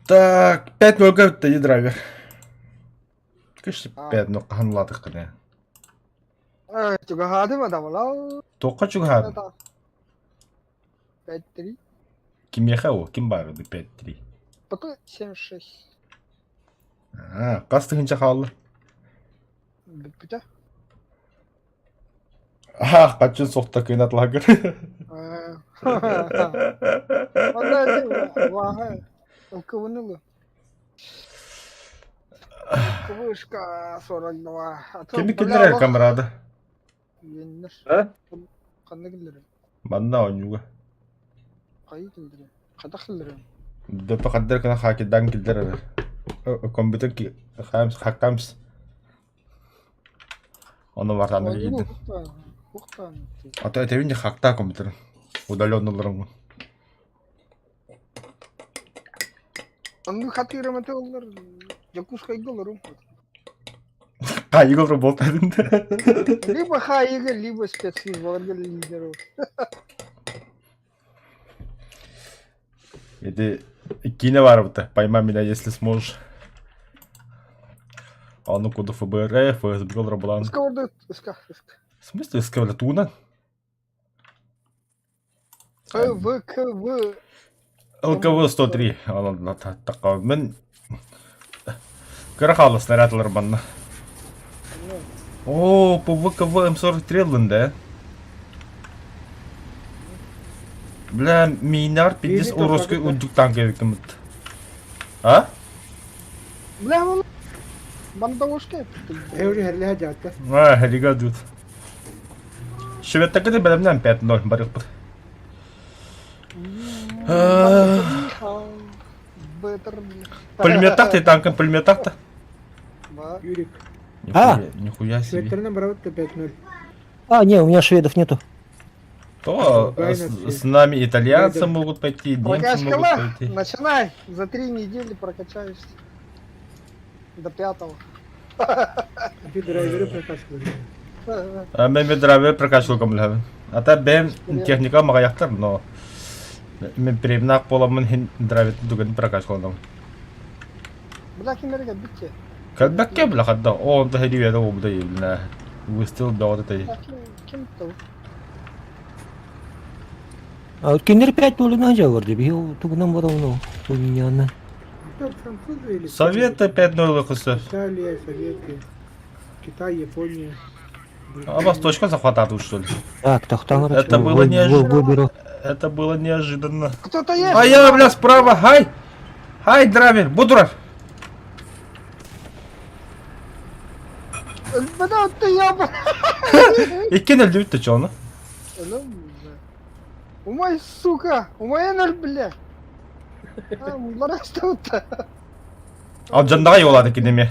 Так, 5-0 бүттэ драйвер. Конечно, 5-0 хаһан улаатыаххына. Чугаһаатым адамалау. Туохха чугаһаатым? 5-3. Кимиэхэ ол? Ким баар 5-3? Пока 7-6. Аа, хас тыһыынча хаалла? Бүппүтэ. Аа, хаччын сохта кыын атлагыр. Онно ваха ылкыбыны Кыбышка 42. Кими киллэрэр камрада? А? Ханна киллэрэр? Манна оонньууга. Хайы киллэрэр? Хатах киллэрэр? Дөпө хаддар кына хакидан киллэрэр. Компьютер хаамс хакамс. Ону вартаны киирдим. А то этэбин де хакта компьютер. Удаленно олорон. Онну хатыырам этэ оллар Дьокуускайга олорум. Хаайыга олорор буолтаатын. Либо хаайыга, либо спецслужбаларга лидер. Ити киинэ баар бута. Поймай меня, если сможешь. Ону куду ФБР, ФСБ олорор булан. Ыска орду, ыска, ыска. В смысле ыска бля тугунан? П, В, К, В. ЛКВ 103. Онон Мен кыра хаалла снарядлар манна. О, ПВКВ М43 ыллын да. Бля, минар пиздец урусский үрдүк танк эбиккин А? Бля, ол бандовушка. Эври херлэһэ дьаатта. А, хелига дут. Шведтарга бэлэмнээн 5-0 барыахпыт. Пулеметтах ты танком пулеметтах та. Юрик. А? Нихуя себе. Шведтеринэн барабыт 5-0. А, не, у меня шведов нету. То с, с нами итальянцы могут пойти, немцы могут пойти. Начинай, за три недели прокачаешься. До пятого. Ты драйверы прокачивали. А мен драйвер прокачивал көмөлөһөбүн. А та бэм техника маҕайахтар, но мен премнак буоламмын хин драйвер тугун прокачивал. Бля кимерге бүтте. Кэлбэккэ бля хадда оонто херивиэдэ буолбута иилинэ. Выстрел бөҕөтө тэй. Ким тыл? А вот кинилэр 5 нолунан дьаллар дии, биһи тугунан барабын ол Французы или Советы 5-0 кысы. Италия, Советы, Китай, Япония. А вас точка захватат что ли? Так, тохтан Это было неожиданно. Это было неожиданно. Кто-то есть? А я, бля, справа, хай! Хай, драйвер, Будуров! Бля, ты ёба! Икки нөл бүттэ чону. Умай, сука! Умай нөл, бля! Мулар Алдьаннаҕа йуолаата кинеми.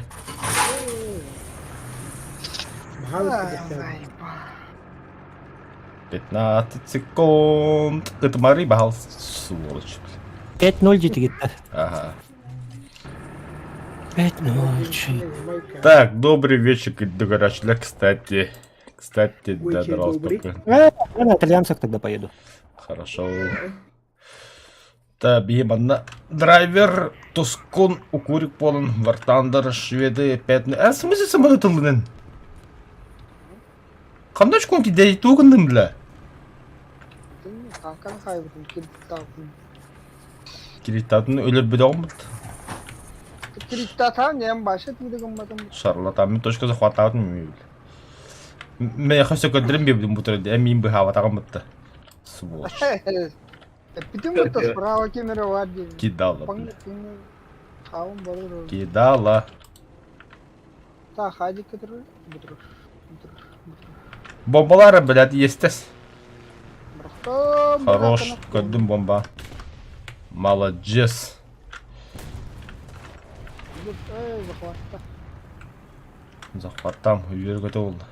15 секунд. Ытмары баһал сволочь. 5-0 диэтигиттэр. Ага. 5-0. Так, добрый вечер, догорачля, кстати. Кстати, да, добрый. Я на итальянцах тогда поеду. Хорошо. Та биһи манна драйвер Тускун Укурик буолан Вартандер шведы 5 Э, в смысле самолет тыллынын? Ханна очкон кидей тугунным бля? Кириттатын өлөрбүдөҕүм бут. Кириттатан нем баша тидигымматым. Шарлатан точка захватаатын мүл. Мен хөсө көрдөрүм биэбдим бутыр эмиин быһаабатаҕым бутта. Сволочь. Эппитим бутта справа кемере бар диэн. Кидала. Хаун барыр. Кидала. Та хадик кетер. Бутыр. Бутыр. Бомбалары, блядь, естес. Хорош, көрдүм бомба. Молодец. Захватта. Захваттам, үөргөтө болду.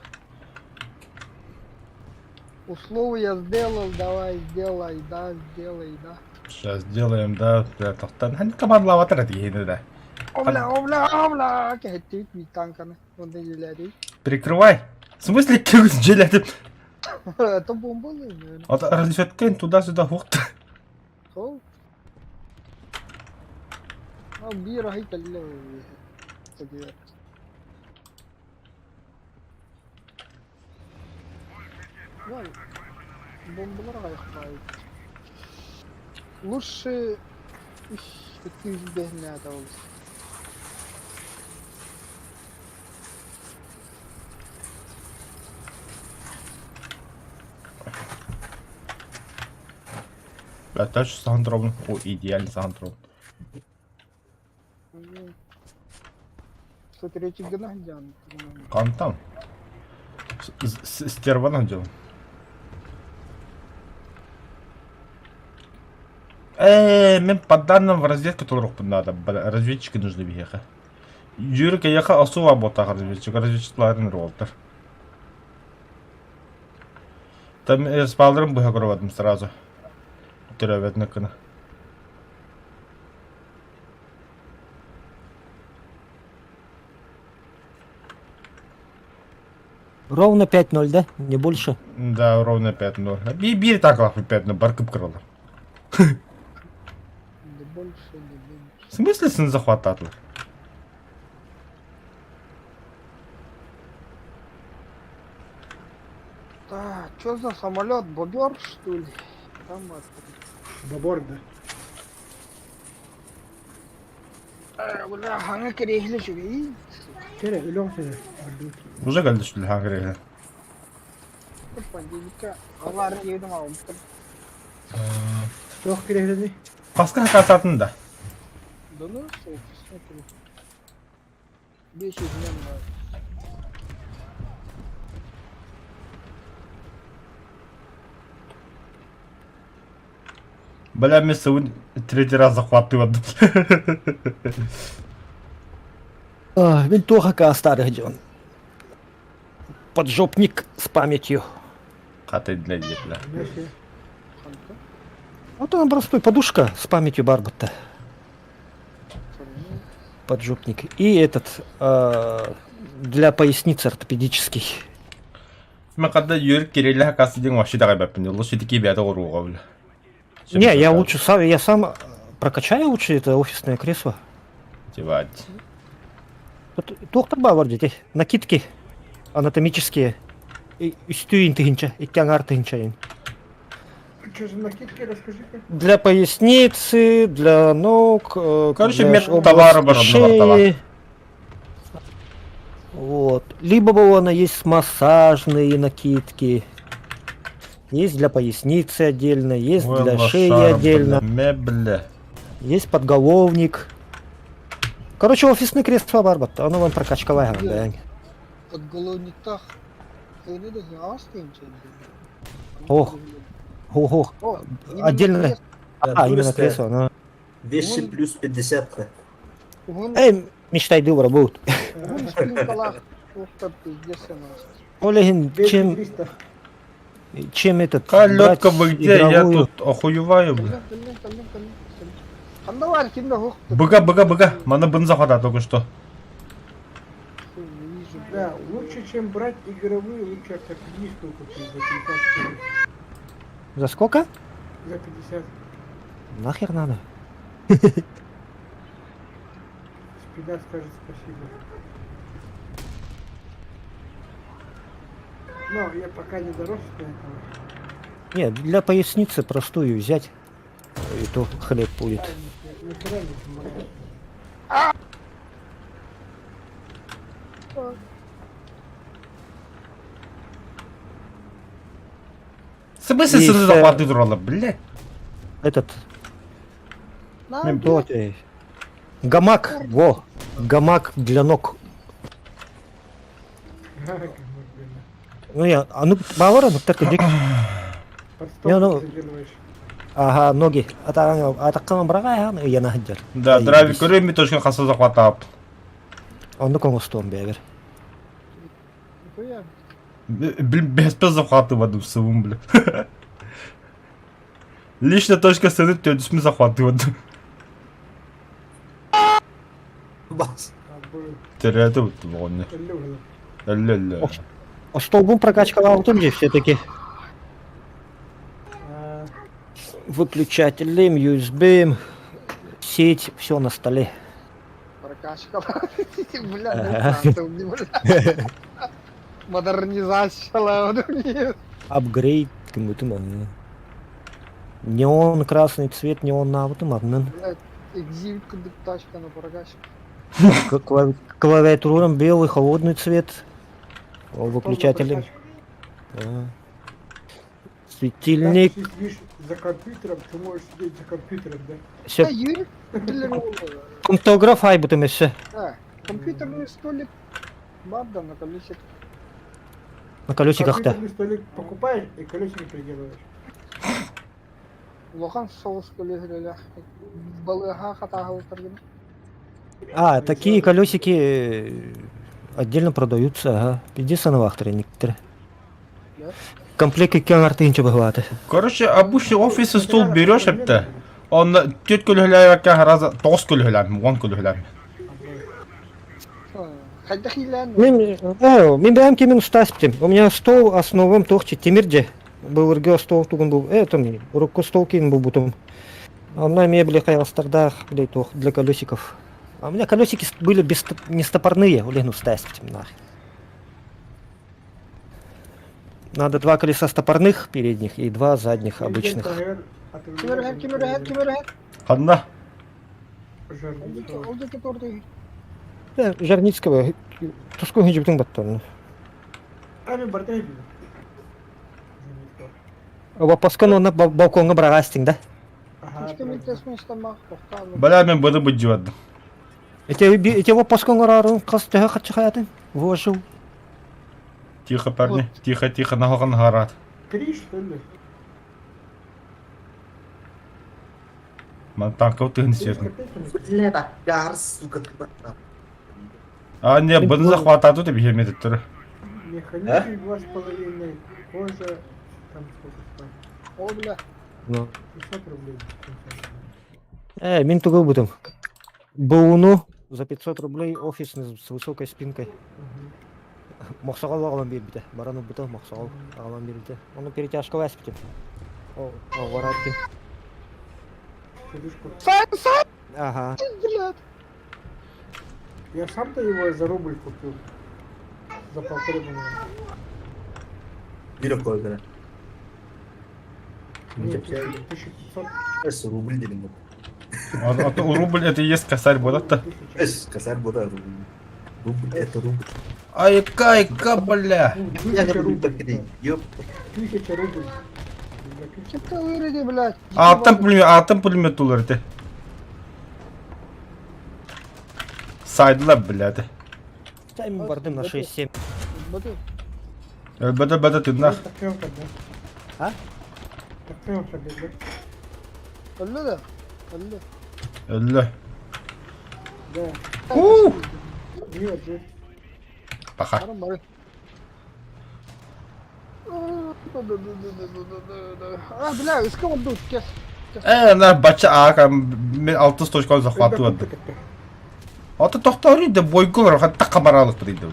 Условия сделал, давай, сделай, да, сделай, да. Сейчас сделаем, да, бля, тохтан. Хани командалаабатар этигиһини да. Обла, обла, обла, кэһэттибит ми танканы. Онда дьиэлээтий. Прикрывай. В смысле көгүс дьиэлээтим? Это бомба, наверное. Вот разведкин туда-сюда хухта. Сол. Биир аһый кэллэ Бомбалар аҕыйахтаабыт. Лучше үс 205 ол. Дальше сандромын. О, идеальный сандром. 103 гына дьаан. Кантан? Стерванан дьон. Мен по данным в разведку толорохпун надо. Разведчики нужны биһиэхэ. Юрик эйиэхэ особо буотаах разведчик, разведчиктарын уолтар. Там спалларын быһа көрөбөтүм сразу. Төрөөбөтүн гына. Ровно 5-0, да? Не больше? Да, ровно 5-0. Биир таклах 5-0, баркып кыралар. Не больше, не меньше. В смысле сын захвататлар? Да, что за самолет? Бобер, что ли? Там это. Бобор, да. Бля, хаҥа кириэһилэ үчүгэй. Кэрэ, өлөҥ сэрэ. Уже кэлдэ что ли хаҥа кириэһилэ? Понедельникка алар едем алып. Туох кириэһилэний? Хаска хакасатын да. Да ну, смотри. Бес измен Бля, мен сылын третий раз захватывать. Мин туох акаастаары дьон. Поджопник с памятью. Хата для бля. Вот она простой подушка с памятью Барбатта. Поджопник. И этот для поясницы ортопедический. Мен когда Юрик Кирилля хакасы диэн вообще даҕайбаппын. Лучше такие бята оруга, бля. Не, я лучше сам, я сам прокачаю лучше это офисное кресло. Девать. Доктор баар дети. Накидки анатомические. Үстүүн тыһынча, икки аҥаар тыһынча. Что за накидки, расскажи-ка. Для поясницы, для ног, Короче, для мет товара бар шеи. Вот. Либо она есть массажные накидки. Есть для поясницы отдельно, есть Ой, для шеи лошара, отдельно, бля, мебля. есть подголовник. Короче, офисный кресло барбат, оно вам прокачковая, да. Подголовниктах. Ох. Ого, отдельно. А, именно кресло, ну. 200 плюс 50. Эй, мечтай дыбра будет. Олегин, чем, чем этот... Калетка вы где? Я тут охуеваю, бля. Быга, быга, быга. Мана бын захода только что. Да, лучше, чем брать игровую, лучше ортопедическую купить за 50. За сколько? За 50. Нахер надо? Спина скажет спасибо. Но я пока не дорос до этого. Нет, для поясницы простую взять, и то хлеб будет. Натурально помогает. В смысле сыны захваты дрона, блядь? Этот... Гамак, во! Гамак для ног. Ну я, а ну бавара, ну так иди. Ну, ага, ноги. А так брага, я на Да, драйв көрөм точка хаса захватап. Он ну конгостон бебер. Блин, без захватывать сывым, бля. Лично точка сыны төдүсмү захватывать. Бас. Теряты вот вон. Ле-ле. А столбом прокачка аутом же все-таки. Выключателем, USB, сеть, все на столе. Прокачка. Бля, ну, бля. Модернизация. Апгрейд кымытым аны. Неон красный цвет неон навытым аннын. Блядь, экзивит кудык тачка на прокачка. Клавиатурам белый холодный цвет. Выключатели. А. Светильник. Ты сидишь за компьютером, ты можешь сидеть за компьютером, да? Все. Да, Юрий, Пунктограф айбытым еще. Да, компьютерный столик. Бабда на колесиках. На колесиках-то. Компьютерный столик покупаешь и колесики приделываешь. Улахан соус көлөһүлэлэх балыаха хатааһылтаргын. А, такие колесики отдельно продаются, ага. Иди санавахтары некоторые. Комплект икки артынча быһылааты. Короче, обычный офисный стул берешь это. Он түөрт көлөһөлөөбөккө раза тоҕус көлөһөлөм, уон көлөһөлөм. Хайдах иилээн Мин, мин бэйэм кимин устаспитим. У меня стол основам туохчи тимир Былыргы стол тугун был, там, урукку стол киин булбутум. Онно мебели хайастардаах, блядь, туох для колесиков. А у меня колесики были без, не стопорные, блин, устаспитим нахуй. Надо два колеса стопорных передних и два задних обычных. Ким эрэ, ким эрэ, ким эрэ. Ханна? Ол диэки турду. Да, Жарницкого. Туску хинжибитин баттан. Ами бардай Паскан онна балконга бырагастың да. Бля, мен буду буддивадым. Эти эти паскан орарын кас төһө хатчы хаятын. Вожу. Тихо, парни, тихо, тихо, нахалган харат. Три, что ли? Ман танка тыгын сетин. Бля, гар, сука, ты А, не, бұны захватату деп хемет тұр. Механизм 2,5, кожа, там сколько там, О, бля. Ну. 500 рублей. Мин тугу бутым. Бууну за 500 рублей офисный с высокой спинкой. Мохсоҕол аҕалан биэрбитэ. Баран ылбыта мохсоҕол аҕалан биэрбитэ. Ону перетяжка эспитим. О, вараткин. Подушку. Сань, Сань, Ага. блядь. Я сам-то его за рубль купил. За полторы, по-моему. Бир койдура. Нет, 1500. Эс рубль делим. А то рубль это и есть косарь будет то Эс косарь будет рубль. Рубль это рубль. Айка, айка, бля. Ну, Я 1000 рубль рубль. так Ёп. 1000 рубль. Ким вырыди, блядь. Аттан пулемет, аттан пулемет тулар ты. Сайдла, блядь. Ставим бардым на 6-7. Бада, бада, ты нах. А? Өллө да. Өллө. Өллө. Да. У! Нет, нет. Паха. Бары. А, бля, иска отдут, кес. На бача ака, мен 6 точка захватывады. Аты тоқтар да бойколар, хатта қамаралық дейді.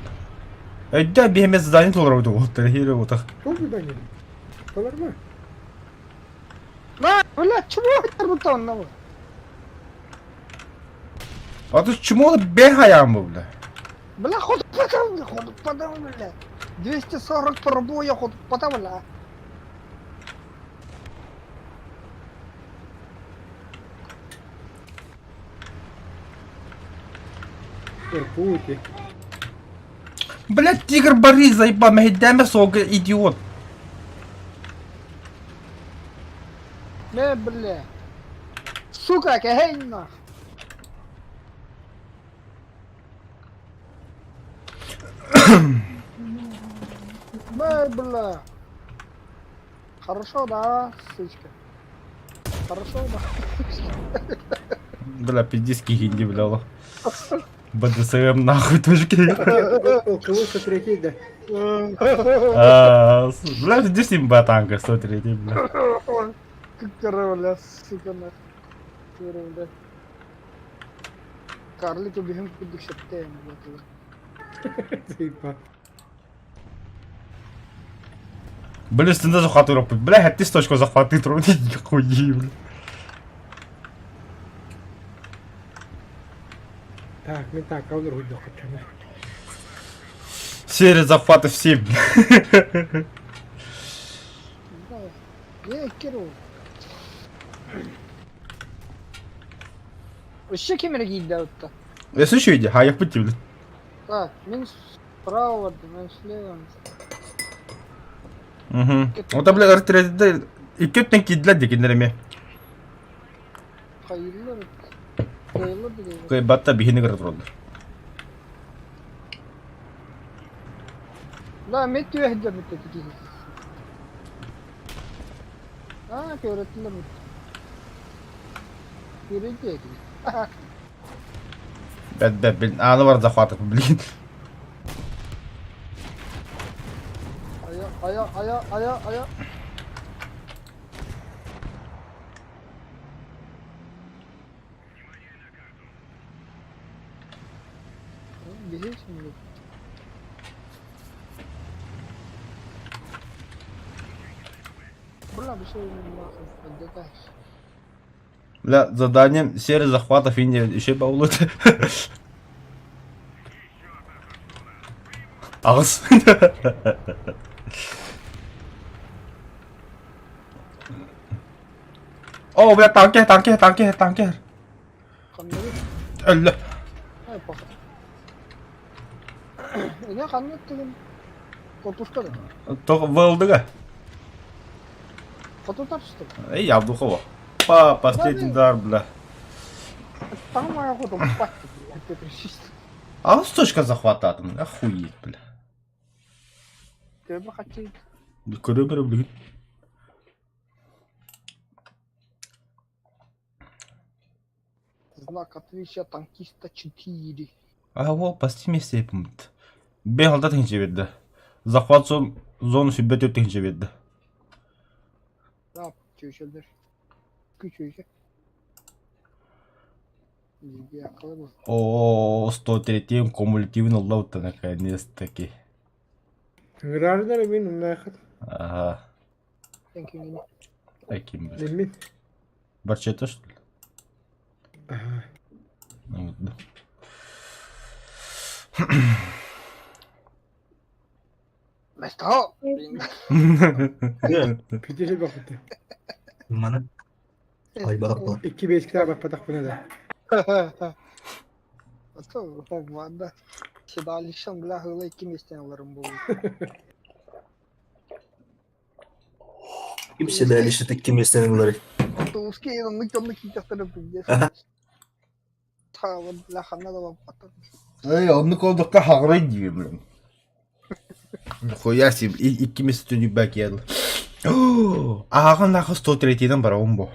Өйдә бихеме задание толар өтө оттар хире отах. Кто задание? Толарма? На, бля, чего это бутон, на? Аты чмо бехаян бу бля. Бля, ход потом, ход потом, бля. 240 пробоя, ход потом, бля. Иркути. Блядь, тигр Борис заебал, мехидеме сог идиот. Не, бля. Сука, кehей нах. Бля, бля. Хорошо, да, сучка. Хорошо, да. Бля, пиздец кихинди, бля. лох. БДСМ нахуй точки. Кого 103, да? А, Бля, пиздец имба танка 103, бля. Как бля, сука, нах. Бля. Карлик убегем кудык шептеем, блядь. Типа. Бля, стенде захватываю, бля, хаттис точку захватывает, хуи, бля. Так, мин тааккабын уруһуйдуохха чаны. Серия захватов 7. Э, Кирилл. Өссө ким эрэ киирдэ отто. Өссө үчүгэй хаайахпыт дии, блин. Так, мин справа бардым, мен слева. Угу. Ота, бля, РТРД икки өттүн киирдилэр дии кинилэр эмиэ. Хайыылар кыайылар да диэбит. Кыайбатта биһини кытта тураллар. Да, мен түөһдэр бүттэ киһи. Аа, көөрөттүлэр бүттэ. Күөрөйдү этин. Бэт бэт блин, ааны бар захватов, блин. Ая, ая, ая, ая, ая. Биһи şimdi. Бля, бу Бля, задание серия захватов Индии еще баулут. Аҕыс. О, бля, танки, танки, танки, танки. Өллө. Эне ханнык тыгын Копушка да. Тоқ вылдыга. Хоту тапсты. Эй, Явдухова. Па, последний дар, бля. Там моя ходу бля, А с точка захвата, охуеть, бля. Төбө хаччы. Көрө-көрө билигин. Знак отличия танкиста 4. А во, почти вместе помнит. Бе алда тыһынча биэрдэ. Захват зон зону сүрбэ түөрт тыһынча биэрдэ. Да, чүчөлдөр. Күчүчө. Биге акылы бу. О, 103 кумулятивный лоута наконец-таки. Ыҥыраарынар мин умнаахат. Ага. Thank you. Таким, блин. Мин. Барчета, что ли? Ага. Ну, вот, да. Место. Пидеже бакыты. Маны айбарак буолар. Икки бэскэ баппатахпына да. А то ванда. Седалищем бля хыла икки местен аларым бу. Ким седалище икки миэстэни ылар. Туски оннук оннук киитехтэрэ пиздец. Таабын бля ханна да баппатар. Эй, оннук олдукка хаҕырай диибин, блин. Нихуя себе, икки месяц түнүк киэл. Ааҕын нахуй 103-ден барабын бу.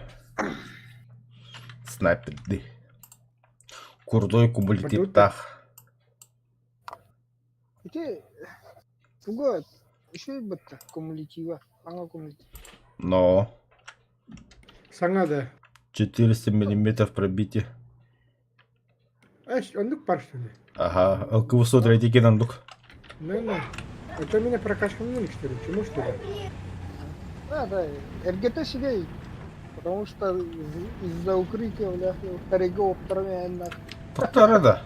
Снайперди. Курдой кумулятивтаах. Ити туга үчүгэй бытта кумулятива. Аңа кумулятив. Но Саҥа да. 400 миллиметров пробитие. Эш, оннук бар что ли? Ага, ЛКВ 103 кенандук. Ну, ну. Это меня прокачка ну что ли? Чему что ли? Да, да, РГТ себе, потому что из-за укрытия, бля, второго нах. Тоқтары да.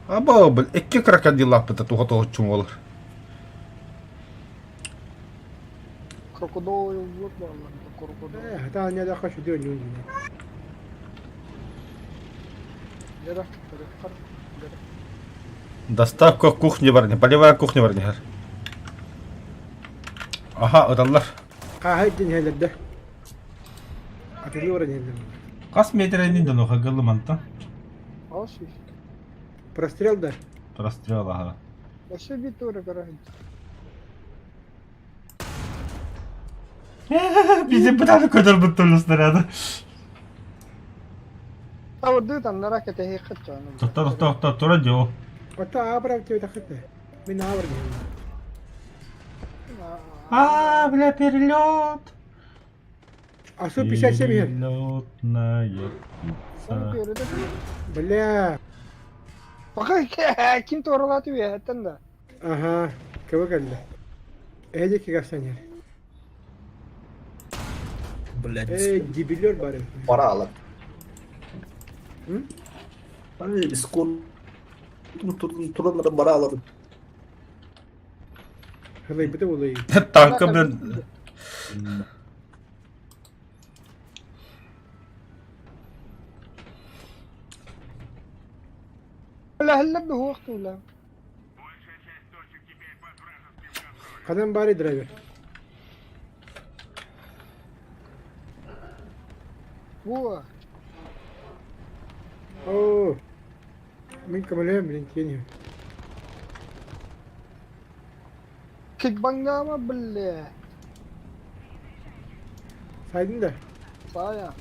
Аба, бил, икки крокодил аппыта туха тоҕуччум буолар. Крокодил вот баллар, крокодил. Э, это не да хочу делать не Лера, лера, лера. Доставка кухни барни, полевая кухня барни. Аха, ыталлар. Хаһай дин хэлэрдэ. Атылы ора нэллэр. Хас метренин да нуха гылыманта. Алшы. Прострел да. Прострел, ага. Вообще битуры, короче. Bizim бытаны көтөр бұттыр снаряды. А вот ды там на ракете хехача. Тоқта, тоқта, тоқта, тура дeo. Ота абрав тебе тахыты. Мин абр А, бля, перелет. А 157 хер. Перелетная птица. Бля. Пока ким торалаты бе да. Ага. Кого кэллэ? Эдик кигасанер. Блядь, Эй, дебилер бары. пора алар. М? Искон туран бараалар. Хылайбыта буолуй. Танка блин. Ханан баарый драйвер? Во. Оо. Мин көмөлөһөм блин тиэн Кикбангама, бля. Сайдын да. Сая.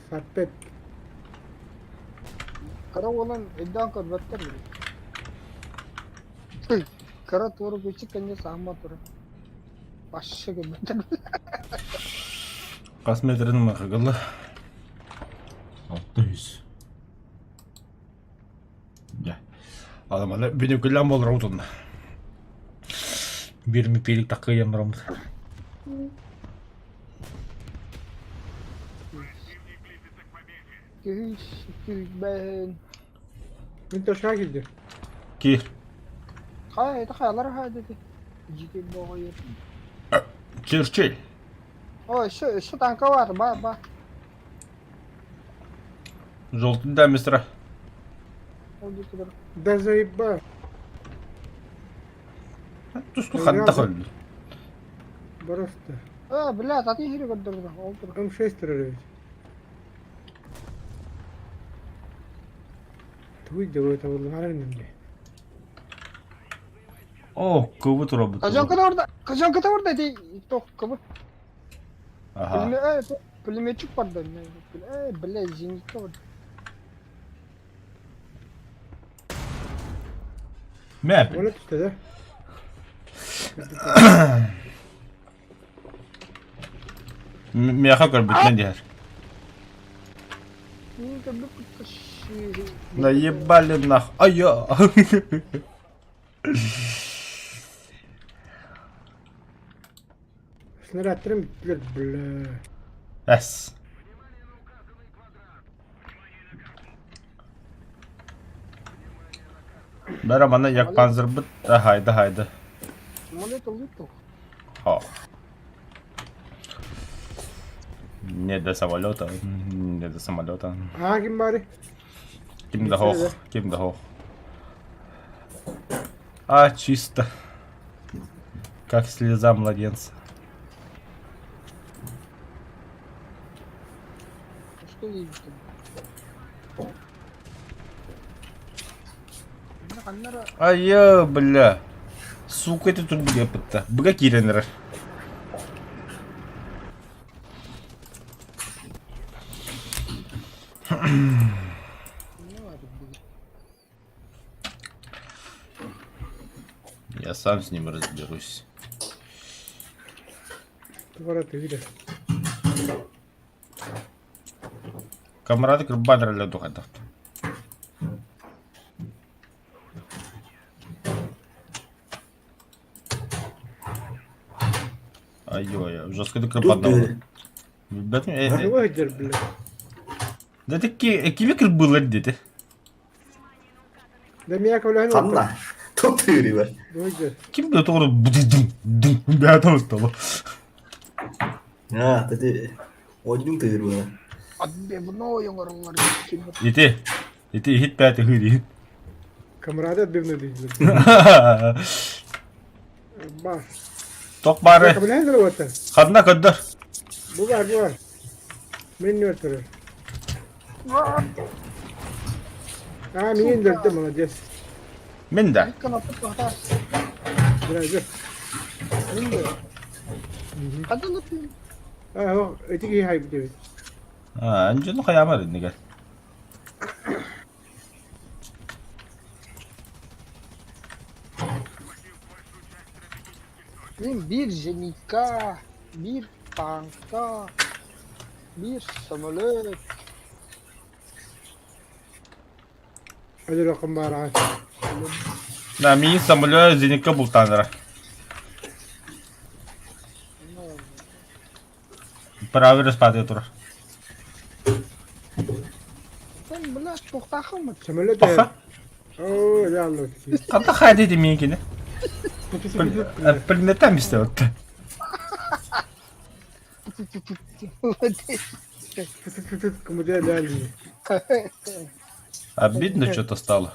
Саппет. Кыра уолан өйдөөн көрбөттөр били. Кыра туора күчүк кэннэ саамма турар. Вообще көрбөттөр. Хас метрин махыгылла? 600. Дьэ. Аламаны бүнүкүллэн буолар утунна. Бир мипилик такыйан бараммыт. Күүс, күүрбэһин. Мин точка киирдим. Киир. Хай, это хаялар хай деди. Жити боҕойор. Черчилль. О, еще, еще танка бар, ба, ба. Желтый да, мистера. Да заеба. Туску ханта холлу. Просто. А, блядь, а ты хири көрдөрдө. Ол тур. М6 террорист. Тугуй делает авалларын эмне. О, кыбы тура бут. Кожанка орда, кожанка орда ди тох кыбы. Ага. Пулеметчик бар да. Э, блядь, зенитка бар. Мэ. Оны түстэ да? Миэхэ көрбүтүнэн диһэр. Наебали нах. Айа. Снарядтарым бүттүлэр, бля. Эс. Бара манна якпанзырбыт да хайда хайда. Хо. Не до самолета, не до самолета. Аа ким баары? Ким да хох, ким да хох. А, чисто. Как слеза младенца. Что едете? Айа, бля. Сука, это тут бля Быга киирэн эрэр. Я сам с ним разберусь. Поворот видишь. Камрады кырбан духадахт. Айой, жестко кырбан. Билбэтим. бля. Да таки кими кырбылар дети. Да меня ковлян. Ханна. Тут тыыры Ким да тоҕо дум дум бээтэ стало. А, тати одним тыыры. Отбивной оҥороллор. Ити ити иһит бээтэ хыыр Камрады отбивной дейдилер. Баш. Тох бары. Ковлян работа. Ханна көдөр. Бу бар, бу бар. Мен не өтөрөр. А, мен дөртө, молодец. Мен да. Драйвер. А, эти хайп дебит. А, анжыны хаямар иннигер. Мин биир зенитка, биир танка, биир самолет. Өлөрөккүн баараҕай. Да, миин самолет зенитка бултаанара. Правый распадает тур. Аттан, бля, туохтааххын Самолет Паха. Оо, ялла. Ханта хайда ити миигини? Пулеметам истэ Обидно что-то стало.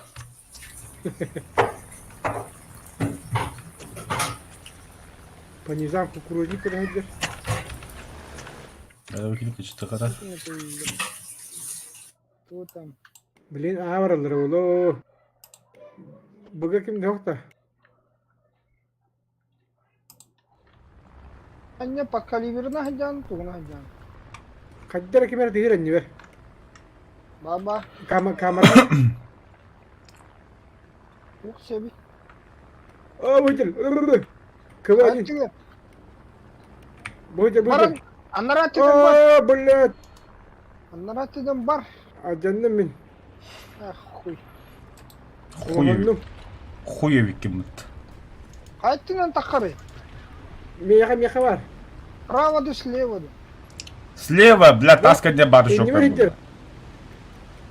По низам кукурузник подходит. Блин, аавараллар олоо. Быга ким да Анне по калибрына сылдьан, тугуна сылдьан. Хайдара ким эрэ тыһыр анньыбар. Баба, Кама камера. туох себи. О, бутел. Кого один? Бутел, Баран, бутел. анараа өттүнэн бар. О, блядь. Анараа өттүнэн бар. Алдьанным мин. Ах, хуй. Хуй. Хуевикиммит. Хайа өттүнэн таххарый? Миэхэ, миэхэ бар. Право да слева да. Слева, бля, таска не бар еще. Иннибэр иһдэр.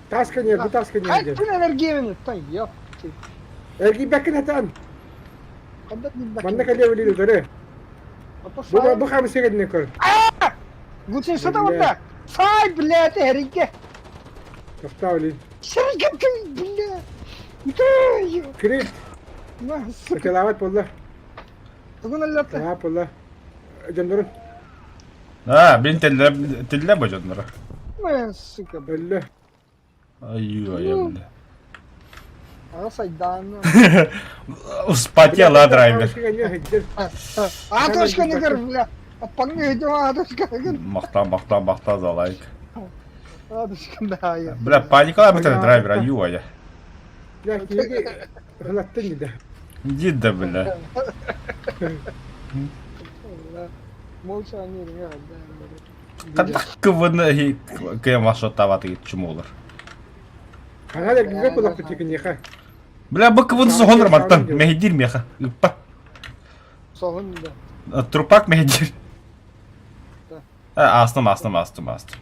Таска не, бу таска не Хайа иһдэр. өттүнэн эргиэмин оттон, ёпти. Эргийбэккин хатаан. Ханна Манна билбэккин. кэлиэ билиир утары. Ото Бу саай. бу хамсыга динэ көр. Гутин что там да? Саай, блядь, эргэ. Тохтоо билин. Сэргэ, блядь. Үтөө. Крит. На, сука. Ыталаабат буолла. Тугун өллөттө? Таһаап буолла. Дьоннорун А, блин, тэллэ, тэллэ бу дьонноро. На, сука. өллө. Аю, аю, бля. Ага, сайдааны. Вспотела драйвер. А точка не көр, бля. Аппаңны өйдөм, а точка не көр. Махта, махта, махта за лайк. А точка да. я. Бля, паникалаабыт эрэ драйвер, аю, ая. Бля, киһиги ылаттын да. Иди да, бля. Бля. Молча они, да. Хантах кывыны кыйан машоттаабаты чумолар. Хана да киһи булаппыт киниэхэ. Бля, бу кывын соһонор мантан мэһийдиир миэхэ. Ыппат. Соһун да. Трупак мэһийдиир. Астым, астым, астым, астым.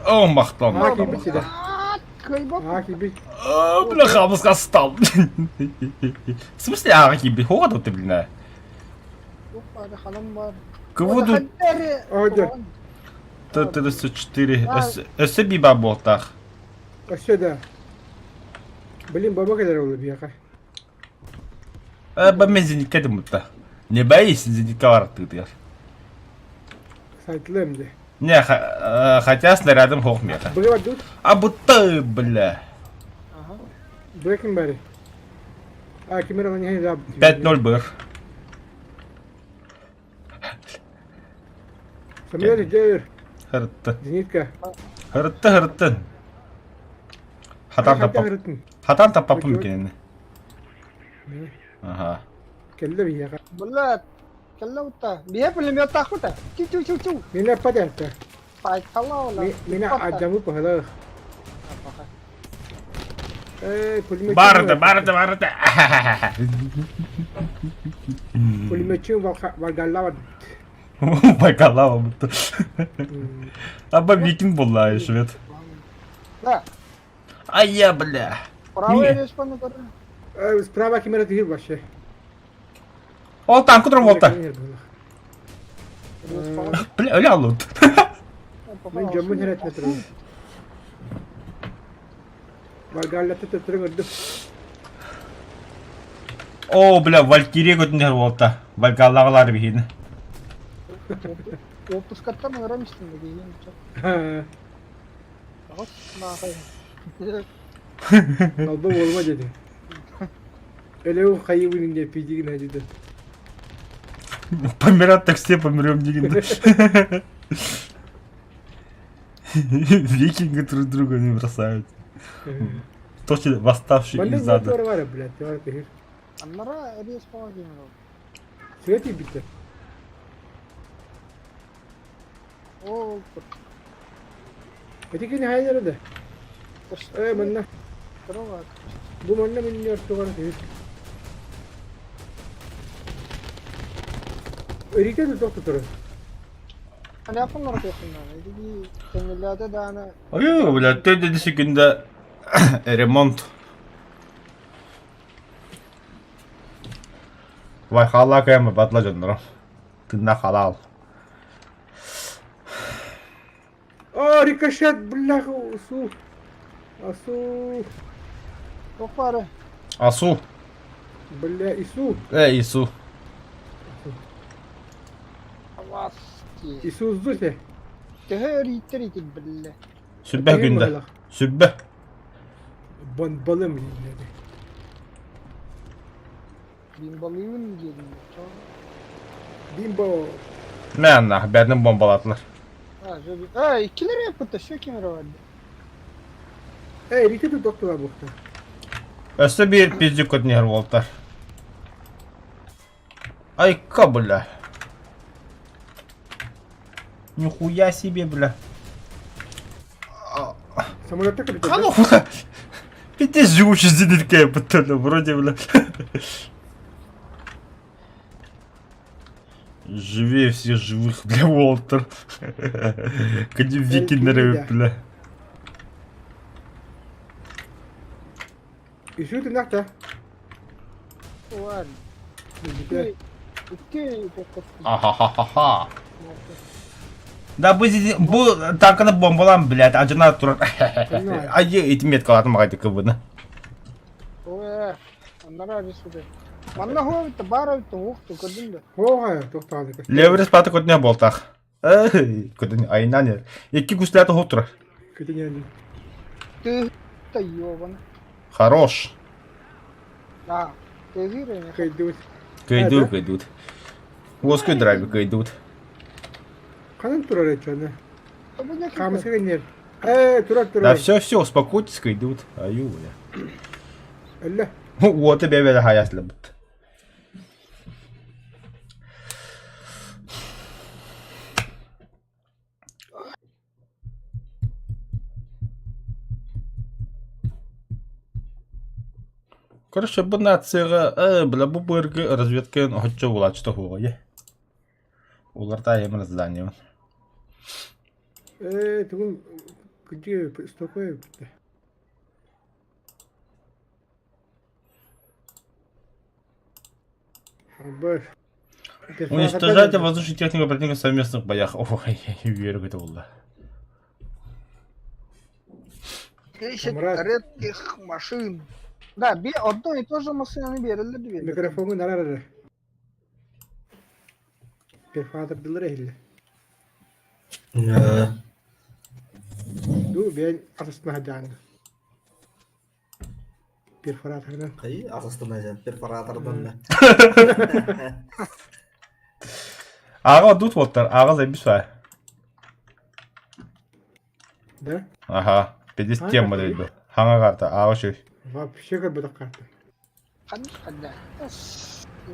О, махтал, махтал, махтал. Кыйбап. Аа киирбит. О, бля, хамыска стал. В смысле, аға киирбит? Хоға ты, блин, Ханам бар. Кывыду Т-34. Өссө биба буолтаах. Өссө да. Блин, баба кэлэр ол биэхэ. Э, мен зенитке дымытта. Не боись, зенитка бар тыытыгар. Сайтылыам дии. Не, хотя снарядом хох меха. Быга бардыбыт. А будто, бля. Быга ким бары? А, ким эрэ 5-0 быр. Самолет идет. Хырытты. Зенитка. Хырытты, хырытты. Хатан таппап. Хатан таппаппын кинини. Аха. Кэллэ биһиэхэ. Бля, кэллэ утта. Биһэ пулеметтаахпыта. Тю-тю-тю-тю. Мин аппат Пайтала Мин адьамы пыһылаах. Барды, барды, барды. Пулеметчик валгаллава. Вальгаллава будто. Аба викинг буолла швед. Да. А я, бля. Правая респаны көрөр. Справа ким эрэ тиһир вообще. Ол танк утром волта. Бля, өлө алут. Мин дьоммун хэрэтинэ турабын. Вальгаллата төттөрү көрдүм. О, бля, Валькирия көтүнэр волта. Вальгаллаҕалар биһини. Отпускаттан ыҥыран истин да Аҕыс наахай. Алба буолума диэти. Өлөбүн хайыбын диye пидигин хадида. Помирать так все помрем дигин. Викинги друг друга не бросают. Точно восставший из ада. Аннара респаҕа диэн Свет bitti. Ол Ötekini hayırlı da. Ee manna. Бу манна миннер тугар Өрүтэ да тохто турар. Ой, бля, ты до секунда ремонт. Вай халаа кэм батла дьонноро. Тынна халаал. О, рикошет, бляха, усу. Асу. Тохпары. Асу. Бля, Ису. Э, Ису. Аваски. Ису сдусе. Төһө өрүйтэр итин биллэ. Сүббэ күндэ. Сүббэ. Бонбалым дииллэр. Бимбалыыбын диэтим. Бимбо. Мэ анна, бэрдин бомбалаатылар. А, иккилэр эппитэ, все кемере бар. Эй, рите тут доктора бухта. Өссө биир пиздюк көтүнүһэр уолтар. Айка, бля. Нихуя себе, бля. Самолетта капитан. А ну хуя. Пиздец живучий зенитка я вроде, бля. Живее всех живых, бля, Уолтер. Кади викингеры, бля. Ису тынахта. Var. Икки, икки Ахахахаха. Да бу бу танканы бомбалаан, блядь, адьына турар. Айы ити меткалаатын маҕайдык кыбыны. Ой, аннара рисуде. Манна хуа битте, бара битте, уохту, көрдүм да. Хоға, тоқтағаны. Леврес паты көтүнэ буолтах. Көтүн айынан Икки куслята хоп турар. Көтүнэн. Ты, та ёбана. Хорош. Да, ты Кайдут. Кайдут, кайдут. Воской драйв кайдут. Ханан турар эчаны. Хамсы генер. Э, турар турар. Да все, все, успокойтесь, кайдут. Аю, бля. Алла. Вот тебе бля хаяслы бут. Короче, бу нацияҕа э, бля, бу быргы разведка оччо булааччыта хуоҕа Уларта емін здание. Э, тугун где стокой битте. Уничтожайте воздушную технику противника в совместных боях. Ой, верю это было. 10 редких машин. Да, би одно и то же машинаны берилди две. Микрофону нарар. Перфатырдылар эхиле. Ду бен асыстына жааны. Перфоратордан. Кай асыстына жан перфоратордан да. Аға дут болттар, аға заебись var. Да? Ага, 50 тема дейді. Хаңа карта, аға шөй. Вообще как бы так карта.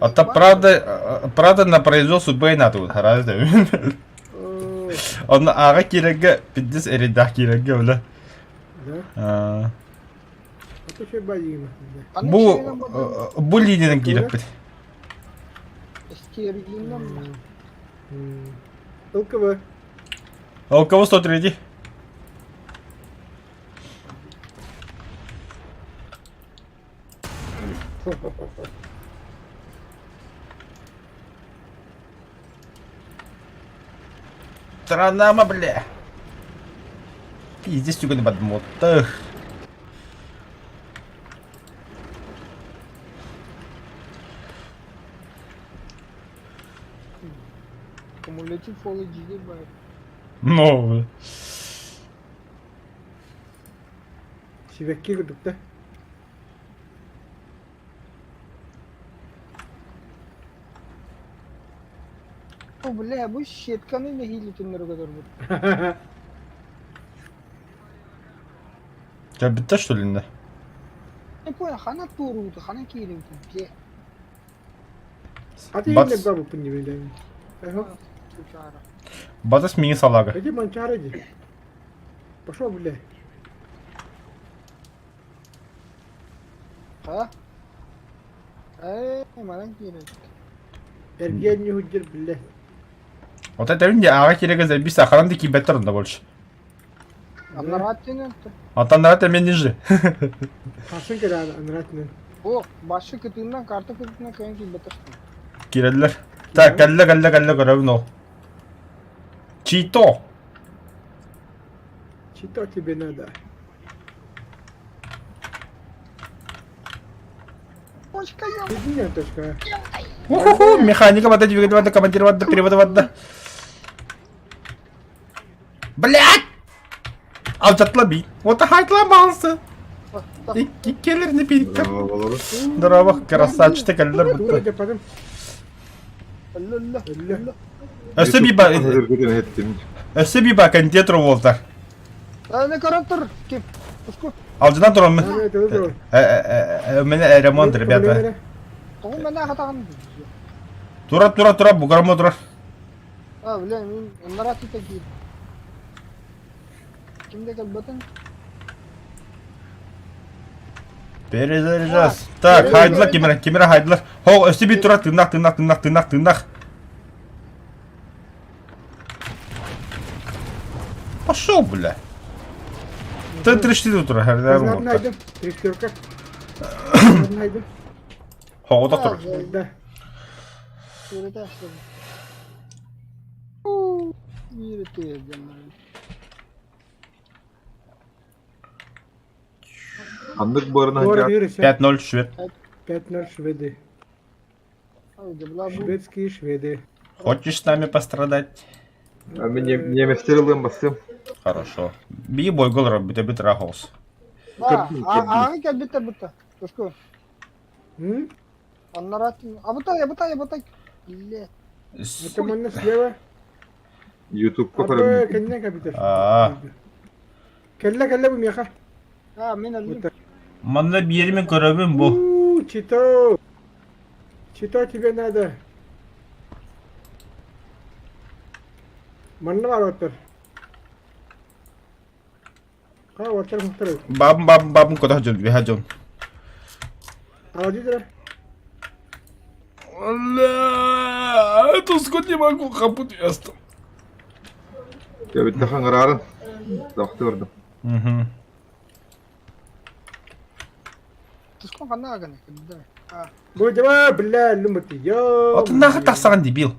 А то правда, правда на произвол судьбы на тут, разве? Он аға кереге, 50 эридах кереге, бля. Да? Бу, бу линиядан керек бит. ЛКВ. ЛКВ 103. Странама, бля. Пиздец, тюганы подмотах. Кумулятив Full HD баар. Ну, бля. Сибэкки курдук да. О, бля, бу щетканы нэһиилэ түннөрү көтөрбүт. Тебя битте, что ли, не? Не понял, хана турууту, хана киириуту, бля. А ты Бац. не бабу пыннибилен. Батас мини салага. Иди манчара иди. Пошел, бля. А? Э, манан киирэ. Эрген не худдер, бля. Вот это не ага киреге заебись, сахаран да кийбеттер онда больше. Аннарааттинен. Антон мен ниже. Хасын кэлэ анраатынан. О, башы кытыынан карта кытыынан кыайан киирбэтэх. Киреллер. Так, кэллэ, кэллэ, кэллэ, көрөбүн ол. Чито. Чито тебе надо. Точка, ё. Иди точка. Уху-ху, механика вода, двигатель вода, командир вода, перевода вода. Блять! Алдьатла би. Вот хайтлабался. Иккелерни пириккэ. Здорово, красавчик, кэллэр Тура бутта. дьаппатым. Өллө. Өллө. Өссө би ба өссө би ба кондитер уолтар. Не көрөн тур. Ким? Туску. Алдьанан тураммын. Аны тылы тур. Меня ремонт, ребята. Тоҕу мэнэ хатаҕын. Тура, тура, тура, бугарма тура. А, бля, мин аннараат киир. Ким да кэлбэтин? Перезаряжас. Так, хайдылар кимера, кимера хайдылар. Хо, өссө би тура, тыынах, тыынах, тыынах, тыынах, тыынах. Пошел, бля. Т-34 тура, Казнар найдем. Трехтерка. Найдем. Хоҕото тур. Да. Ханнык барына Город Юрий, 5-0 швед. 5-0 шведы. Шведские шведы. Хочешь с нами пострадать? Немецтер ылыам бастым. Хорошо. Би бойгол бит бит рахос. Да, ааҕы кэлбиттэр бутта. Туску. М? Аннараат. Абытай, абытай, абытай. Бля. Это можно слева. Ютубка Абы көрөм. кэннэ кабитер. Аа. Кэллэ кэллэ бу миэхэ. А, мин өллүм. Вот так. Манна биэримин көрөбүн бу. У, Чито. Чито тебе надо. Манна бар оттор. Ха, оттор оттор. Бабым бабым бабым куда жон биха жон. Алади дра. Бля, это сколько не могу хапут ястым. Кэбитте хаҥырарын. Тохту көрдүм. Угу. Туску ханна аганы. Да. А, Бу дема бля люмати. Йо. Атын нахы тахсаган дебил.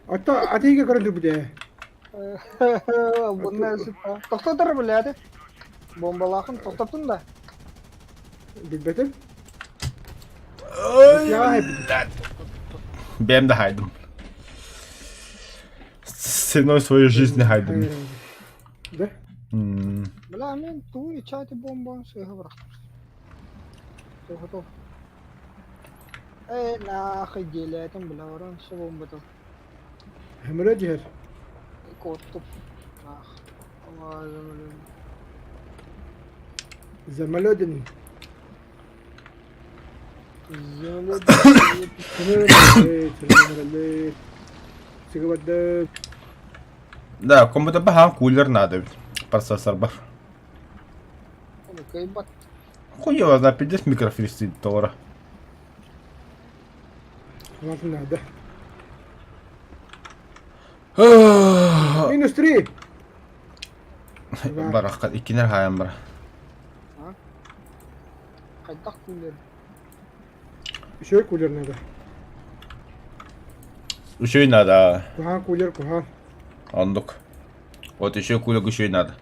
Ата атыга көрөндүр бу де. Бұны тоқтатыр бля, Бомбалахын тоқтаттың да. Билбетим. Бэм да хайдым. Ценой своей жизни хайдым. Да? М. Бля, мен туй чати бомбан сыға бұрақтыр. Тоқтатып. Эй, нахуй делятым, бля, оран все бомба тут. Хэмрэ жер. Коттуп. Нах. Замолёден. Земля. Хэмрэ. Сыгыбады. Да, компьютер бахан кулер надо ведь. Процессор бар. Кайбат. Хуй его знает, пиздец микрофристит тора. Ладно, надо. Минус 3. Барахка иккинер хайан бар. Қайдақ кулер. Еще кулер надо. Еще и надо. Кухан кулер, кухан. Ондук. Вот еще кулек еще и надо.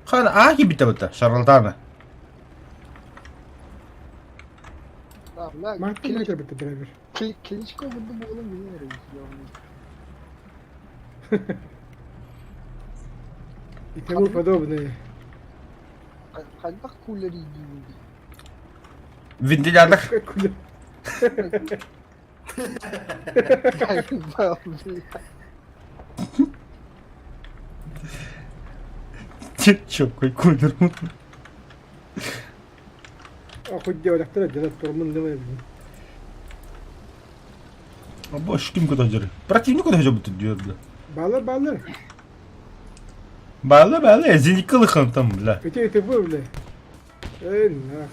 Хан ахи бита бита, шарлатана. Да, бля, Мартин метр битте драйвер. Кличко буду болым билмеймін. И тому подобное. Қайдақ кулер деймін. Вентилятор. Какой кулер? Че, какой кулер? Охуй делать, актера делать турмун давай. А больше ким куда жер? Противник куда жер будет делать, бля. Баллар, баллар. Бала, бала, зеникалы там, бля. Где ты был, бля? Эй, нах.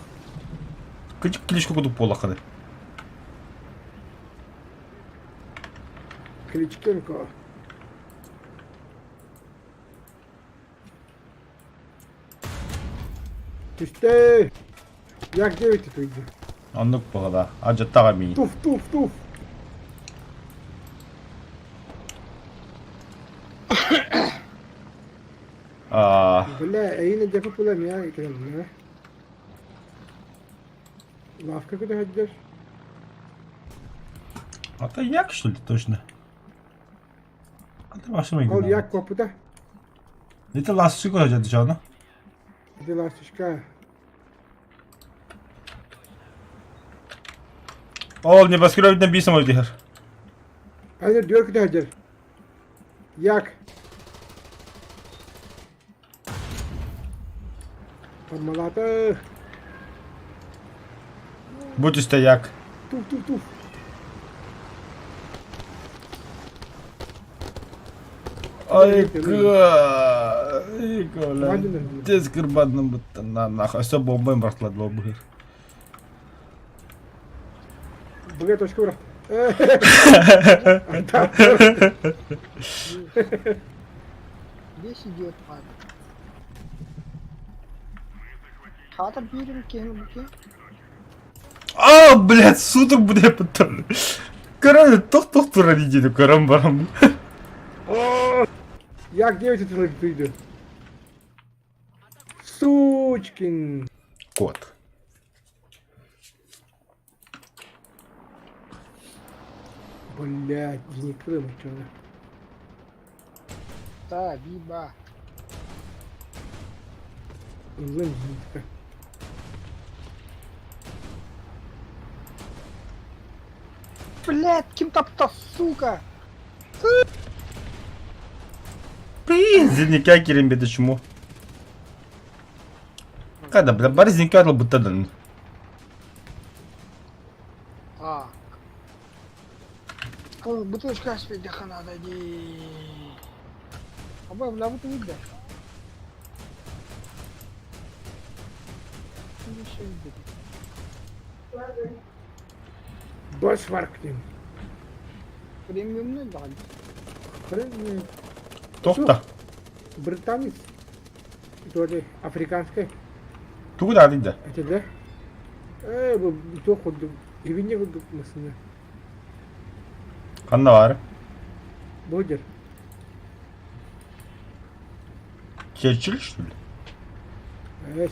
Кыч кличку куда полаханы. Кличкенко. Түстэ! Як девять туйду. Оннук буолла. Адьаттаҕа миин. Туф, туф, туф. Аа. Бля, эйин эдьэпэ пула мия итирэмнэ. Лавка куда ходишь? А то як, что ли, точно? А ты машина Ол як копыта. Это ласточка дьану. Иди ласточка. Ол небоскреб биир самолет иһэр. Аны дүөр куда ходишь? Як. Формалата. Бу түстэ як. Туф, туф, туф. Айка! Айка, Тез кырбадным бытта на нахуй. Все бомбой бырахтылар быһыр. Быга точка бырах. Весь идет мать. Хата бирим кем буке. А, блядь, суток буде потом. Короче, тох-тох тура неделю, карам барам. Як девять это выйду? Сучкин. Кот. Блядь, не Крым, чё Да, биба. Злым зинтка. Блядь, кем то сука. Блин, зинникя кирем беды чему. Когда, бля, бар зинникя бутадан. Так. Бутылочка спидеха надо ди. Аба, бля, вот видно. Босваркнем. Премиумный да. Премиум. Тохта. Британец. Тоже африканский. Тугу да да. Это да? Э, бу курдук. Ибинне курдук масына. Ханна бар. Бодер. Черчилль, что ли? Эс.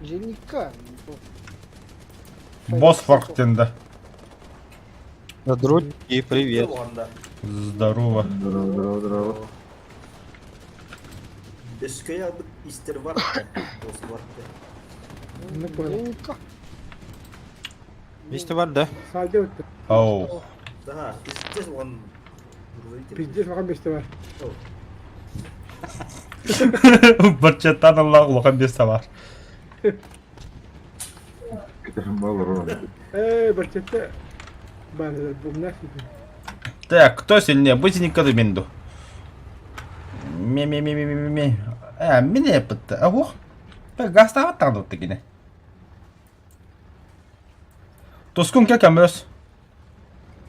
Женика. Босфорк да. Друзья, привет. Здорово. Здорово, здорово, здорово. Өскөй истер бар. Бар. Ну, понял. Женика. Месте бар, да? Салды өтті. Оу. Да, пиздец он. Пиздец маған бесте бар. Барчаттан Аллах улахан бес бар. Э, барчатта. Бар, бумна Так, кто сильнее? Будь никогда менду. Ме-ме-ме-ме-ме-ме. А, меня пытта. Ох. Так, гастава тагды тегине. Тоскун как амес.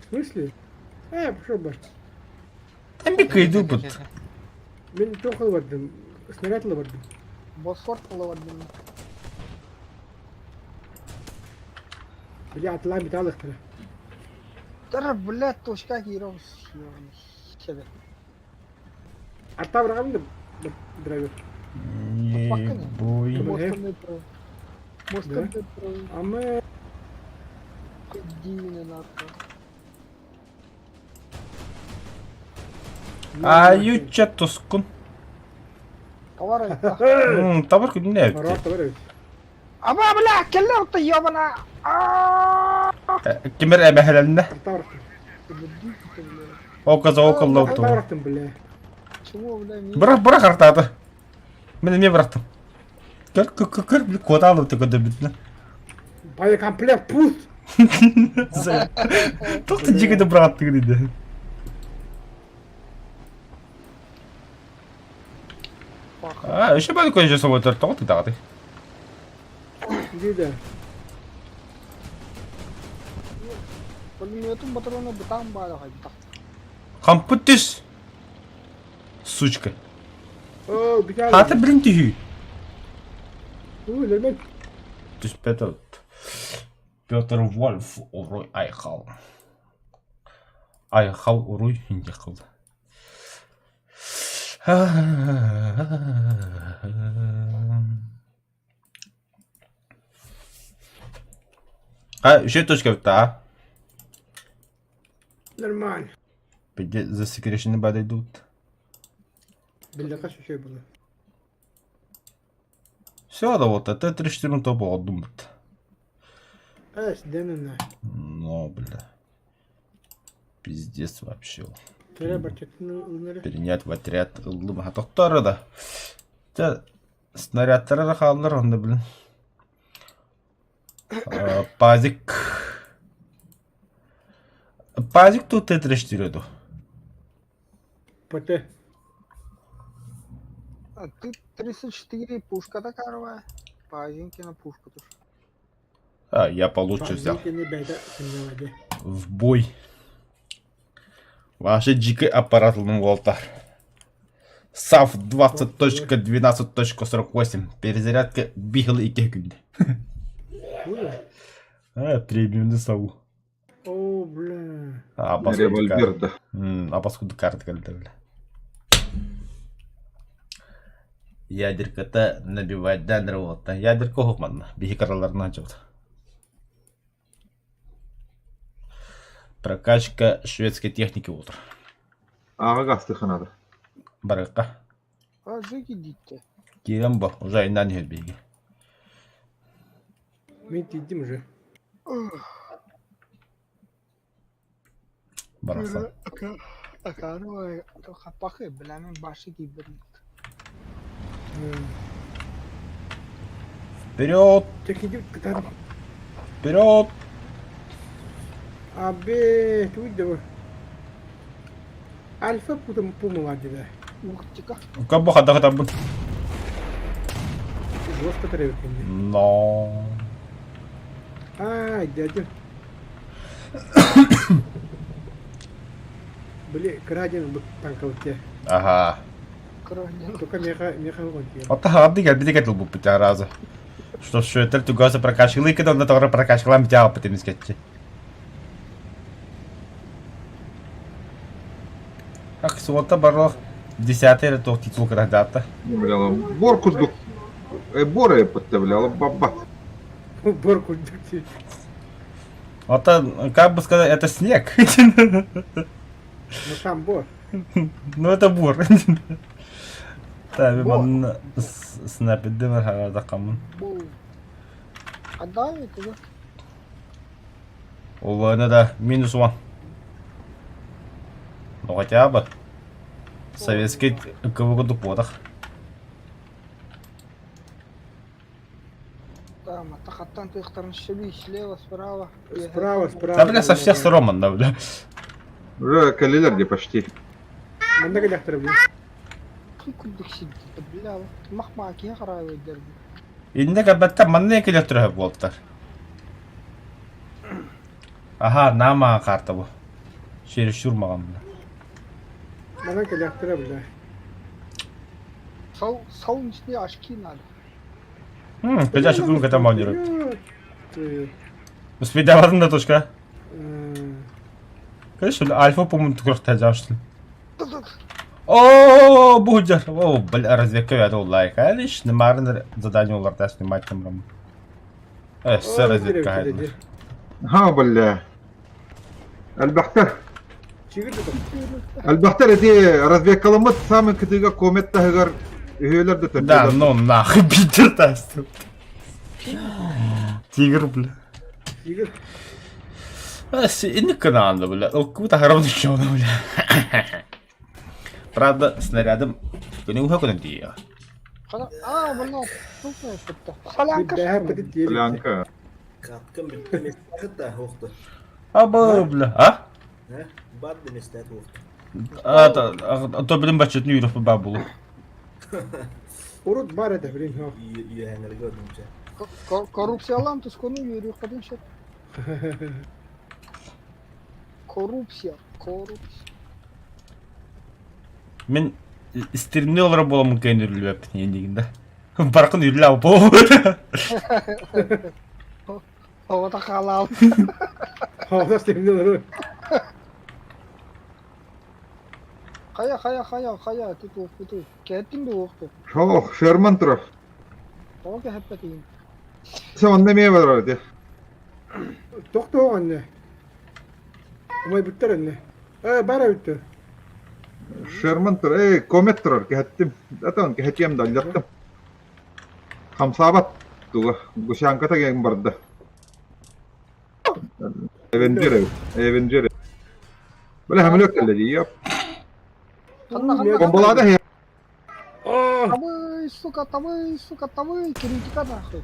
В смысле? Э, пошел бар. Там би кыйды бут. Мен тоқыл бардым. Снарядлы бардым. Босфорк ловардым. Бля, атла металлых. Да, блядь, точка киров. Себе. Арта бұрағам да драйвер. Не бой. Босфорк А мы... А юча тоскун. Товар. Табар күнне. Марат, товар. Аба, бля, келлер ёбана. Кимер әбәһәләнне. Арта Оказа околлау Арта ту. бұрақтым, бля. Чего, бля, Бырақ, бырақ артады. Мен не бырақтым. Көр, көр, көр, көр, код алып ты көдө бүтүнө. Боекомплект пуст. Тоқты жигити бырағатты дейді. А, еще бәлі көз жасап отыр, тоқты тағады. Дейді. Пулеметом патрона бутан бара хайда. Хампыт түс! Сучка. О, битали. Хата блин түһүү. Ой, лемек. Түспэт от. Петр Вольф уруй айхал. Айхал уруй индикыл. А, еще точка а? Нормально. Где засекреченные бады идут. Биллэхэ үчүгэй буолла. Все, да вот, это 34 топ думает. Эс, дэнэнэ. Ну, бля. Пиздец вообще. Төрө баччатын ылынары. Принять в отряд ыллым. А тохтор да. Те снарядтара да хааллар онда, блин. Пазик. Пазик тут Т-34 ду. ПТ. А ты 34 пушка такая. Пазинкина пушка тоже. А, я получше взял. Пазинкини бэйдэ сымньалады. В бой. Ваши дикий аппарат Волтар. САФ 20.12.48. Перезарядка бихыл икки күндэ. Буду? А, премиумный САУ. О, бля. А, Револьвер, да. А поскольку карта кэллэ, бля. Ядерката набивать да нырвотта. Ядерка оһох манна. Биһи караларынан дьыбыт. Прокачка шведской техники утр. Аҕа гастыханада. Барыкка. А жики дитте. Киирэн бо, уже айнаан иһэр биһиги. Мин тиийдим уже. Барахсан. Акарова хапахы, бля, мен башы кийбер. Вперед! Чекидим кытар. Вперед! Абе, туйда. Альфа путам пумала дебе. Ух, тика. Как бы хада хада Жестко требует. Но. Ай, дядя. Били, краден танковте. Ага. Краден. Только меха, меха гонки. Ота хады гәл кәтел бу бит разы. Что все это тугаса прокачивали, когда он тогда прокачивал, мтял потом искать. Ах, суота барлах десятый или то титул когда-то. Бля, бор курдук. Бор подставляла баба. Бор курдук. Это, как бы сказать, это снег. Ну сам бор. Ну это бур. Tabi манна снапиддимер харадакамын. А да, это да. Улына да минус one. Ну хотя бы. Советский КВГ дупотах. Там, атахаттан тыхтарын шеби, слева, справа. Справа, справа. Да бля, со всех сторон, да, бля. Уже калилер где почти. Манна кэлэхтэр бля. Курдук сидит, бля, махмаки харайвай дерби. Инде кабатта манна келе түрө болтар. Аха, нама карта бу. Чересчур маған бля. Манна кэлэхтэр бля. Сол, солнечные очки надо. Кыжа шукун ката маунирот. Успейдавадым да точка. Конечно, альфа, по-моему, tukrak тажаштыл. О, будер. О, бля, разведка вяду лайк. А лишь намарын задание уларда снимать там рам. Все разведка хайдна. Ха, бля. Элбэхтэр. Чигир Элбэхтэр эти разведкаламыт самый кытыга комет таһыгар үһүөлэр да Да, ну нахуй, Питер тастыл. Тигр, бля. Чигир. Инник каналында, бля. Ылкы тахарам ничего, бля. Правда, снарядом күнү уха күнү дия. А, бля, тут что-то. Солянка. Солянка. Каткын бүттү местахыт уохту. Аба, бля. А? Бат деместет уохту. А, то, блин, бачет не юров бабулу. Урут бар это, блин. Үйәңерге өдүмче. Коррупциялам тускону юрю кадын шет. Коррупция, коррупция. Мин стримни олорор буоламмын кыайан үрүлүбэппин диигин да. Баркын үрүлэ алпо. Оҕото хаалаал. Оҕото стримни олорор. Хайа, хайа, хайа, хайа, ты туохпутуй? Кэһэттиҥ да уохту. Ох, Шерман турар. Тоҕо кэһэппэтигин? Сэ онно эмиэ барар ити. Тохтоо анне. Умайбыттар анне. Э, бар эбиттэр. Шерман турар, эй, комет турар, кэһэттим. Атон кэһэтиэм да аллаттым. Хамсаабат туга, гусянката кэлэн барда. Эвенджер эбит, Эвенджер. Бля, хамлёк кэллэ дии, ёп. Ханна, ханна, ханна. Бомбалаада хэ. Табый, сука, табый, сука, табый, критика нахуй.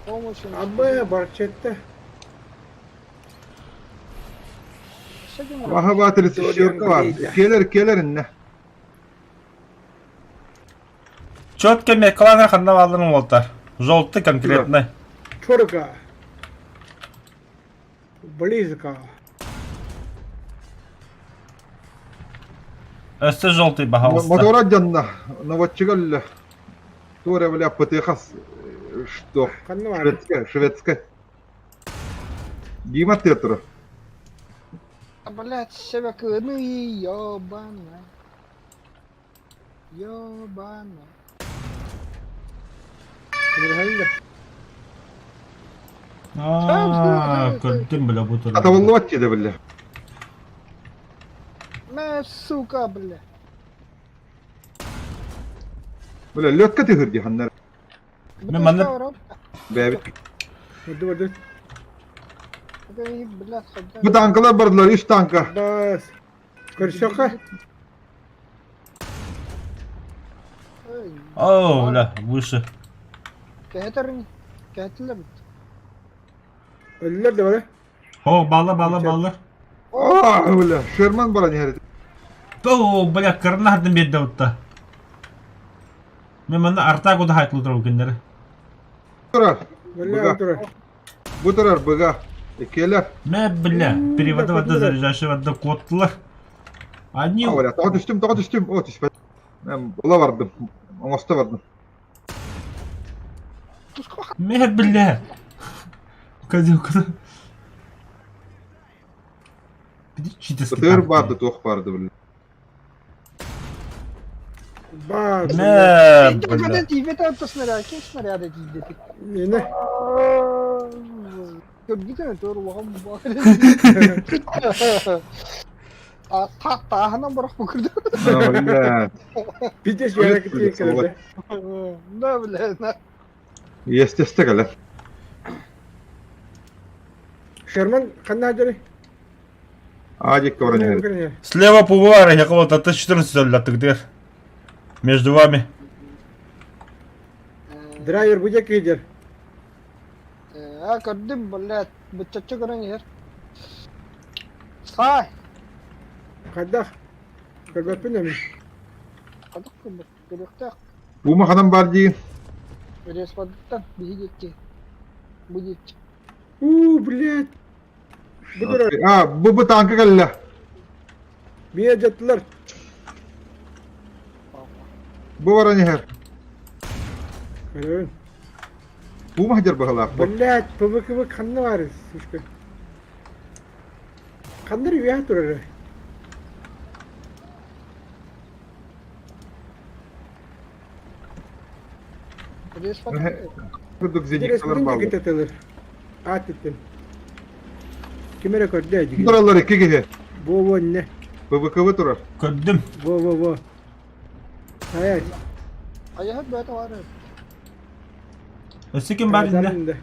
Помощь. Абы, барчетте. Ваха баатыр шерка бар. Келер, келер инне. Четко мекалана ханна бааларын уолтар. Желтый конкретно. Чорга. Близко. Өссө желтый баһаалыста. Мотора дьонно, наводчига өллө. Туора бля ПТХ что? Ханна бар. Шведская, шведская. Дима театра. Блять, себя ну и ёбана. Ёбана. Аа, көрдүм бля бу турар. Атабыллыбат диде бля. Мэ, сука, бля. Бля, лётка түһүр ди ханнар. Мен манна Бэбит. Барды барды. Бу танкалар бардылар, үс танка. Бас. Көрсөккө. О, бля, выше. Кэһэтэрин, кэһэтилэр бит. Өллөр да бары. О, балла, балла, балла. О, бля, Шерман баран иһэр. О, бля, кырнардым берді утта. Мен манна арта куда хайтлы турар күннері. Турар. Бля, турар. Бу турар быга. Иккиэлэр. Мэ, бля, переводы вода заряжающая вода котлар. Они... А, бля, тоҕо түстүм, тоҕо түстүм. О, түспэт. Мен ыла бардым. Оҥосто бардым. Мэ, бля. Козел, Ытыыр барды, туох барды, бля. Бар. Мэ, бля. Тиийбэт отто снаряд, ким снаряды тиийдэ? Мені. Көрбүтүн өтөр улахан А тааһынан бырах бу кырды. Бля. Пиздец, я тиийэн кэлэрдэ. Да, бля, на. Естественно, кэлэр. Шерман ханна дьөрү? Адикка баран иһэр. Слева пубара, я кого-то Т-14 өллөттүк Между вами. Драйвер бу диэки киирдэр. А, көрдүм, блядь, быччаччы көрөн иһэр. Сай! Хайдах? Көрбөппүн эми. Хайдах көрбөт, көрүөхтээх. Бума ханан бар дии. Респадыттан биһи диэки. Бу диэки. Уу, блядь. Бу турар. А, бу бу танка кэллэ. Миэ дьаттылар. Бу баран иһэр. Көрөбүн. Бу маһдьар быһалаах. Блядь, ПВКВ ханна баар, сучка. Ханна үөһэ турар. Курдук зениткалар бааллар. Кытатылар. Аат иттин. Ким эрэ көрдө дьиги. Тураллар икки киһи. Во-во инне. ПВКВ турар. Көрдүм. Во-во-во. Хайа. Айаһыт бэйэтэ баар. Өссө ким бар инне?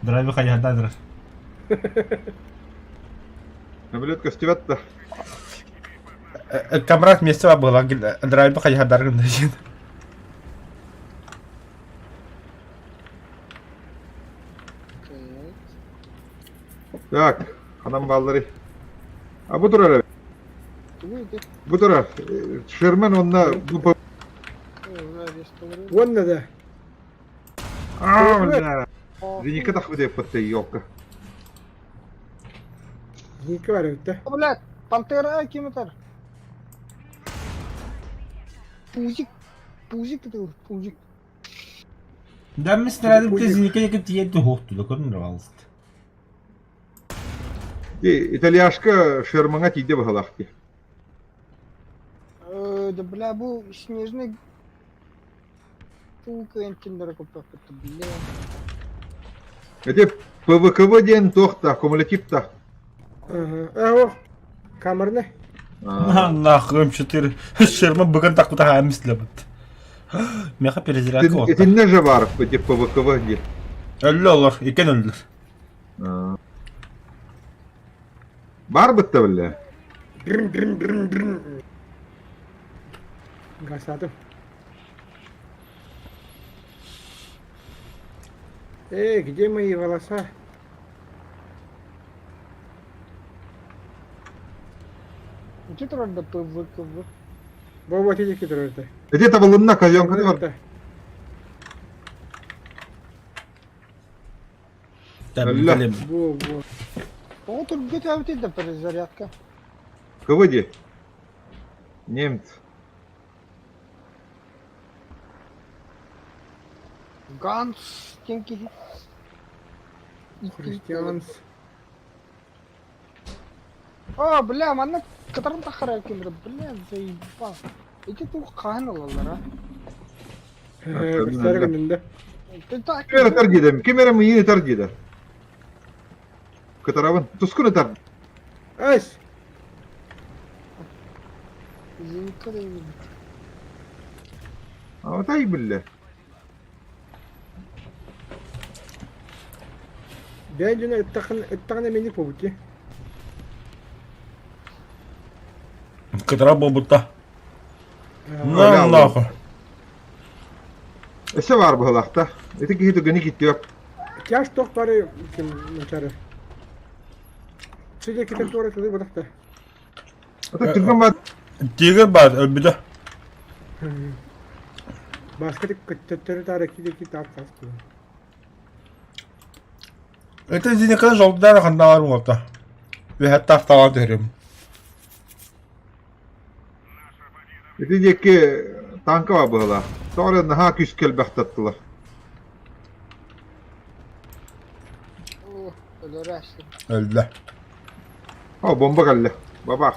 Драйвы хайаһарда турар. Самолет көстүбэт да. Камрад месте было, драйвы хайаһардар гында. Так, ханан бааллары. А бу турар. Бу турар. Шермен онна бу Уонна да. А, бля. Зенитка тахбыт эппэттэй, елка. Зенитка бар эбит да. Блядь, Пантера ким этэр? Пузик, пузик это пузик. Дәммис снарядым тезинike якын тиен туһуохту да көрүн рабалыст. Ди, итальяшка Шермаҥа тиийдэ быһалаах дии. Да бля, бу снежный бля. Ити ПВКВ диэн туох да, кумулятив да. Ага. О, камерный. Нахуй М4 Шерман быган такута хаамислебит. Меха перезарядка отта. Итиннэ же бар, ити ПВКВ диэн. Өллө олор, икен өллөр. Бар бытта биллэ. Дрин дрин дрин дрин. Гасатым. Эй, где мои волоса? Ити турар да ПВКВ. Бо вот эти турар Ити табылынна казенканы бар. Өллө. Во, во. О, тут где-то да перезарядка. КВ ди. Немец. Ганс, тенки. Христианс. О, бля, манна кытарын тахара кемир, бля, заебал. Эти тух хаан алалар, а? Көстөр гынында. Ты так... Ким эрэ тар Ким эрэ миин ытар диэтэ. Кытарабын. Тускун ытар. Ась! Зенитка да Атай биллэ. Бэйдүнэ ыттаҕына мени побути. Кытара буолбутта. На нахуй. Өссө баар быһылаахта. Ити киһи түгэни киттиэп. Тяж тох бары ким начары. Сидя китеп туора тылы бадахта. Ата түргэн баар. Тигр бар өлбүтэ. Башка көттөттөрү тары киде ки тап тас. Это зинеканы жолдары ханналар уолта. Үһәттаах таҕа түһэрим. Ити диэки танка бар быһылаах. Тоҕо эрэ наһаа күүскэ элбэхтаттылар. Өллө. О, бомба кэллэ. Бабах.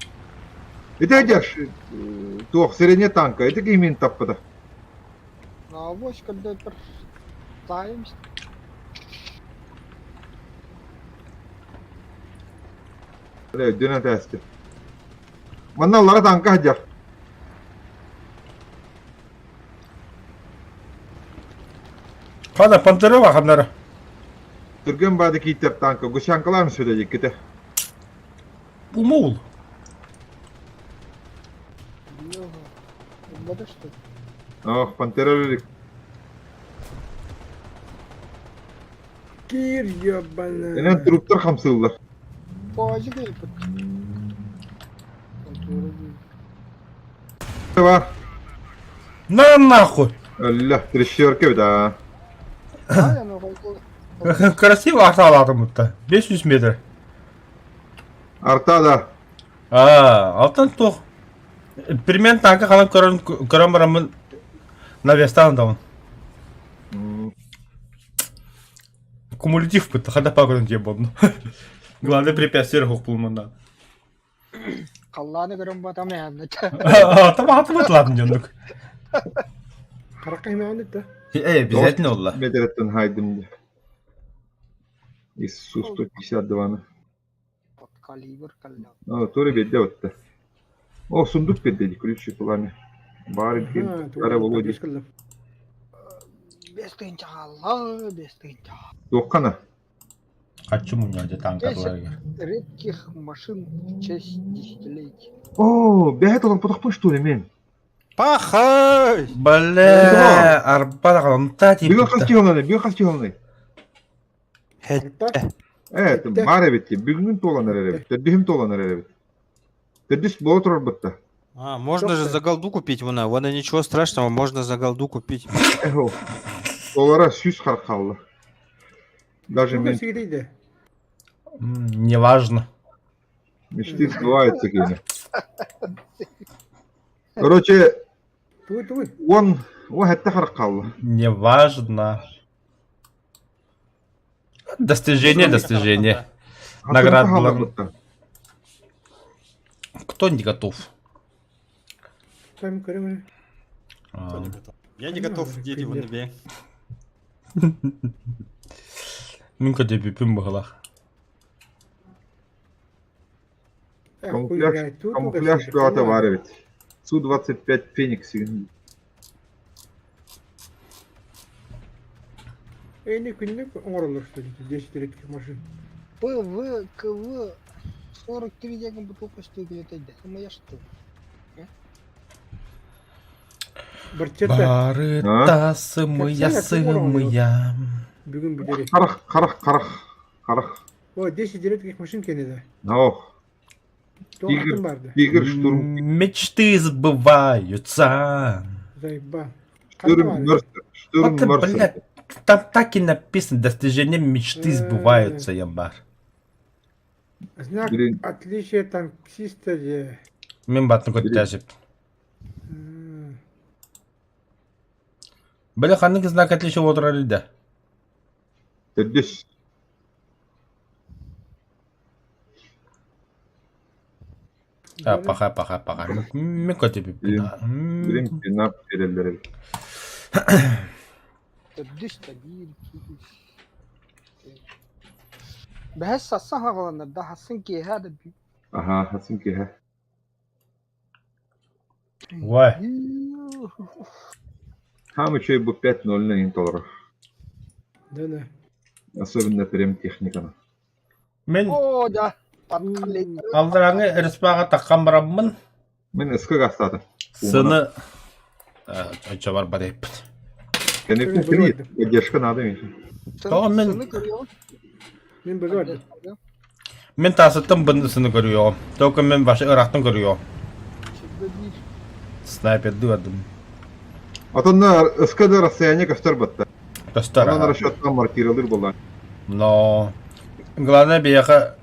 Ити эдэр туох сирене танка. Ити кимин таппыта. На авось, когда Таймс. Өйдүнэн тээсти. Манна аллара танка сылдьар. Хана пантера бар ханнара. Түргэн баады кииттэр танка гусянкалаан сүдэ дикките. Бу мол. Бада что? Ох, пантера өлүк. Кир ебана. Энэн труптар хамсыыллар. Пазик эпит. Бар. На нахуй. Өллө, трещерка бит аа. Красиво арталатым бутта. 500 метр. Арта да. А, алтан туох. Примерно танка халан көрөн көрөн бараммын навестан даун. Кумулятив бытта хада пагодон дие болду. Главное препятствие хок булманда. Халлааны көрөн батам яанна. Там атып атылатын жондук. Харакка химаан да. Э, обязательно олла. Метреттен хайдым. Иисус 152-ны. Калибр калля. О, туре бедде отта. О, сундук бедде, ключи пламя. Бар ким, ара Володя. Бес тыынча халла, бес тыынча. Туоххана. Хочу мунья танка туарга. Редких машин в честь десятилетия. О, бэһэт олон потохпун что ли мен? Пахай! Бля, арба даҕанта Бүгүн хас тиийбитте. тиһоланы, бүгүн хас тиһоланы. Хэттэ. Э, бар эбит, бүгүн туолан эрэр эбит, төрдүһүм туолан эрэр эбит. Төрдүс буола турар бытта. А, можно же за голду купить, вон, вон и ничего страшного, можно за голду купить. Эхо. Доллара сүүс харах хаалла. Даже мен Сигидейде. Неважно. Мечты сбываются кини. Короче, Тугуй тугуй. он он хэтте харах хаалла. Неважно. Достижение, достижение. Наград Награда. Кто не готов? Там көрөм. Кто не готов? Я не готов, дерево набей. Мин көтөпүпүн быһылах. Камуфляж, камуфляж бөҕөтө баар эбит. Су-25 Феникс Эйни күннүк оҥороллор что ли, 10 редких машин. П, В, К, В, 43 деген бутылка что где-то Я что? Барчета Барыта сымыя сымыя. бүгүн бүтэри. Харах, харах, харах, харах. О, 10 редких машин кэннэ да. Ох, Туох Тигр. атын барды. Тигр, штурм, Мечты сбываются. Заебал. штурм, Мерсер, штурм, Вот, ты, Мерсер. блядь, там так и написано, достижение мечты сбываются, ямбар. Знак Блин. отличия танкиста де. Мен батын көттәжіп. М, Бля, ханнык знак отличия отырар еді. Төрдүс. А, паха, паха, паха. Мен көтөпүппүн. Блин, Блин, пинап береллер эбит. Төрдүс да биир, икки, үс. Бэһэс сассан хаҕаланар да хассын киэһэ да бүү. Аха, хасым киһэ. Ой. Хам үчүгэй бу 5-0 иһин толорор. Да, да. Особенно прем техниканы. Мен О, да. Подкалей. алдараңы респаға таққан бараммын. Мен ысқы гастады. Сыны Очо бар бар еппін. Кенеттен кини поддержка надо меньше. Тоҕо мен- Мен бөлө барды. Мен тасыттым бұнысыны көрüyor. Только мен башы ырақтын көрüyor. Снайперді көрдім. Атонна ысқы да расстояние көстөр батта. Достар. Онан расчеттан маркировалыр болла. Но главное бияқа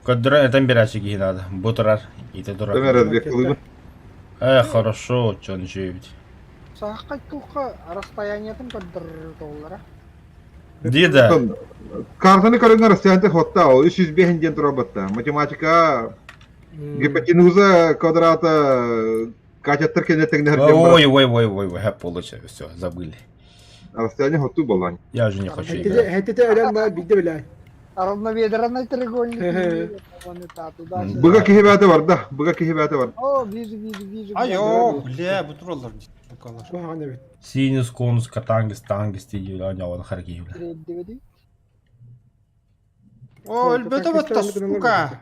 көддөрөн этен берәчи киһи надо. Бу турар, ите Төмөр турар. разведкалыгы. Э, хорошо, чон жүйбит. Саахха туохха расстояниетын көрдөрөр толлара. Дида. Картаны көрөнгө расстояние хотта, ол 305 ден турар батта. Математика гипотенуза квадрата катеттер кенеттен Ой, ой, ой, ой, ой, получается, все, забыли. Расстояние хотту болла. Я уже не хочу играть. Хэтите өлөн баар бидде билэ. Равнобедренный треугольник. Вон это туда. Быга киһи бәте бар да, быга киһи бәте бар. О, вижу, вижу, вижу. Айо, бля, бутуралар. Букалар. Куһаҕан эбит. Синус, конус, катангис, тангис, тиги, аня, харки. Тириэрдибитий. О, өлбөтө батта, сука.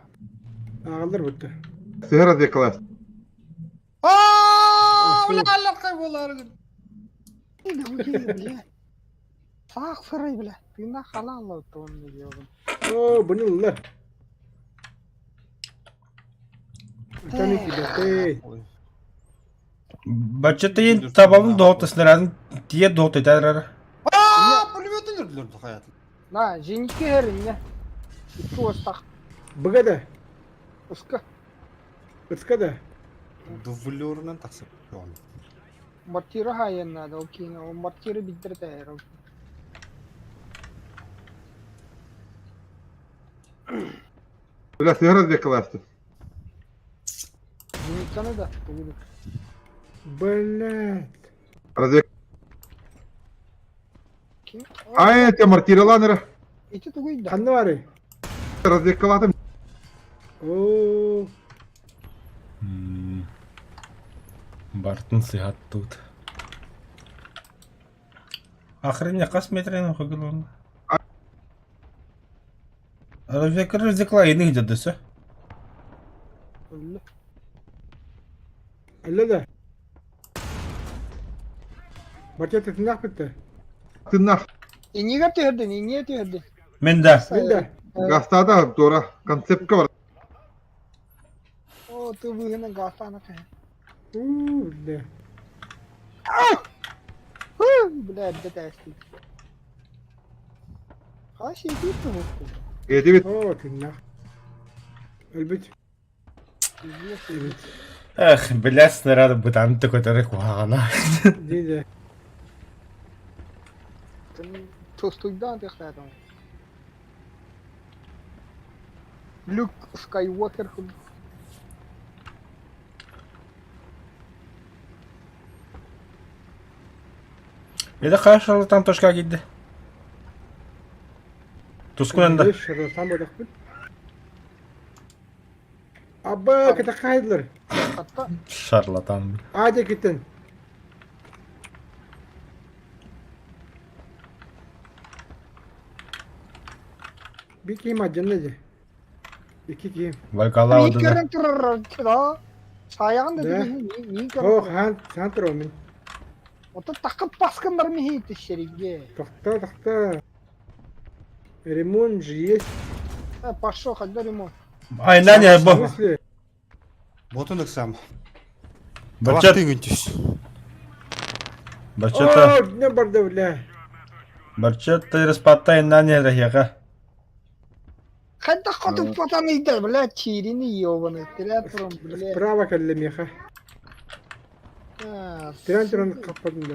Ааҕаллар бутта. Сыһы разведкалас. Аа, бля, алларкай болар. Бля. Саах сырай, бля. Тыына халаалла оттон диэҕин. О, буну ылла. Таны кибетей. Бачытыйын табабын доғыты снарядын тие доғыты тәрір. Аа, пулемет өлдүрдү хаят. На, женьки херинне. Икки уостах. Быга да. Ыска. Ыцка да. Дублерынан таксып. Мортира хайын надо, окей. Мортира биддер тээр. Бля, сыһы разведкалас. Женьканы да. Тугуду. Блядь. Разведка. Ким? Ай, те мортираланыр. Ити тугуйда. Ханна баарый? Разведкалатым. О, Бартын сыхат тут. Охренеть, қас метрен оқығын. Разведка развекла, иных дедесі. Өллө. өллө да. Мартета тыннаах битте. Тыннах. Иннигэ түһэрдин, иннигэ түһэрдин. Мен да. Мен да. Гастада тура концептка бар. О, ты быһынан гаастаана кэһэ. У, бля. Бля, эрдэ тээстик. Хас иитиит туһукту. Эти бит О, тыннаах. Өлбүт. Эх, блядь, снаряд бытан көтөрө куһаҕана. Диде. Тустуйдаан тыахтаатым. Люк Скайуокер Это хорошо, там точка киирдэ. Тускунан да. Шарлатан бодохпун. Абба, кытахайдылар. Шарлатан. Адя китен. Bir киим адьанна дии. Икки киим. Вайкалаа Мин көрөн турар да. Саайаҕын да Да. мин көрөн. Оо, хаан, хаан турар мин. Ото такып баскыннар михи тишерге. Тохто, тохто. Ремонт же есть. Пошел, когда ремонт. Ай, Наня, В бо. смысле? Вот он их сам. Бачат, күнтүс. бачата, О, не барда, бля. бачата распатай Наня рахяга. Хайда хоту потан иде, бля, чирини ёбаный. Театром, бля. Справа кэллэ миэхэ. Тирэн туран хаппатым да.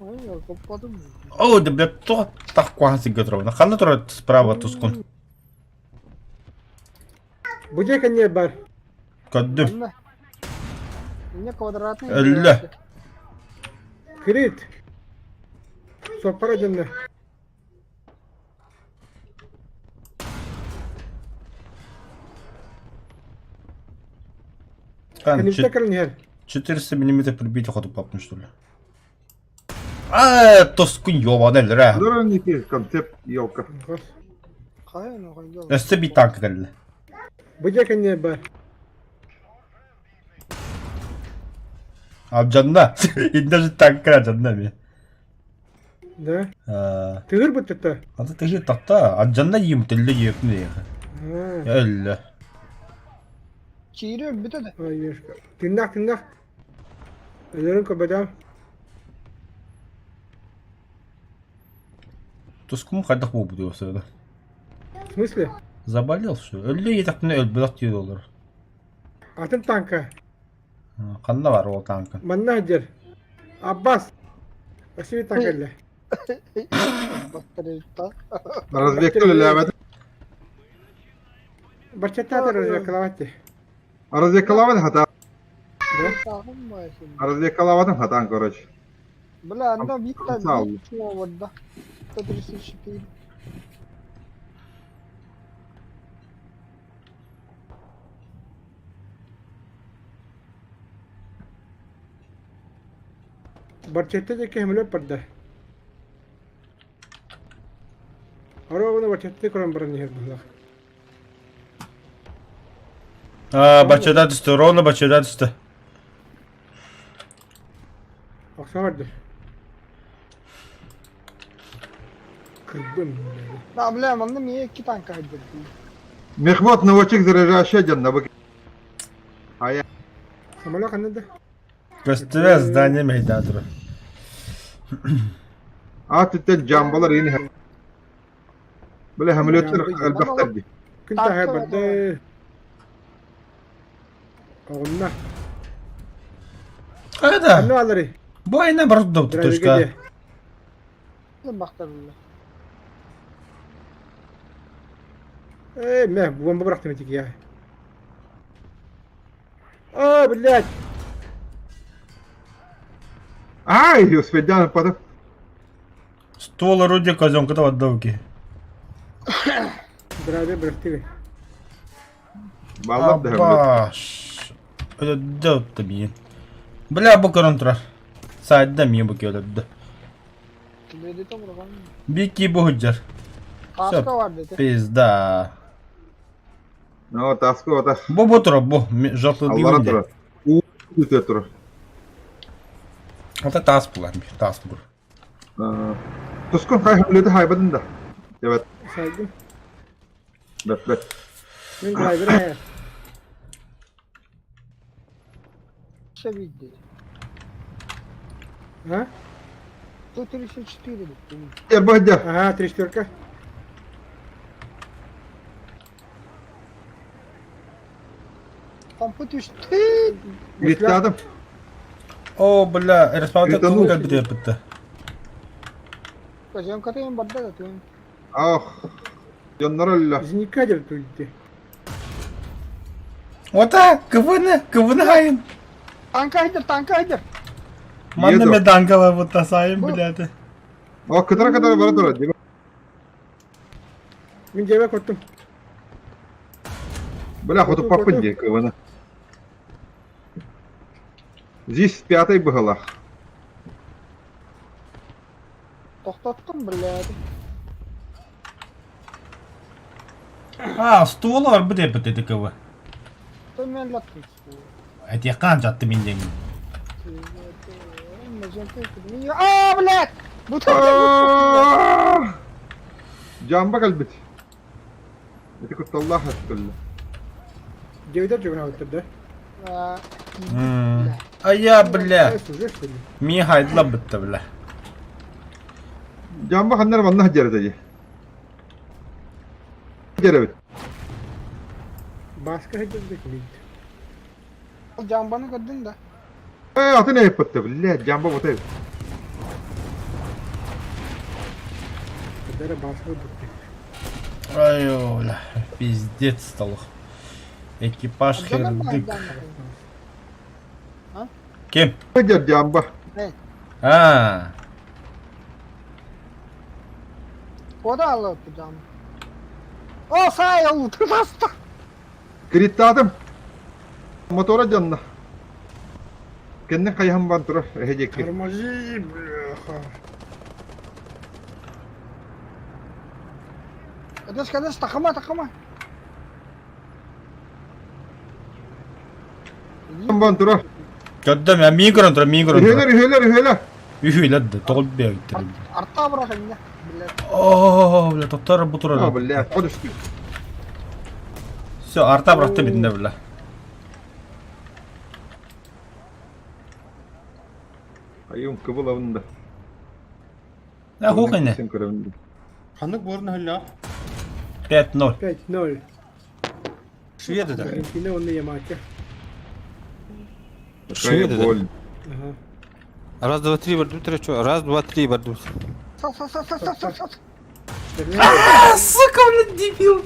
Ой, коппадым. О, да бля, то так куһаҕан сиргэ Ханна турар справа тускун. Бу дьэ кэннэ бар. Көрдүм. Мне квадратный. Өллө. Крит. Соппара дьонно. Хан, Кэнибитэ кэлэн иһэр. 400 миллиметр прибить хоту папну, что ли? А, тоскун ёбаный лра. Здорово, концепт елка. Өссө би танк кэллэ. Бу дьэ кэннэ бар. Абдьанна. Инде же танк кыра ми. Да. А, Тыгыр быттыта. аты тыгыр такта. Абдьанна иим төллө иэпни диэхэ. Өллө. Чири өлбүтэ да. Ой, ешка. Тыннах, тыннах. Өлөрүн көбөдө. Тускум хайдах буолбут уосада. В смысле? Заболел что? Өллө иэтэхпинэ өлбөтөх диир олор. Атын танка. Ханна бар ол танка? Манна дер. Аббас. Спасибо танка эллэ. Бастырыта. Разведка үлэлээбэт. Барчаттаатар разведкалаабат. Разведкалаабат хата. Тагым байсын. Разведкалаабатын хатаан короче. Бля, анда Вита Сал. вот да. 134. Барчатта дьэ кэһэмилэ барда. Оруобуна барчатты көрөн баран иһэр быһыылаах. А, бачада түстэ, ровно бачада түстэ. Охсо барда. Кырбым. Да, бля, манна мие икки танка хайдыр. Мехвод наводчик заряжающий дьон на А я Самолет ханна да? Көстүбэ здание мэйдаа турар. А түттен жамбалар ини. Бля, хамлеттер элбэхтэр дии. Күн таһа барда. Оҕунна. Хайда? Ханна алары? Бу айна бар да точка. Бахтарылла. Э, мэ, бомба бырахтым этики я. О, блядь! Ай, успедян потом. Ствол орудия казенка отдавки. Здравия, бырахтыгы. Баллар да хамлет. Абаш. Өлөдө миин. Бля, бу көрөн турар. Сайда миин бу өлөдө. Киледи бурган. Бики бу худжар. Каска бар деди. Пизда. Ну, таска ота. Бу бу турар, бу. Жотлы Аллара бигүнде. турар. У үтө турар. Ата тас булар, тас бур. Тускун хай хамлети хайбадын да. Evet, Сайдым. бэт бэт. Мен драйвер ая. Шевид деди. А? 134 деди. Эрбадя. Ага, три четверка. Помпа түстэ. Криттадым. О, бля, респаунта Кританул. тугу кэлбит эппитте. Казенка тыын барда да тыын. Ах. Дьоннор өллө. Зенитка деп туйды. Ота, КВН, КВН хайын. Танка айдыр, танка айдыр. Манна Еду. меданкала вот тасайын, блядь. О, кытара-кытара бара турар. Дима. Мин дьиэбэ көрдүм. Бля, хоту папын дии КВН. Здесь пятый быһылах. Тохтоттум, блядь. А, стол бар бит эппит эти КВ. То мен латтым. Эти кан жатты мен деңин. А, блядь! Бу Жамба кэлбит. Ити кутталлаах өттүллэ. Дьиэбитэр чугаһаабыттар да? А я, бля, Служишь, что ли? ми хайдла битте, бля. Жамба ханнар манна дьэрэтэ дии. Дьэрэбит. Бааска сылдьар килиит. Жамбаны көрдүн да. Э, атын эппитте, бля, жамба ботай. Кадара бааска бутты. Ай, бля, пиздец стал. Экипаж хердык. Кем? Дьэр жамба. А, Куда алып жам? О, сай, утырдаста. Криттадым. Мотора дьонно. Кэннин хайаһан бан турар, эһэ диэки. Тормози, бляха. Кадаш, кадаш, тахама, тахама. Бан турар. Көрдüm я мин көрөн турар, мин көрөн Үһүөлэр, турар. үһүөлэр, үһүөлэр. Үһүлэр да, тоҕул бэйбиттер. Арта бырах инне. Блядь. О, бля, тоттор бу О, турар. бля, ходишь. Все, арта бырахты битинде, бля. Айым кыбыл абында. Я хухайны. Сен көрөмүн. Ханнык борны хөллө? 5-0. 5-0. Шведы да. Аргентина, он на Ямаке. Шведы да. Боль. Ага. Раз, два, три, барду, три, чё? Раз, два, три, барду. Са, са, са, са, са, са, са. А, сука, бля, дебил.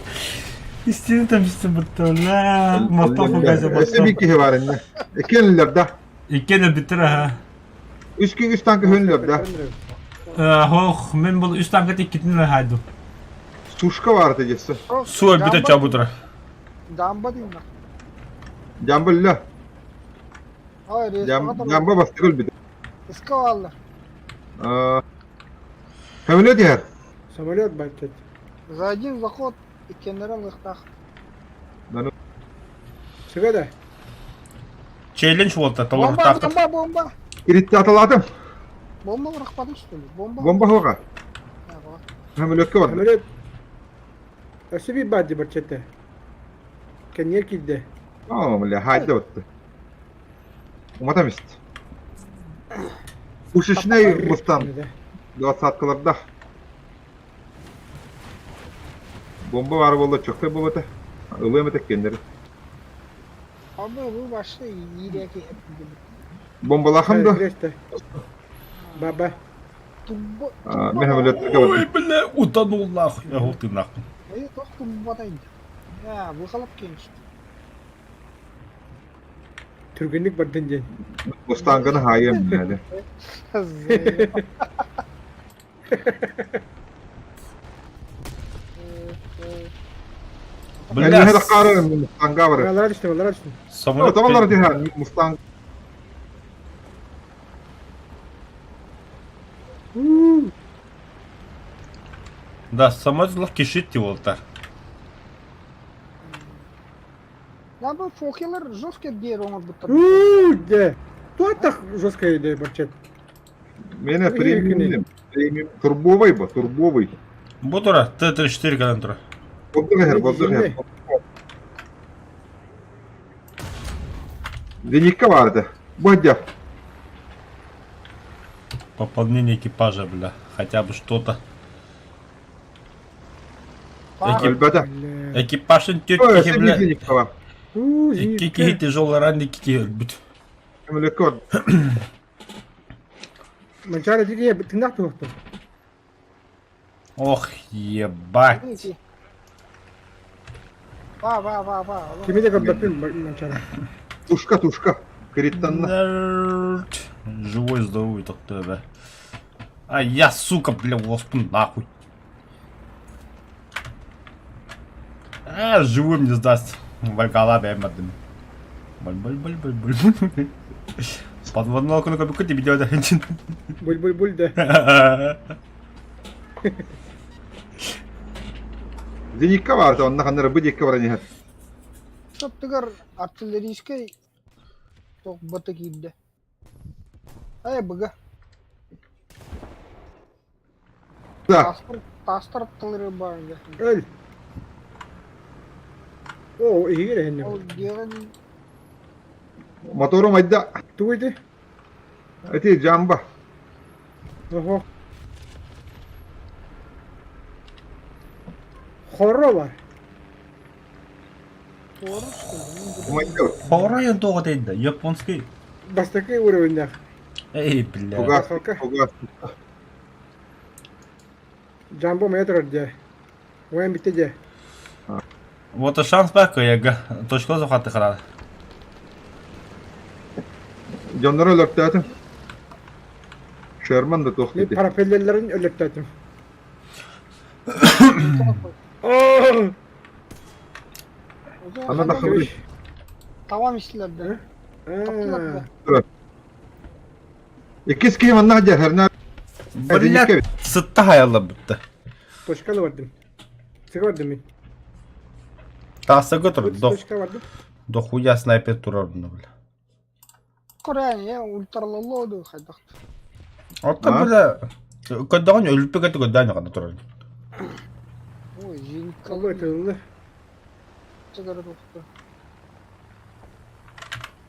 Истина там все бля. Мостов угазил, Эсе мостов. бики бар инне. Экенлер да. Иккене битер, ага. Үс ки үс танка хөнлөр да. Хох, мен бұл үс танка тек китин хайду. Сушка бар дегесе. Су бите чабутра. Жамба дейм. Жамбылла. Ой, рейс. Жамба бастырыл бит. Иска алды. Аа. Хамилет яр. Самолет бачат. За один заход иккеннерен лыхтах. Сыга да? Челлендж болта, толор Бомба, тактык. бомба, бомба. Киритте аталадым. Бомба бырахпадың что ли? Бомба. Бомба хоға. Хамилетке бар. Самолет. Өсө bir бадди бачата. Кенье кидде. О, бля, хайда отты. Уматам ист. Пушечный мустан. Двадцаткаларда. Бомба бар болду, чөктө болот. Ылым этеккендер. Abi bu başta iyi ki hep gibi. Бомбалахам да. Кресте. Баба. Тумба. Мен хамилетке бар. Ой, бля, утонул нахуй. Я ты нахуй. Эй, тох тумба да инде. Я, bu халап кенш. Түргенлик бардын ден. Мустанганы хайым бля. Бля, Мен хәдә карарым мустанга бар. Алар түштү, алар түштү. самолет. Тамалар дигән мустанг. Да, самолет лох кишит болта. Lan bu Fokker жесткий дер оңор бутта. Уу, де. Туа так жестко иде бачат. Менә премиум. Премиум турбовый ба, турбовый. Бу тура, Т-34 кадан тура. Болду хәр, болду хәр. Зенитка барды. Бодя. Пополнение экипажа, бля. Хотя бы что-то. Экип... Әлбәттә. Экипажын Ой, тетки, бля. зенитка бар. Уу, Икки киһи тяжелый ран, икки киһи өлбүт. Көмөлөккө бар. Манчаары дикие тыыннаах туһуктун. Ох, ебать. Иди. Ба, ба, ба, ба. Кими да көрбөппүн Манчаары. Тушка, тушка. Криттанна. Живой, здоровый тоқтөбе. А я, сука, бля, оспун нахуй. А, живым не сдаст. Вальгала бэм бардым. Боль боль боль боль боль боль. Подводного кнопку тебе делать. Буль-буль-буль да. Зенитка баар, онно ханна эрэ бу диэки баран иһэр. Саптыгар артиллерийскай туох бата киирдэ. Ай, быга. Да. Таастар, таастар аттылары баар Өл. Оо, иһигэр эһиннэ. Ол диэҕин Моторум айда. Тугу ити? Ити жамба. Охо. Хоро бар. туорус что ли? Умайда. Хорайын тоға дейді, японский. Бастакы уровеньдах. Эй, бля. Фугас, Халка. фугас. Джамбо моя турар дьэ. Уйан бүттэ дьэ. Вот шанс бар кыйыга. Точка захваты храна. Дьоннору өлөртөөтүм. Шерман да туох Мен диэти. пропеллерлерин өлөртөөтүм. Оо! Ана да хабы. Тавам истилэр Аа. Иккис киһи манна дьэ хернаа. Бля, сытта хаялла бітті. Точканы бардым. Сыга бардым мен. Таса көтір, дох, Точка бардым. дохуя снайпер турар бұны, бля. Корея ультралолоду хайдах. Отта, А? бля, көддіған өліппе көті көддіған ғана турар. Ой, зенитка. Алла тыллы.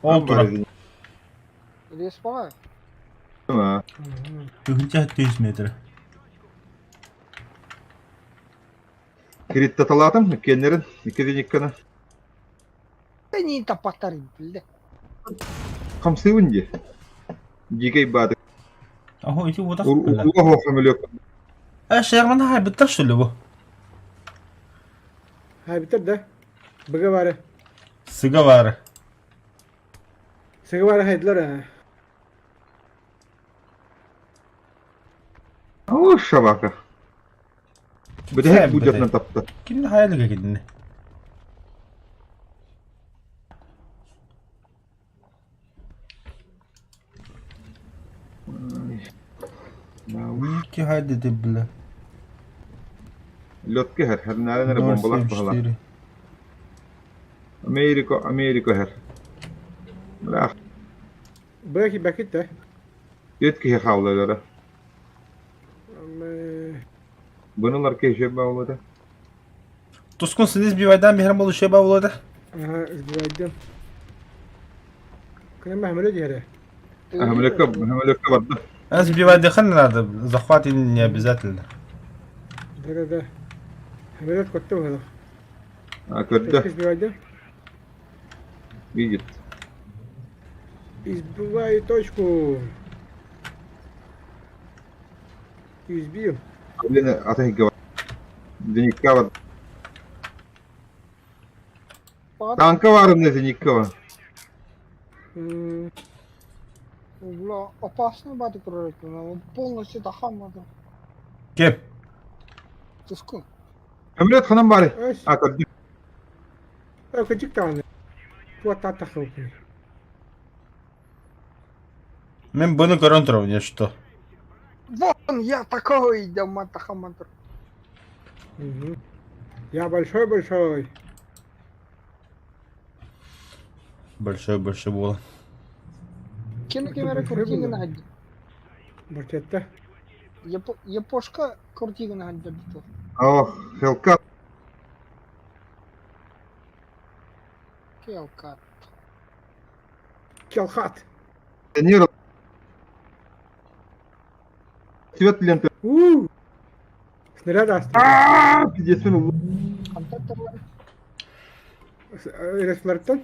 Ол турар. Респаға. Түгінші 700 метр. Кириттаталаатым, иккиэннэрин, икки зеникканы. Да не тапатар, бля. Хамсыыбын дии. Дикэй бааты. Ахо, ити отақ, бля. Уга хоох көмөлөк. Ә, Шерман хай біттір, что ли, бұ? Хайбитер да. Быга бары. Сыга бары. Сыга бары хайдылар аа. О, шабака. Бүтэһик будетынан тапта. Кимді хаялыға келдіні? Ки хай деді, бля. Лётке хэр, хэрнээрэн эрэ бомбалаах баһала. 0,74. Америка, Америка хэр. Бля, Быга ки бакит да. үт киһи хааллалара. Бұнылар кешеп баулады. Тускун синиз бивайдан бихрам болу шеба болады. Ага, сбивайдым. Кына махмеле диһәрэ. Хамлекке, хамлекке барды. А сбивать дыхание надо, захват не обязательно. Да да да. Хамелет котты буолар. А, көрдө, Точка сбивайдым. видит. Избиваю точку. Избил. Блин, атын бар. Зеникка бар. Танка бар эмне зеникка бар. М, Бля, опасный баты прорыть, он полностью тахам надо. Кеп. Туску. Хамлет ханам бар. Ась, А, көрдү. а кыжык даҕаны. Туох таххыбыппын. Мен бұны көрін тұрып, не что. Вон я такой, да матахамантр. Мгм. Я большой-большой. Большой-большой было. Кем кемере куртигин хадди. Бартетта. Япошка куртигин хадди биту. О, Хелкат. Келкат. Келхат. Нер. Цвет ленты. У. Снаряд астын. А, пиздец, мен Контактерлар. Реслартан?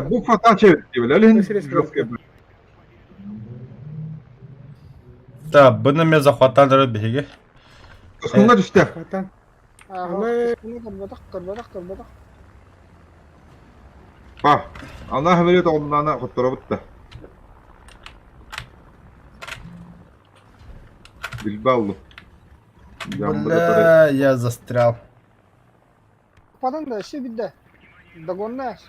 Бу фатача диэбил, ол Да, бұны мен захваттан биһиги. Тускунга түстэ. Хатан. Көрбөтөх, көрбөтөх, көрбөтөх. Па, ана хэмэлиэт оҕуннаана хотторобут да. Билбаллу. Бля, я застрял. Падан да, все беда. Догоннаш.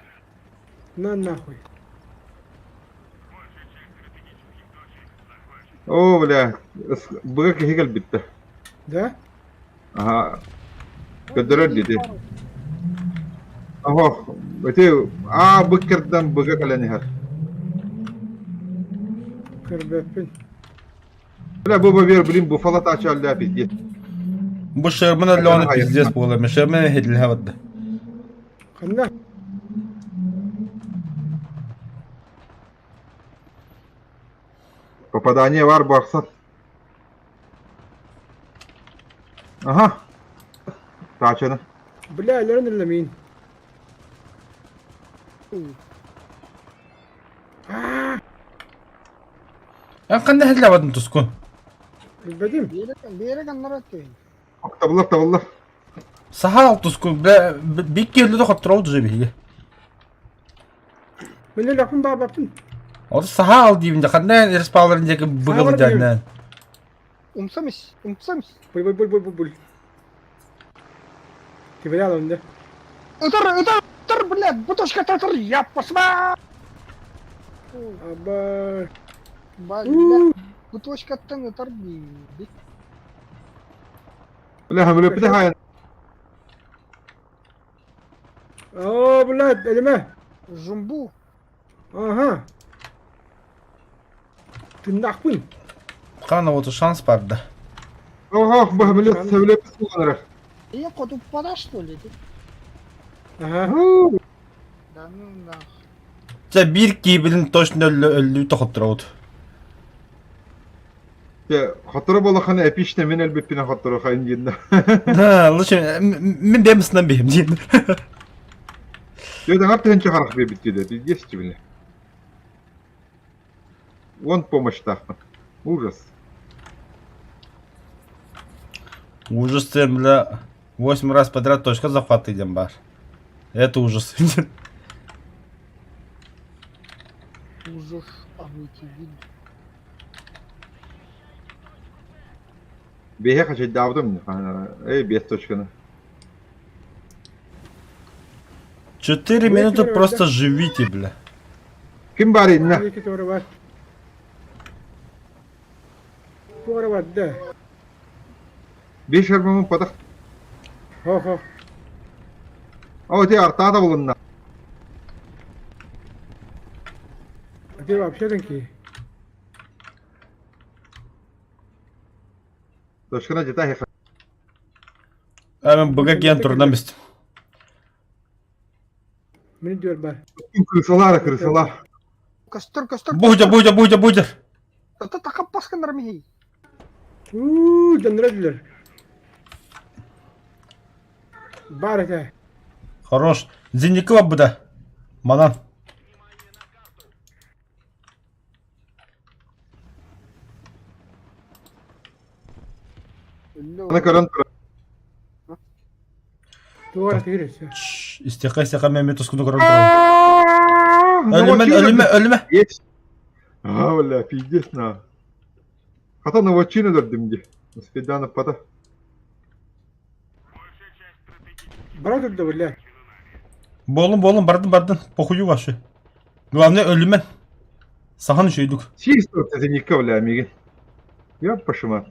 На нахуй. О, бля, быга киһи кэлбиттэ. Да? Аха. Көрдөрөр диэти. Оһох, ити аа быккырдан быга кэлэн иһэр. Көрбөппүн. Бля, бу бабер, блин, бу фалат ачалла пиздец. Бу Шерман Алена пиздец буола. Шерман хедилһэ барда. Ханна? Попадание бар барсат. Ага. Тачаны. Бля, өлөрөн өллөмиин. Эн ханна хедилэ бардын тускун? Билбэтим. Биэрэ каннара өттөйүн. Табыллар, табыллар. Саха тускун, бля, бикки өллө да хотторобут уже биһиги. Мен өлөкпүн баабаппын. Ол саха ал диибин да ханна эн респауларын диэки быгылы дьаннан. Умсамис, умсамис. Буль буль буль буль буль буль. Ты валял он, да? Ытыр, ытыр, ытыр, блядь, бутушка татыр, я посма. Аба. Блядь, бутушкаттан ытыр дии. Бля, хэмэлиэппитэ хаайан. О, блядь, элемэ. Жумбу. Ага. Тыннахпын. Хана вот шанс барда. Ох, бу хэмэлиэт хэмэлиэппит суоланара. Я коту пада что ли? Ага. Да ну нах. Чэ биир киибилин точно өллүү тохотторобут. Те, хотторо буолаххына эпичнэ мин өлбүппүнэ хотторуохайын диэн. Да, лучше мин бэйэм сынан бэйэм диэн. Дьэ, даҕар тыһыынча харах биэрбит диэтэ, пиздец били. Уон помощьтаахпын. Ужас. Ужас диэн, бля, восемь раз подряд точка захвата диэн баар. Это ужас. Ужас, а мы тебе. Биэһэ хачайдаабытым эй биэс точканы. Четыре минуты просто живите, бля. Ким баар иннэ? Екі торы бар. Торы бар, да. Биэс армамын потах. Хо-хо. О, те артаата булунна. А ты вообще такие? Точкана жета хеха. А мен быга киэн турунан бистим. Мин диор бар. Крысалар, крысалар. Костер, костер. Буһдьа, буһдьа, буһдьа, буһдьа. Это така паскандар михи. Уу, дьоннор Бар этэ. Хорош. Зеники буда. Манан. Аны көрөн турар. Туора тиһир Истиэхэ, истиэхэ, мен тускуну көрөн турабын. Өлүмэ, өлүмэ, өлүмэ. Есть. А, бля, пиздец на. Хата новочины дөрдүм ди. Успедана пата. Бара турда бля. Болун, болун, бардын, бардын. Похую вообще. Главное, өлүмэн. Сахан үчүйдүк. Чисто зенитка, бля, мигин. Я пошима.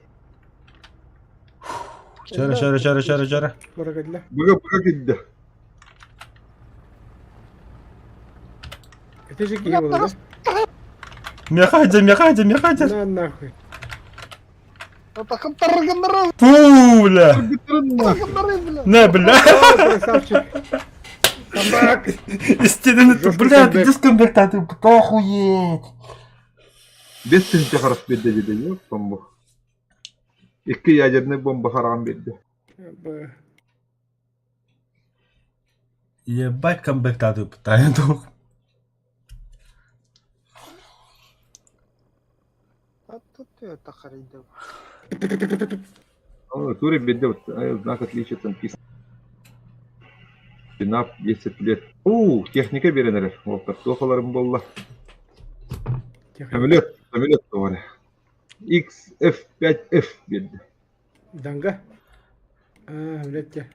Чара, чара, чара, чара, чара. Туора кэллэ. Быга быга кидде. Это же киһи буолла. Меха, меха, меха. На нахуй. Така таргандары, Фу, бля. таргандары, бля. Не, бля. О, красавчик. Камбэк. Истинный, Жесткий бля, камбэк. ты камбэк, ты охуеть. Без тыһынча харах биэрдэ диде, yok бомба. Икки ядерный бомба харам биэрдэ. Б. Ебать камбэктаатыппыт туох. Туре бедде знак отличия танкист. Пинап 10 лет. У, техника берен эрэр. Уолтар туох ыларым буолла. Самолет, самолет тоҕо XF5F биэрдэ. Данга. А, блядь.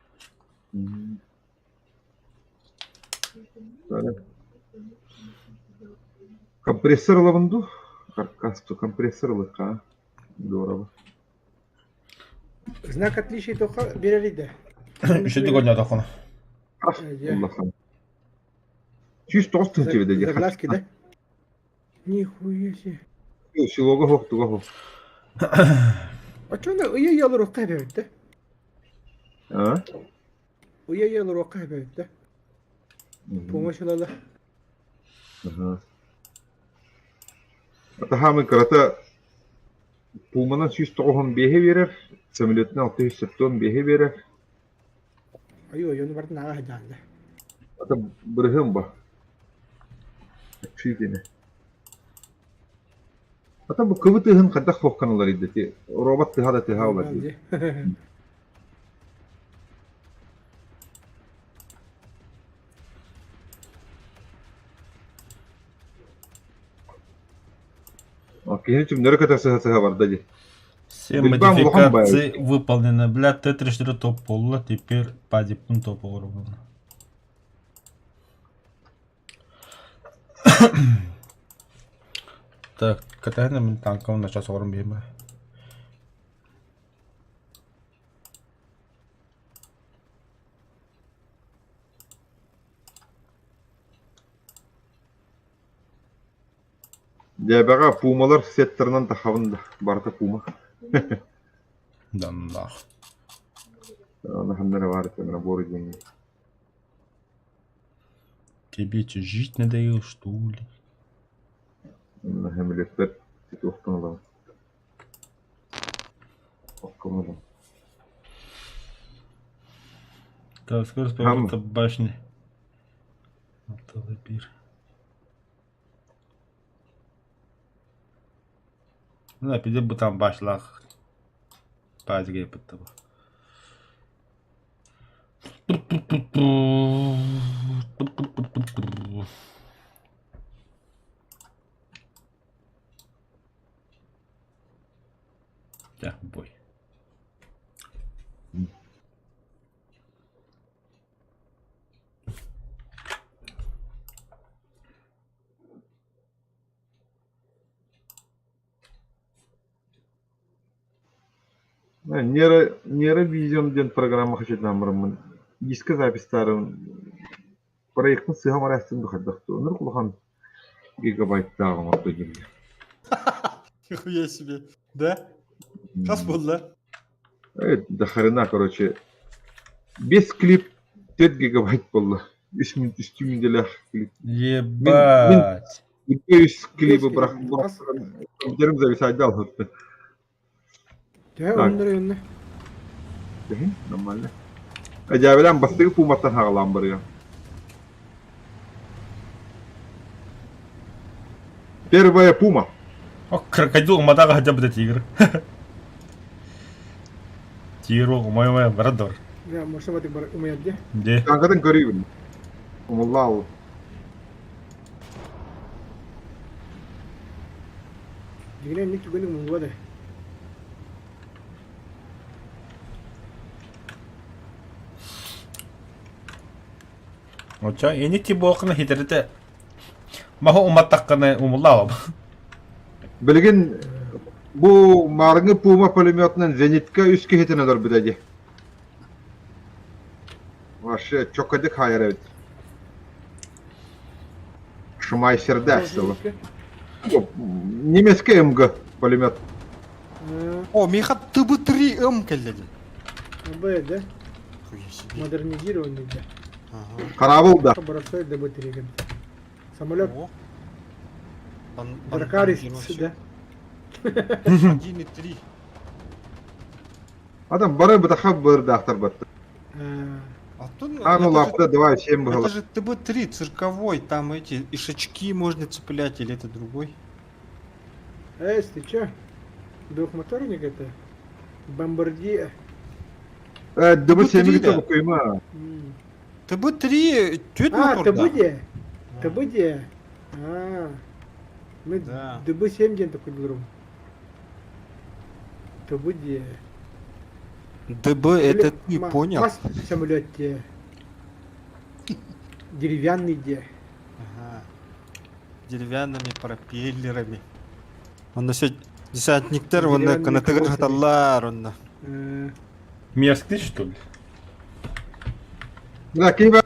Компрессор ылабын дуу? Каркас компрессор ылыхха. Здорово. Знак отличия тоха берерийде. Үшөдүк ойнотоххуна. Улахан. 109 тыһыынча бедэ дии. Заглазки, да? Нихуя себе. Селога суох, туга суох. Оччону ыйа ыйа эбэбит да? А? Ыйа ыйа олоруохха эбэбит да? Помощь ылала. Ага. Атаһаамын кырата Пуманан 195 биэрэр, самолетынан 675 биэрэр. Ой, ой, ону бардын аҕа сылдьаҕын да. Ата бырыһыам ба. Чүйтини. Ата бу кыбы тыһын хайдах суохханалар идети робот тыһа да тыһа олар дии. Киһини түмнэри көтө сыһа-сыһа барда дии. Все модификации выполнены. Бля, Т-34 топ буолла, теперь падиппын топ оҥоробун. Так, катаһын мин танкабын начаас оҥорон биһим. Дьээбэҕэ пумалар сеттарынан тахабын да, барыта пума. Даннаах. Ханна эрэ баар этэ набор диэҥҥэ. Тебе че, жить надоело, что ли? Самолеттар туохтан ылабын. Окко ылабын. Так, скорость поворота башни. Автолапир. Ну, пиде бутан башлах. Пазге бутта. Так, бой. Нейровизион диэн программа хачайдаан бараммын диска записьтарын проектын сыыһа оҥорооччум да хайдах дуо ынырык улахан гигабайттаах оҥордо дииллэр. Нихуя себе. Да? Хас буолла? Э, до хрена, короче. Без клип 4 гигабайт буолла. Үс мүн үстүү мүнделээх клип. Ебать. Үс клибы бырах компьютерым зависайда алһытты. Төһө уһуннар уйунна? Нормально. Дьээбэлээн бастакы пууматтан хаҕалаан барыа. Первая пума. О, крокодил умадаға хотя бы да тигр. Тигр умай-умай барадор. Я, может, в бар умайар де? Де. Таҥхатын көрүүбүн. Умуллаа Дигинен ник түгені умулла да. Оча, ини ти буохна хитерите. Маһы уматтаххына умуллаа Билигин бу маарыҥҥы Пума пулеметынан зенитка үс киһитин өлөрбүтэ дии. Вообще чоккайдык хаайар эбит. Шмайсердэ сылы. Немецкий МГ пулемет. О, миэхэ ТБ-3М кэллэ дии. Б, да? Модернизированный, да. Хараабыл да. Простой ДБ-3. Самолет. Дракарис, да. 1,3. Адам бары бытаха бырдаахтар батты. А то, ну, А, ну это же- лапта, давай, 7 Это было. же ТБ-3 цирковой, там эти ишачки можно цеплять, или это другой? Эй, ты чё? Двухмоторник это? Бомбардир. Э, ДБ-7 ДБ-3, да. куйма. М. ТБ-3 тюрь А, мотор, да. ТБД? ТБД? А, мы Да. ДБ-7 день такой был. ТБД. ДБ это ты, понял? Мас в самолете. Деревянный де. Ага. Деревянными пропеллерами. Он все десантниктер, он Деревянными канатыгар колесами. хаталлар, он. Э, Мерзкий, что ли? Бля, киба.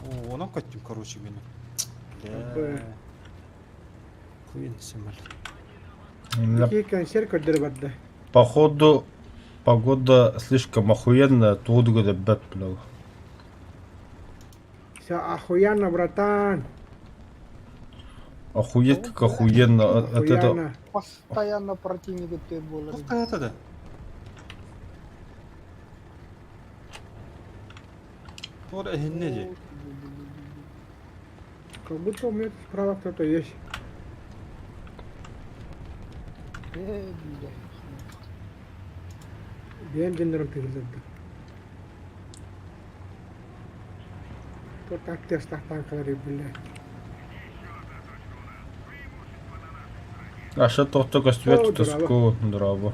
О, он костюм, короче, меня. Б. Хуин самолет. Да. Какие консервы көрдөрө Походу, погода слишком охуенная, тут года бэт, бля. Все охуенно, братан. Охуеть, как охуенно. От от этого... Охуенно. Постоянно противники ты был. Ну, это да. Тор эхинне Как будто у меня тут справа кто-то есть. Бэйэм дьоннорум тыгылларда. То так тестах танкалары, блядь. А что только свет О, тоску, драво.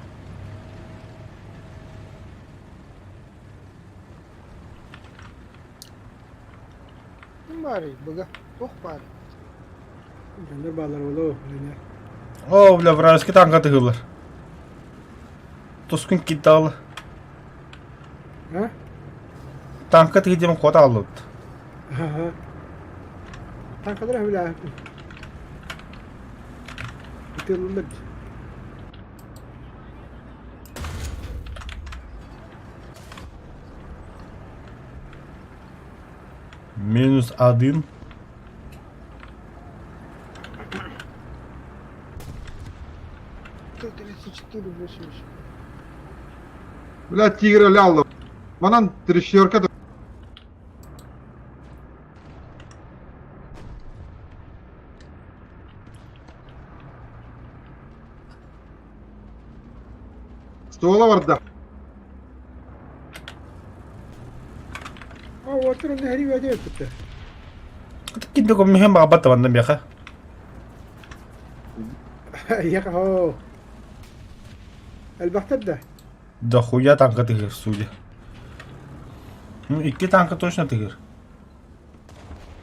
Ким баарый, быга, туох баар. Дьоннор баалар болоо, блядь. О, бля, вражеский танк атыгылар. Тоскун кидал. А? Танка тыгы кот алып. Ага. Танкалар бля. Ытыллар. Минус один. 134, 80. Бля, тигра ляла. Манан трещерка. Стола варда. А вот он на гриве одет тут. Кинде ком мехем багабат ванна меха. Я хо. Элбахтар да. Да хуя танка тыгыр, судя. Ну, икки танка точно тыгыр.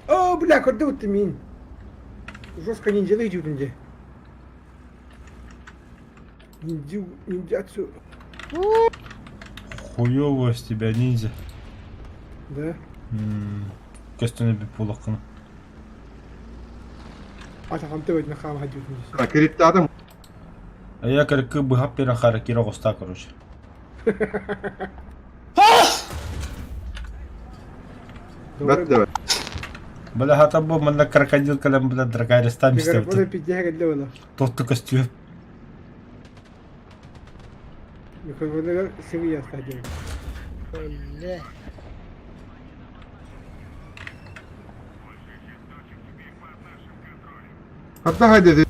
О, бля, куда вот ты мин? Жестко ниндзя идут где. Ниндзю, ниндзяцу. Хуёво с тебя ниндзя. Да. Көстөнө bir пулакын. А там ты вот на хам ходил. Кредит адам. А я каркы быхап пера харакира госта, короче. Бәт давай. Бля, хата бу манна крокодил калам бля дракаристан Микрофон мистер. пиздец для Тот костюм. Микрофон семья стадион. Бля. Hatta haydi.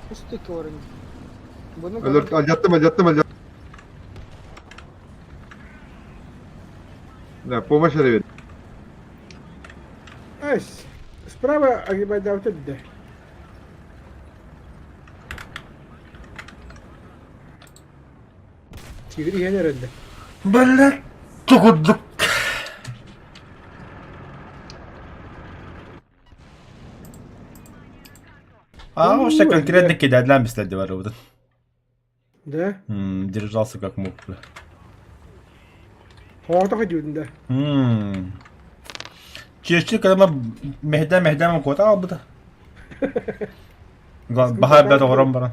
Пустык орын. Бұны Алжаттым, алжаттым, алжаттым. Да, помощь ребят. Ась, справа огибай да вот это да. Тигр я не рада. Бля, тугудук. А, вообще конкретно кидать местля вот. Да? Держался как мог, бля. Хоғта ходил, да. Чешчи, когда мы мехда мехда мы кота албыта. Бахар бә тоғырам бара.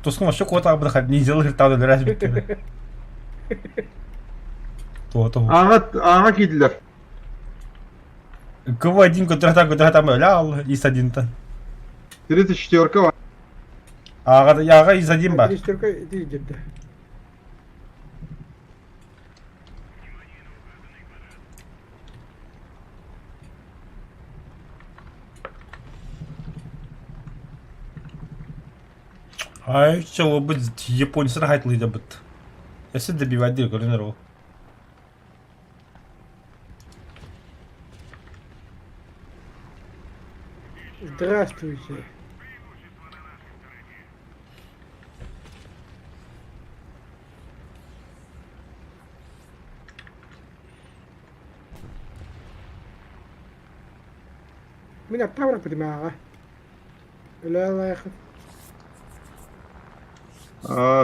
Тоскун вообще кота албыта, хат не сделал хиртауды дөрәс битте. То-то. Ага, ага киделер. Кого один, который там, который там, ля, из один-то. 34-ка. Ага, яга из один ба. Тридцать ты идет, да. Ай, чего бы японцы хайтлыйда быт. Если добивать дир көрүнөр ол. Здравствуйте. Мин аттаабар битимээҕэ. Үлэ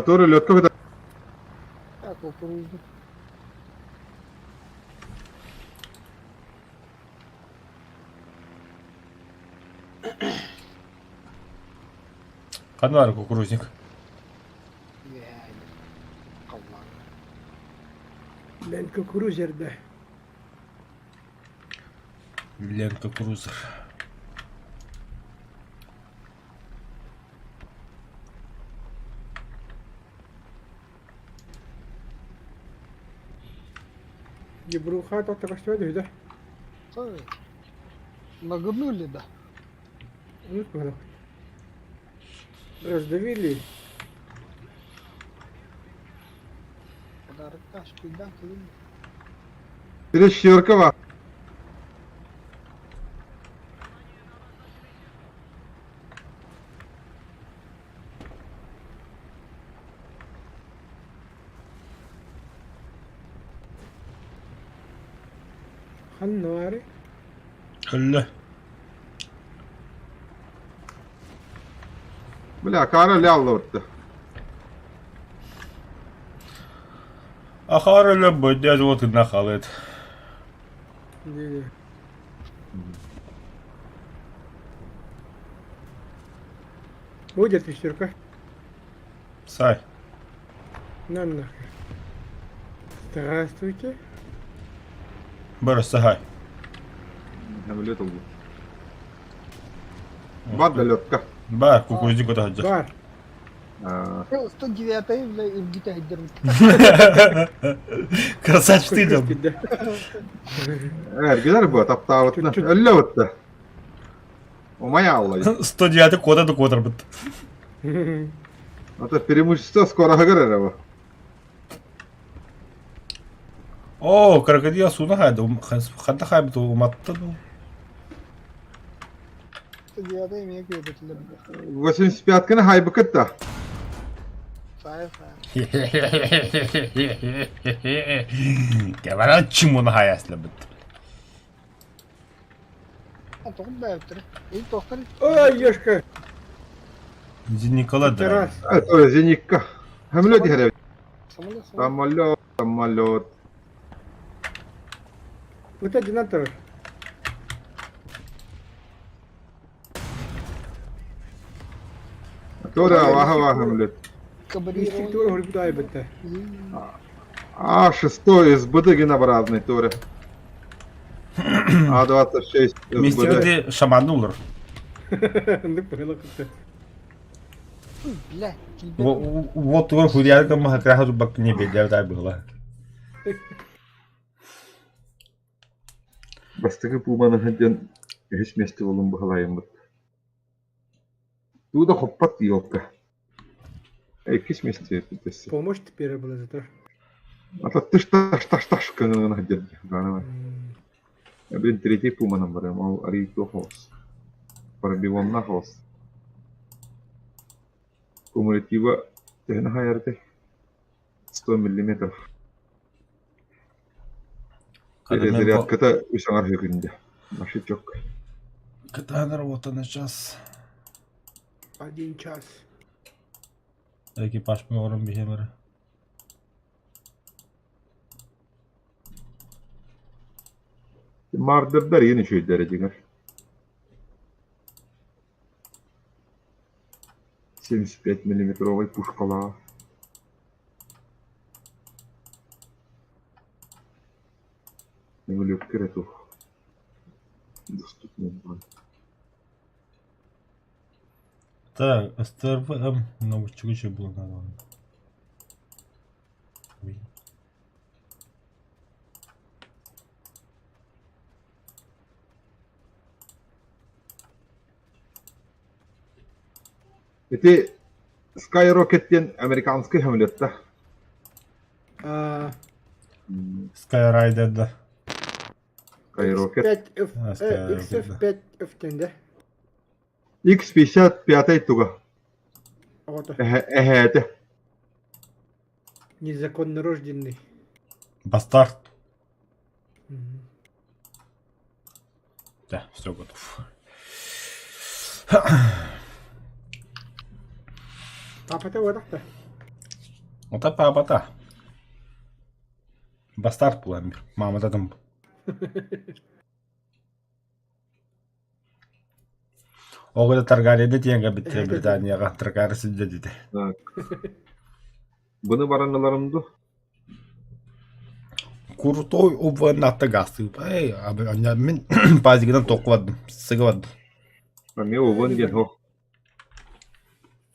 Тур лётка кыта. Так, кукурузник. Ханна баар кукурузник? Ленка Крузер да. Ленка Крузер. Ебруха тоқта көстүбэт үһү да. Нагнули, да. Ну, понял. Раздавили. Подарок куйдан кылын. Трещеркова. Ханнари. Өллө. Бля, кара ляллы Ахар өлө бөдө вот на халыт. Не-не. Будет пятерка. Сай. На нахер. Здравствуйте. Бары сахай. Самолет oldu. Бар да лётка. Бар кукурузник ота хаджар. Бар. 109 бля, үргүтэ хайдырбыт. Красавчик ты там. Да. Эргилер бу таптаабытна. Өллө бутта. Умай аллай. 109 кода да котар быт. Это преимущество скоро гырыр бу. О, крокодил суна хайды. Ханта хайбыт уматты бу. 109 эмиэ күөбэтилэр. 85-кını хайбыкыт да. Сай сай. Кевара чумуна хаясла быт. А тоҕун бэйэптэр. Ил тохтар. Ой, Ешка. Никола да. Раз. Это зенитка. Самолет дихәрә. Самолет. Самолет, самолет. Вот одинатор. Тора ваха ваха самолет. Мистик тура хурбут айбытта. А, шестой СБД генообразный Тора. А26 СБД. Мистик шаманулар. Ну, понял, как-то. Бля, Вот тугар хуярка махакраха бак не бедя тай было. Бастыгы пуманы хәддән үһүс месте болун баһалайым бут. Туда хоппат ёлка. Иккис месте питесе. Помощь теперь была зато. Ата тыш таш таш таш кынын хәддән. Блин, третий пуманым барым, ал ари тохос. Пробивон хос. Кумулятива техна хаярты. 100 миллиметров. Перезарядката үсаңар хөкүндө. Маши жок. Катана работа на час. Один час. Экипаж мором бихемер. Мардырдар yeni şöyle дегер. 75 миллиметровый пушкала. Самолет кирету. Доступный. Так, СТРВМ много чего еще было надо. Ой. Эти Skyrocket диэн американскай самолетта. А, Skyrider да. Skyrocket. X5F, А, Skyrocket, да. XF5F диэн да? X55 туга. Оҕото. Эһээтэ. Незаконно рожденный. Бастард. Да, все готов. Папата уотахта. Ота папата. Бастард буолан бир. Маамата там. Оҕо да Таргариены тиэҥҥэ бүттэ Британияҕа Таргари сылдьа дите. Бұны баран ыларым ду? Крутой УВН-аты гастыып. Эй, мин пазигынан тоққубадым, сыгыбадым. Мен УВН диэн хох.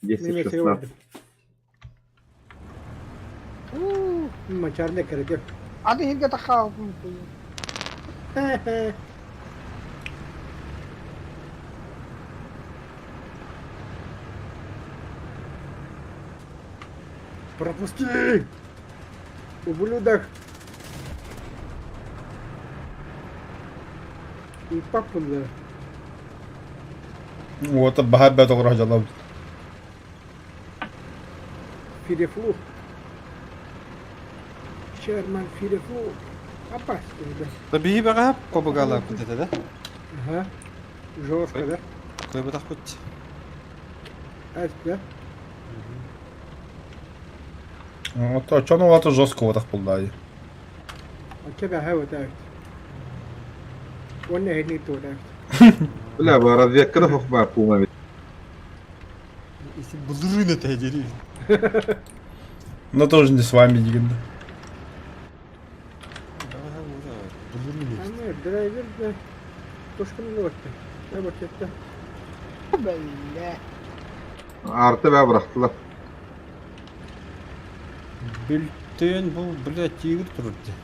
Мен 10-16. Мачарны кэрэтиэм. Аты иһиргэ тахаалбын. Пропусти! Ублюдок! Ыыппаппын да. Уота баһар бэт оҕуруо дьалабыт. Фирефлу. Шерман Фирефлу. Опасный, да. Да биһи бэҕэһэ кобыгалаабыт этэ да? Ага. Жестко, да? Кыайбатахпыт. Ась, да? Ото чону уота жестко уотах буллаайы. Оччо бэҕэһээ уотаабыт. Уонна эһини туотаабыт. Бля, бу разведка да суох баар пуума эбит. Если былырыын этэ дири. Но тоже не с вами дигин. Бэҕэһээ уотаабыт. Былырыын эбит. Аны драйвер да тушканы уотта. Да бакетта. Бля. Арты бää бырахтылар. Бүлтүн бу, бля, тигр турар дии.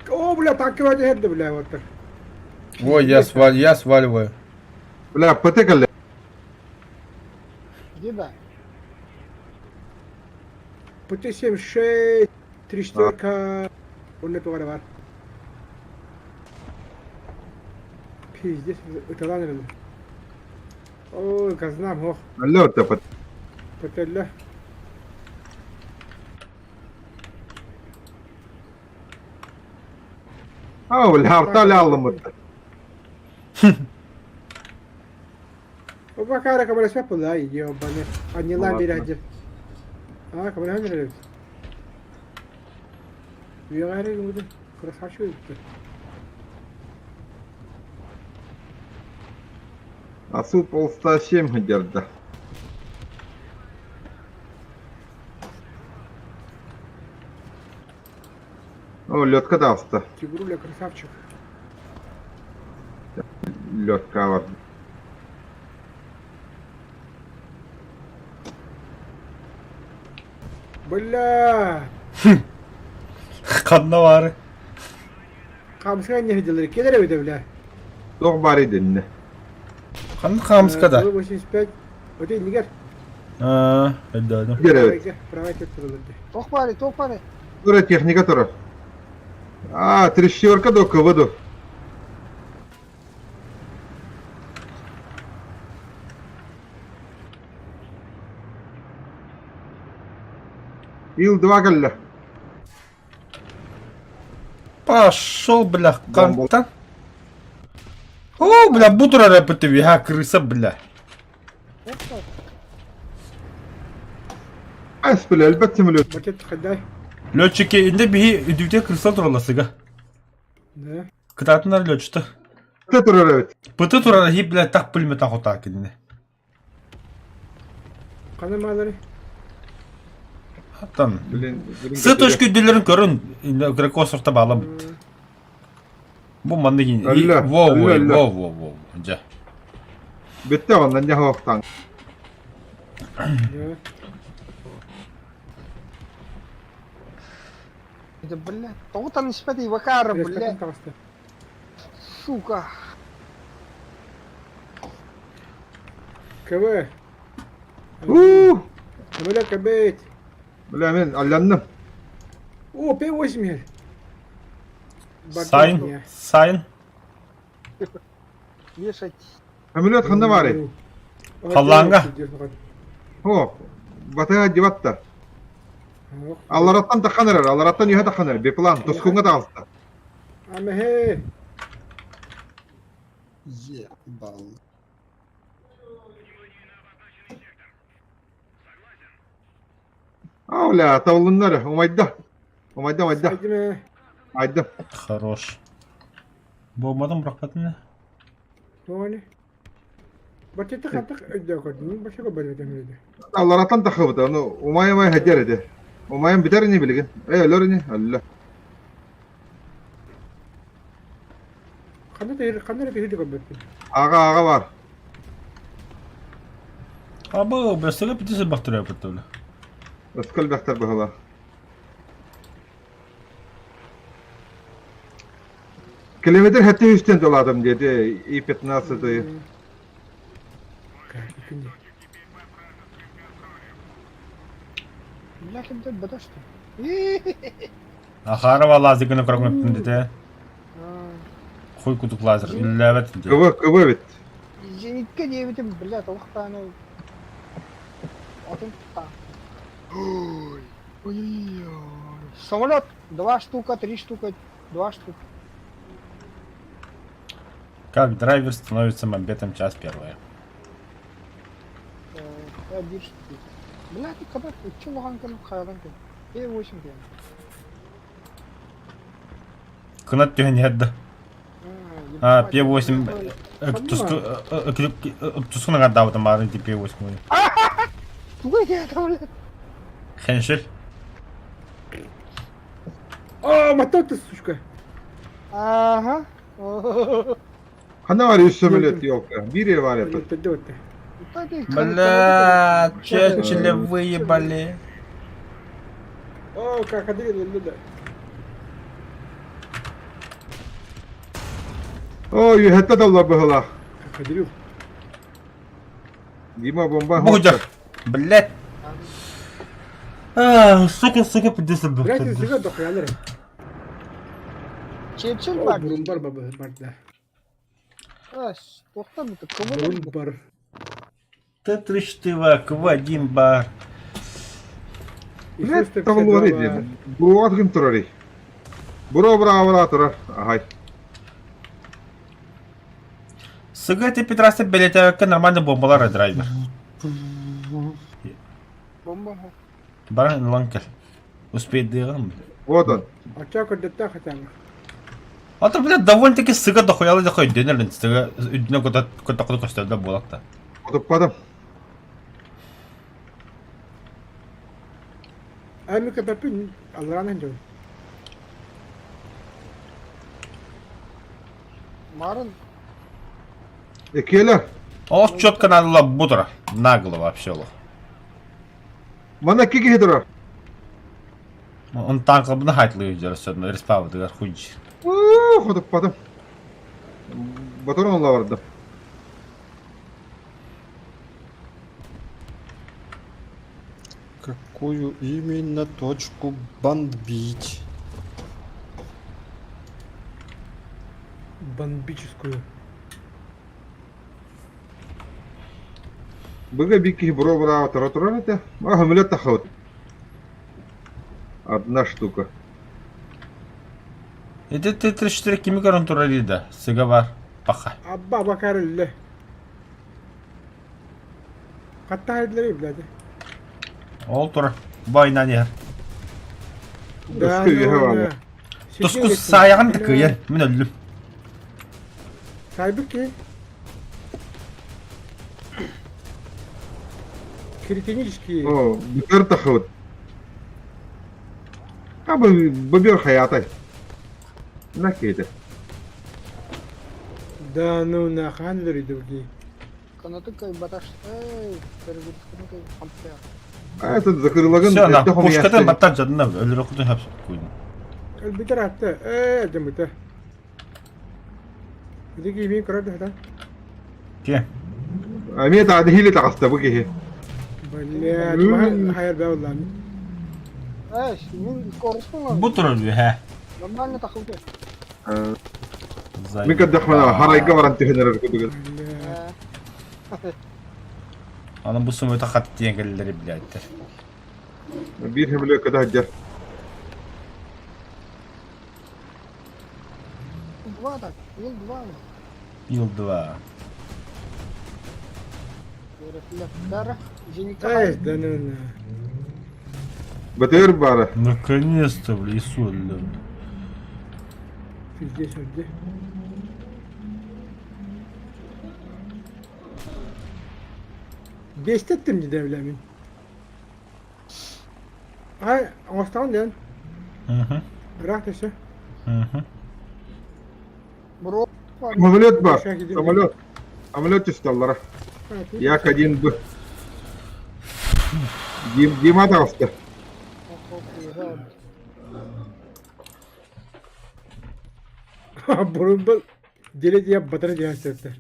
О, бля, танковать иһэрдэ, бля, вот так. Ой, я свал, я сваливаю. Бля, ПТ кэллэ. Где да? ПТ-76, три четверка, он это бар. Пиздец, это ладно. Ой, казнам, ох, Алло, это ПТ. ПТ-ля. А, бля, арта аллымыт. Бакара камера пула, ебаный. А не Ну ламбер ладно. один. А, камера не Вигари, красавчик. Асу полста семь хадерда. О, лётка даста. Тигруля красавчик. Лётка var. Бля! Ханна баары. Камска не видел, келер бит, бля. Туох баар идинне. Ханна хаамыска да. 85. Вот и нигер. Аа, өйдөөдүм. Геребит. Права кетті Тох бары, тох бары. Тура техника тура. А, трещерка до КВД. Ил-2 кэллэ. Пошел, бля, кантан. О, бля, бу турар эппитиби, ха, крыса, бля. Ас, бля, элбэт самолет. Бакет хаддай. Летчики, инде биһи үдүтэ крыса тураласыга. Да. Кытаатынар летчита. Тэ турар эбит. Пыты турар хи, бля, так пулемет ахута кинини. Кана малары. Аттан. Блин, блин. Сы точка үдүлэрин көрүн, Грекосовта баала бит. Бу манны кин. Алла, Во, во, алла, алла. во, во, во, жа. Битте оннан дьэ хоохтаан. Да. Это, бля, тоҕутан испэт Ивакара, бля, Таҕыста. сука. КВ. Уу! Бля, кэбит. Бля, мен алланным. О, П8 Сайн, сайн. Вешать. Самолет ханна баарый? Халлааҥҥа. О, батыга дебатта. Аллараттан таххан эрэр, аллараттан үһэ таххан эрэр. Беплан, тускуҥҥа таҕыста. Амэхэ. Ебал. Ауля, табылыннар, умайда. Умайда, умайда. Айдым. Хорош. Буолбатым бырахпатын Тоҕо Баччата хатах өйдөөх көрдүм, бачча көрбөтүм этэ. Аллараттан тахыбыта, ону умай-умай хадьар этэ. Умайан бүтэр ини билигин. Э, өлөр ини, өллө. Ханна тиһир, ханна эрэ тиһирди көрбөппүн. Аҕа, аҕа бар. Абы, бөстөгө бүтү сырбахтырар быттыбыла. Өскөл бэхтэр быһыла. Километр хэттэ үстэн долаатым диэти и 15 Бля, кимдер бөтө что? Ахарова лазер гына көрөҥөппүн дите. Хуй кутук лазер. Үллээбэт дии. Кыбы, кыбы эбит. Зенитке диэбитим, бля, толуктааны атын та. Ой, ой-ой-ой. Самолет! Два штука, три штука, два штука. Как драйвер становится мамбетом час первая. Э, биир штука. Бля, ты когда үччү улахан кем хайадан кем. Е8 диэн. Кынат түһэн иһэрдэ. А, П8 тускун агардаабытым баарын ти П8 Тугай диэтэ Хеншель. О, мотор ты, сучка. Ага. Ханна бар үс сөмөлөт елка. Биир бар это. Бля, Черчилля выебали. О, крокодил, да. О, үһэтте далла быһылаах. Крокодил. Дима бомба. Будер. Блядь. А, сука, сука, пиздец. Блядь, сыга дохуялар. Черчилль бар. Бурун бар бар да. Туохтан Бурун бар. Т-34, К1 бар. Блядь, табыллар иди. Буруга ким турар Буро бра бра турар. Ахай. Сыга ты Петраса билетевекке нормально бомбалар драйвер. Бомба. Баран ылан кел. Успейдыгым. Вот он. Оча көрдөттө хотя бы. А то, блядь, довольно-таки сыга дохуяла дохуй дөнерлин. Сыга үдүнө көтө көтө көстөрдө буолакта. Отуппадым. Ами көпөпүн алларанан жол. Марын. Экиэлэр. Ол четко надо было Нагло вообще лох. Манна икки киһи турар. Он танкабына хайтлыы дьөрөсөдүн респавдыгар хуйдь. Уу, хотуппатым. Батурун олла бардым. Какую именно точку бомбить? Бомбическую. Быга биир киһи буруо-бураава тура турар этэ. А, хөмүлэт тахабыт. Одна штука. Ити Т-34 кими көрөн турар да? Сыга бар. Паха. Абба бакар өллө. Хатта хайдылар блядь. Ол турар. Бойнан иһэр. Да, Өскө үөһэ бааллар. Туску саайаҕын да кыайан. Мин өллүм. Сайбык ки. Кретинический. О, бүтэр тахыбыт. А бобер хайатай. На кейде. Да ну нахан другие. Канаты кайбаташ. Эй, перегрузканы кай хампя. А этот закрылагын Все, на, пушкатын баттан жадына өлөрө кутун хапсып куйдум. Өлбүтэр атты. Э, дымыта. Иди кимин көрөдө да. Ке. Эмиэ таады хили таҕыста бу киһи. Блядь, хайар бэвлан. Эш, мин корпусун Бу турар үһэ. Нормально тахылды. Мин көрдөхпүнэ харайга баран түһэн эрэр курдук. Блядь. Аны бу сымыта хат диэн кэллэри билээттэр. Биир хөмөлүөккэ да сылдьар. Два так, Ил-2. Ил-2. Рефлектор. Зенитка. Эй, да ну на. БТР баара. Наконец-то, бля, Ису, бля. Пиздец, а где? Бестеттим дии бля мин. Ай, оҥостон диэн. Ыраах түсө. Бро. Самолет бар. Самолет. Самолет түсталлара. Як-1Б. Дима таҕыста. Бурунбал деле диye батыр диye сөптөр.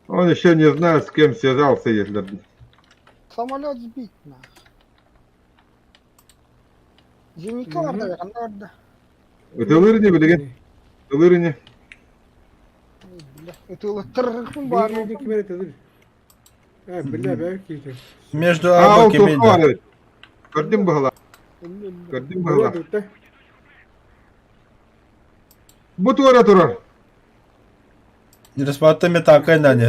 Он еще не знает, с кем связался, если... Самолет сбить на. Зенитка барда, ханна барда. Ытылыр не билигин. Ытылыр не. Бля, ытылыттырыркын бар. Биир ким эрэ тылыр. Э, бля, бэ киитер. Между А, ол Абаки туохха мен. бар эбит. Көрдүм быһыла. Көрдүм быһыла. Бу Бу туора турар. Респатта метака на не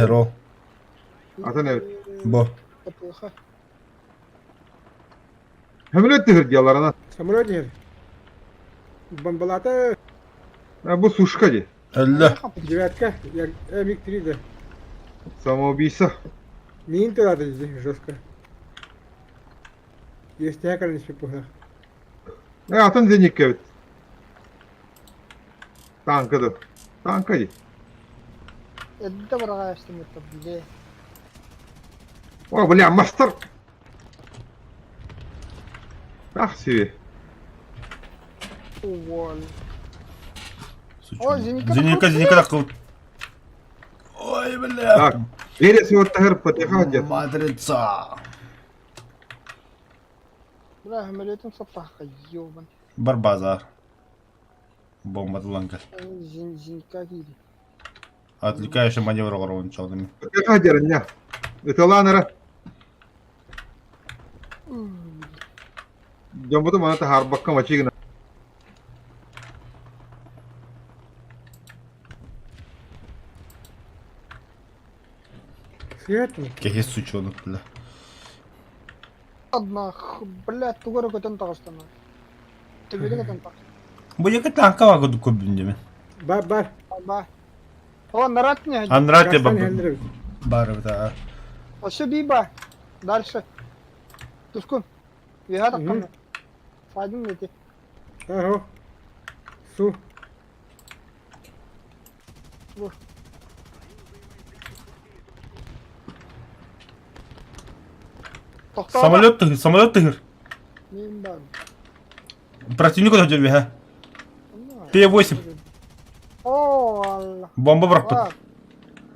Атын эбит. Бу. Плохо. Хөмөлөт түһүр диаларына. Самолет иһэр. Бомбалата Бу сушка ди. Өллө. девятка, я миг-3 да. Самоубийца. Мин тылата дии жестко. Есть кэлэн испит Э, атын зенитка эбит. Танка да. Танка ди. Эдде бараға эстим это, бля. О, бля, мастер. Ах себе. Уволь. О, зенитка Зенитка, зенитка такыл. Ой, бля. Так. Верес вот тахыр ПТХ дед. Матрица. Бля, самолетом сапаха, ёбан. Барбазар. Бомба туланка. Зенитка кири. Отвлекающий маневр оҕоробун чалдым. ПТХ дерня. Ытыланара. Дьомбуту мана тахарбакка мачигына. Светлый. Кеһи сучонок, бля. Одна, блядь, тугары көтөн тағыстана. Төбелі көтөн тағыстана. Бу яка танка вага көбүн деме. Бар бар. Ба. О, нарат не. Андрате Кастан баб. хендер. Бар да. Ошо биба. Дальше. Тускун. Виха таққан. Файдын нети. Ага. Су. Тоқта. Самолет тыгыр, самолет тыгыр. Мен бар. Противник өтө жүрбе, П8. О, Алла. Бомба быракпыт.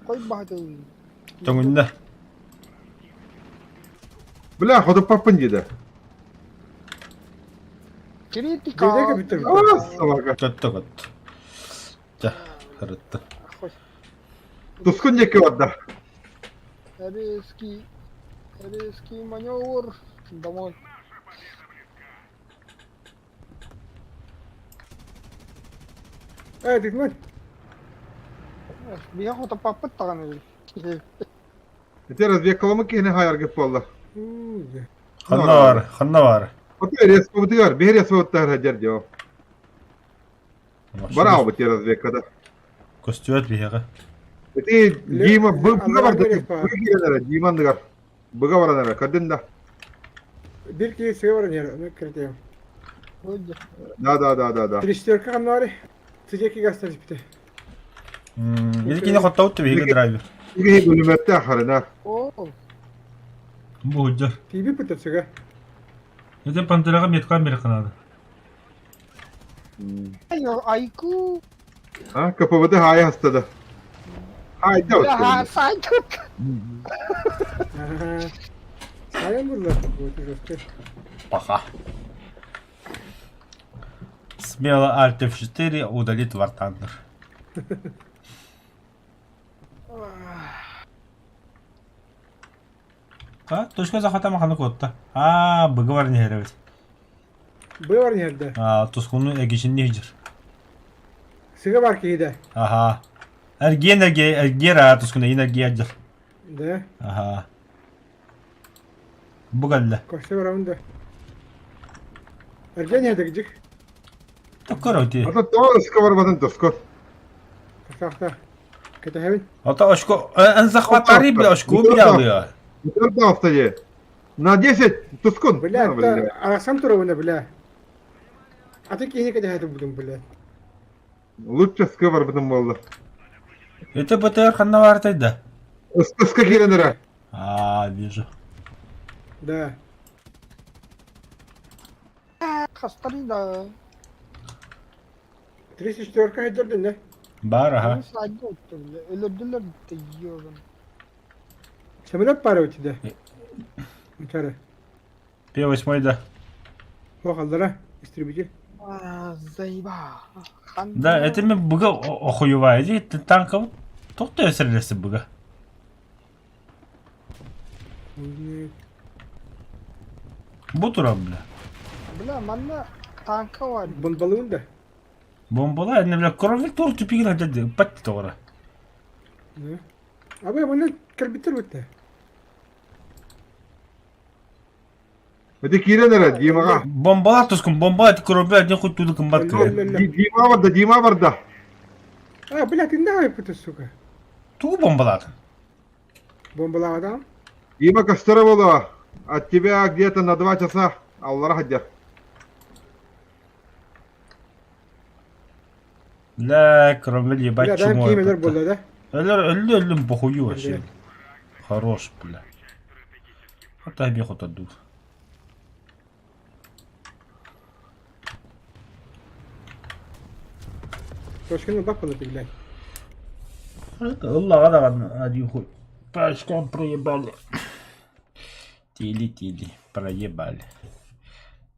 Кой бахты. Төңүндө. Бля, хотоппаппын диде. Критика. Бизеге бүтүр. А, собака. Көттө көт. Жа, харытты. Тускун деке барда. Резкий. Резкий маневр. Домой. Э, дигмэн. Бия хотоппаппыт таган. Ити разведкаламы киһини хайаргыт буолла. Ханна бар, ханна бар. Ото резко бутыгар, биһи резко бутыгар хадьар дио. Бараа бу разведкада. Көстүөт биһиэхэ. Ити Дима быга барды. Быга Димандыгар. Быга баранара, көрдүн да. Бир киһи сыга баран иһэр, ону киртиэм. Да, да, да, да, да. Триштерка ханнаары. Сидеки гастар испите. Илкини хоттоут биһиги драйвер. Иги бөлүмөттө харына. О, Бу худжар. Тиби пытыр сыга. Это пантерага метка американады. айку. А, КПВТ хаайа хаста да. Хаайда Бля, сайдут. Ага. Сайын булла вот жестко. Паха. Смело Alt F4 удалит War Thunder. А, точка захвата маханы куотта. А, быгы бар нehер эбит. Быар нерде. А, тускуну эгишинни хижир. Сыга бар киһиде. Аха. Эргиэн эргиэ эргиэр аа тускуна ин эргиэр дьыр. Да. Аха. Бу кэллэ. Көрсө барабын да. Эрген нерде Токкор ити. Ата тоҕо өскө барбатын тоскор. Тахта. Кэтэһэбин. Ата очко эн захватари бля очко билялыя. Мотор же. На 10 тускун. Бля, это арасан туругуна, бля. А ты киһини кэтэһэтин будун, бля. Лучше өскө барбытым буолла. Это БТР ханна баартай да? Өскө киирэн эрэ. А, вижу. Да. Хастары да. 34 хайдырдын, да? Бар, аха. Сайдут, бля. Өлөрдүлөр да ёбан. Самолет пара у тебя. Утара. П-8 да. Хохалдара. Истребитель. А, заеба. Да, это мен быга охуеваю. Иди танка тохтой өсерлесі быга. Бу турам, бля. Бля, манна танка бар. Бомбалыын да. Бомбала, не бля, кровь тур тупигин хадады, патти тоғыра. Да. Абы мына кірбитер өтті. Ити киирэн эрэ Димаҕа. Бомбала тускун, бомбала ти кровь один хуй туду кымбат кыры. Дима барда, Дима барда. А, бля, ты нахуй пута, сука. Тугу бомбалатын. Бомбалаға адам. Дима көстөрө буолуо. От тебя где-то на 2 часа аллара сылдьар. Бля, кровь ебать Бля, дай чмо. киімелер болды, да? Өлөр, өллү өллүм похую вообще. Хорош, бля. Хата биху отдут. Точканы бак болады, блядь. Аллаға даҕаны один хуй. По очкам проебали. Тили-тили, проебали.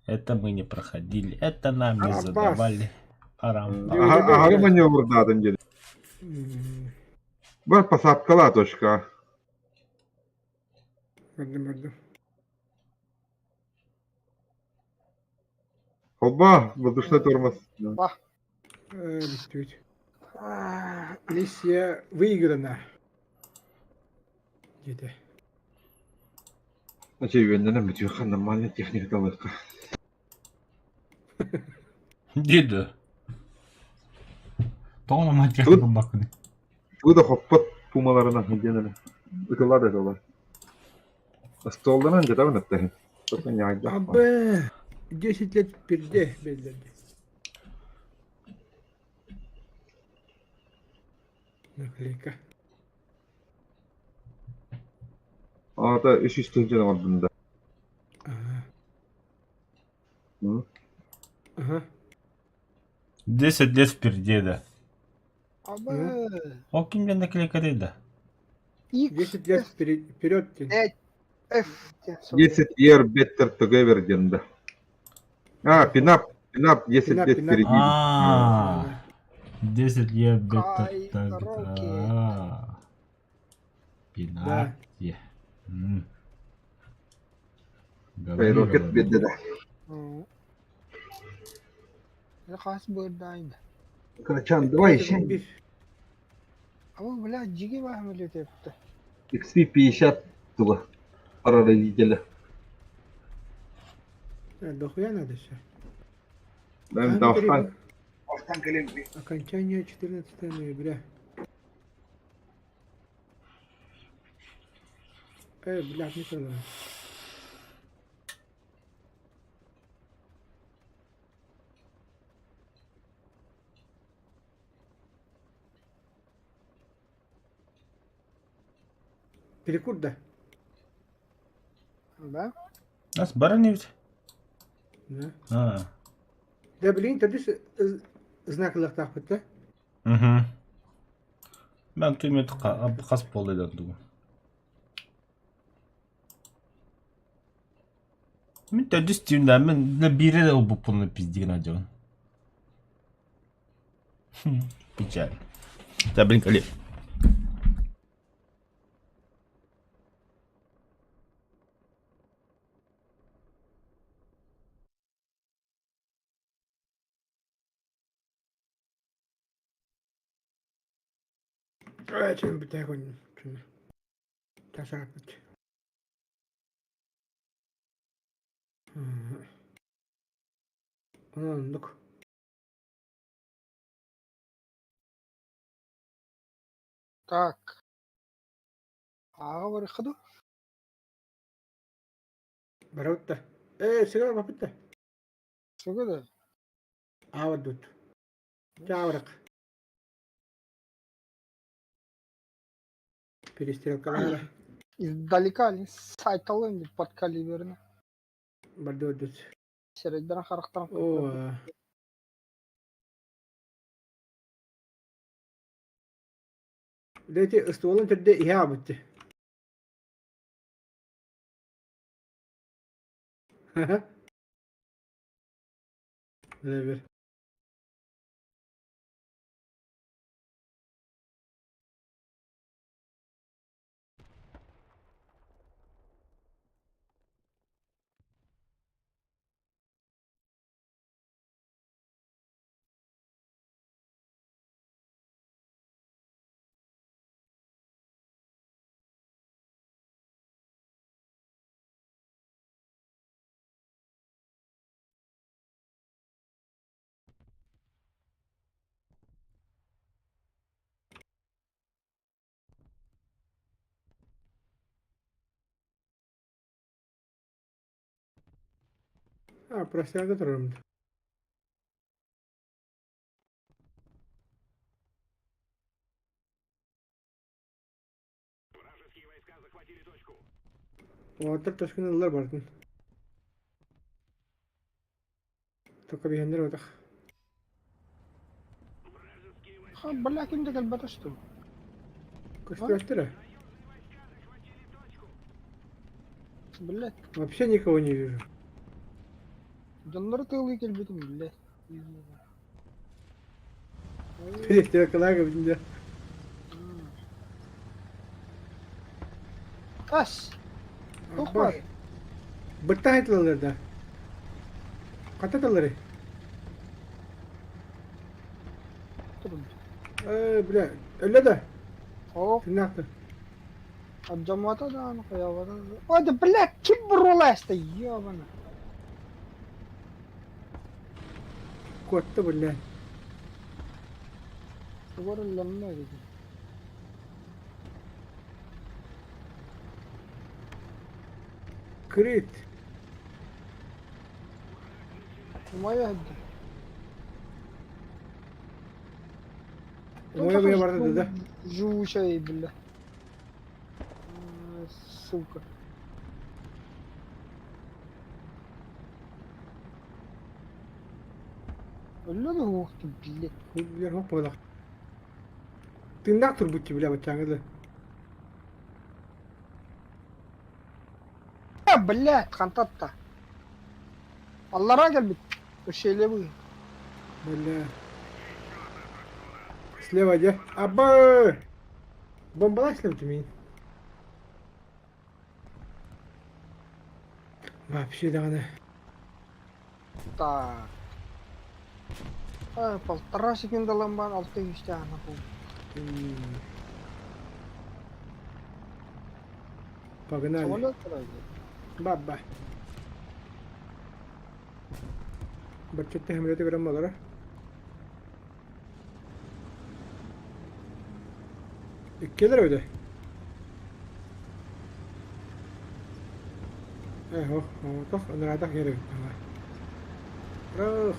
Это мы не проходили, это нам не Арабас. задавали. Парам. Аһары маневрдаатын диэн. Бар посадкала точка. Бардым, бардым. Холба, воздушный тормоз. Бүттүбүт. Миссия выиграна. Диэтэ. Значит, үөннэнэн бүтүөххэ нормальная техника талыахха. Диді. Тоғын аман техника бакыны. Тугу да хоппот пумаларынан диэн эрэ. Ытылла да ытыллар. Остуолданан дьатабын эптэһин. Только ньаайдах. Абы 10 лет впереди беллерди. Наклейка. Аата үс үс тыһыынча оҥордум да. Ага. М. Ага. 10 лет впереди, да. Абы. Ол кимден наклейка да? 10 лет вперед. 5 F. 10 year better together диэн да. А, пинап, пинап 10 Пинап, лет пинап. впереди. А, 10 лет бета. Кай, руки. Пинап. М. Эй, Говори, Рокет говори. биэрдэ да. Хас бырдайда. Карачан, давай еще. Абы, бля, жиги бахмеле тепті. XP50 тула. Прародителя. Дохуя надо еще. Да, да, Окончание 14 ноября. Блядь, не понял. Перекур, да? Да? Нас баран ведь? Да. А. Да, блин, тогда знак лахтахпыт, да? Угу. Мен түмэт хас буолла дуу. Мин төрдүс түүннээн мин биири эрэ ылбыппын пиздигин адьабын. Печаль. Да, блин, коли. Чем битягон. Тасапыт. Оннук. Так. Ааҕа барыахха дуу? Барабыт да. Ээ, сигар баппыт да. Сугу да. Аабат Чаабырак. Перестрелкалара. Издалека сайталын подкалиберный. Барды Сирэйдэрин харахтарын Оо. Дети стволун төрдө иһэ аабытты. Бир. А, прострелга турарым. Уолаттар точканы ыллар бардын. Только биһэннэр отах. Бля, ким да кэлбэтэ что? Көстүөттөрө. Блядь, Вообще никого не вижу. дьоннору тыалыы кэлбитим, блядь. Перестрелкалаага бүтүндэ. Ас! Туох баар? Бытта айтылалар да. Хата талары. Турун. Э, бля, өлө да. О, Тынаахты. отжамата да, хайабата. Ой, да, блядь, ким буруоласта, ёбана. Куотта, бля. Тугар ылланна эбит. Крит. Умайа сылдьар. Умайа быйа барда да. Живучая, бля. Сука. Өллө да уохту, блядь. Бля, хоп буолах. Тыыннаах турбут бля баччааҥы да. А, блядь, хантатта. Аллара кэлбит. Ущелье Бля. Слева где? Аба! Бомбалай слева ты меня. Вообще да она. Так. А, полтора секунда ламбан, алты үсте ана был. Погнали. Самолет турар. Баба. Баччатта самолеты көрөн болора. Иккилер öyle. Э, ох, тох, ынырата керек. Ох.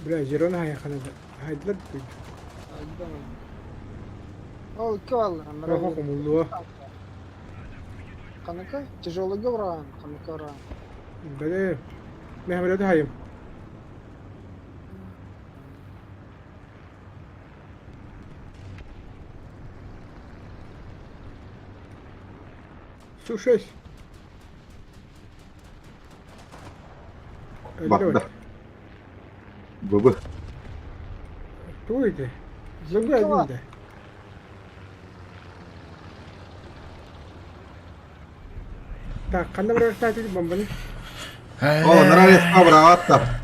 Бля, Жирона хайхана. Хайдлар. Ол икки баллар. Рохо комуллуа. Канака тяжелый уран, канака уран. Били, Мехмеде хайым. Су-6. Барда. Быбы. Кто это? Зубы один, да. Так, ханна барар бомбаны? О, нара респа быраҕаатта.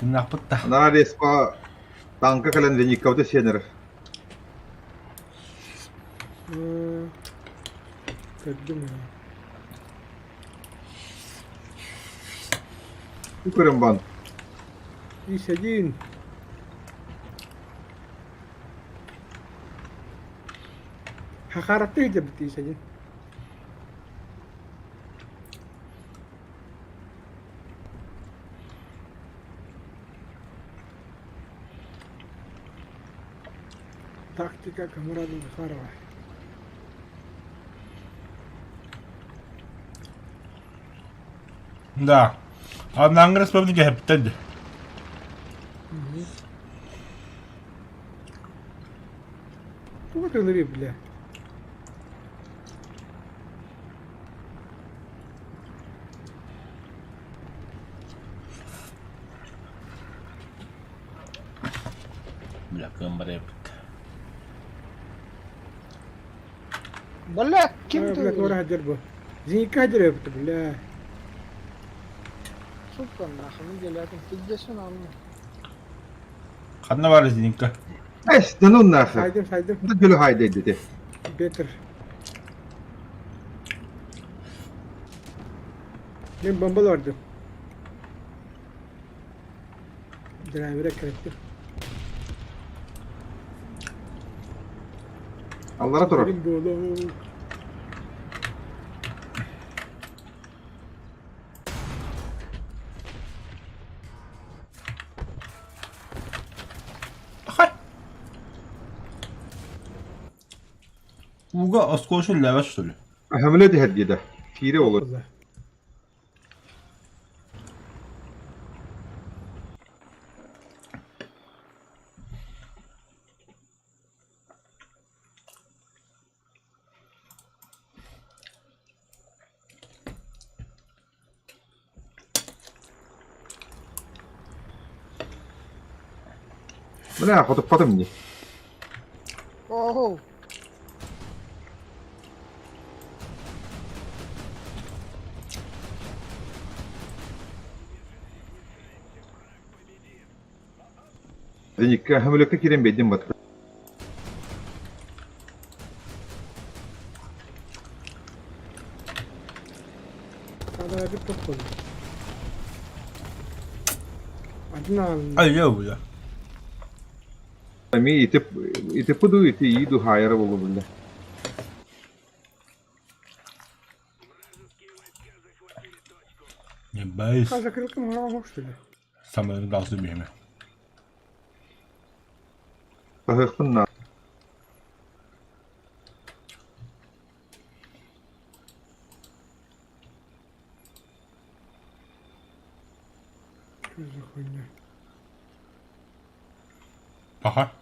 Тыннаахпыт да. Нара респа танка кэлэн Лениккабыты сиэнэр. Көрдүм. Көрөн бан. Ис один. Хахараттыы дебит ис один. Тактика Камрада Захарова. Да. А на английском хэптэн. Туга тылыры бля. Бля, кымбар эпит. Бля, ким Бля, ты? туора хадер бу. Зинка хадер эбит, бля. Сука, нахуй, ну делятин, пиздец нам. Ханна бар зинка. Эс, да ну нахер. Сайдым, сайдым. Да гөлө хайда деди. Бетер. Мен бомбалардым. Драйвере кирэттим. Аллара турар. Benim буолу. Хай. Уга осколшу леве что ли? Хамле де хедгиде. Кире olur. Бля, хотуппатым дии. Оу, Зеникке хамлекке кирен бедим бат. Хадара bir top oldu. Adına Ай, я бля. Ми итеп итеп ду ити иду хайра болу бля. Не боюсь. А закрылком голова что ли? Самое должны беме. Тахыхпын на. Что за хуйня? Ага.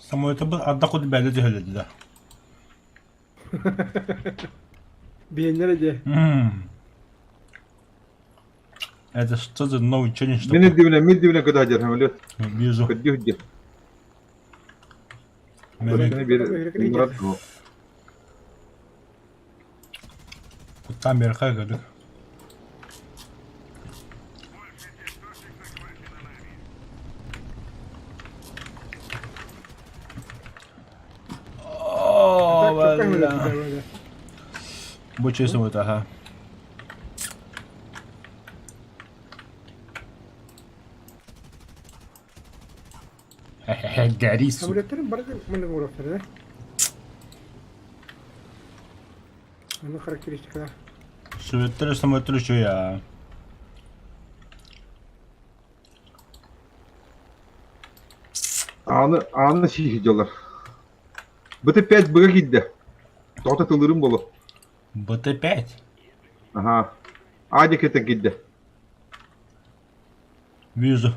Самое это был одна куда бәле дehелedi да. Биеннere де. Это что за новый челлендж Мен такой? дибине, мен дибине кыда жер хамлет. Вижу. Кыдди худди. Мен бер Мурат. Куттан бери кайгырдык. О, бля. Бу честно вот, ага. Хе-хе-хе, гори, сука. Самолеттерин бары мында уроктар, да? Аны характеристикалар. Советтер самолеттер еще я. Аны аны шихи дьоллар. Быты 5 быга киирдэ. Тоҕо тылырым болу. БТ-5. Ага. Адик это гидде. Вижу.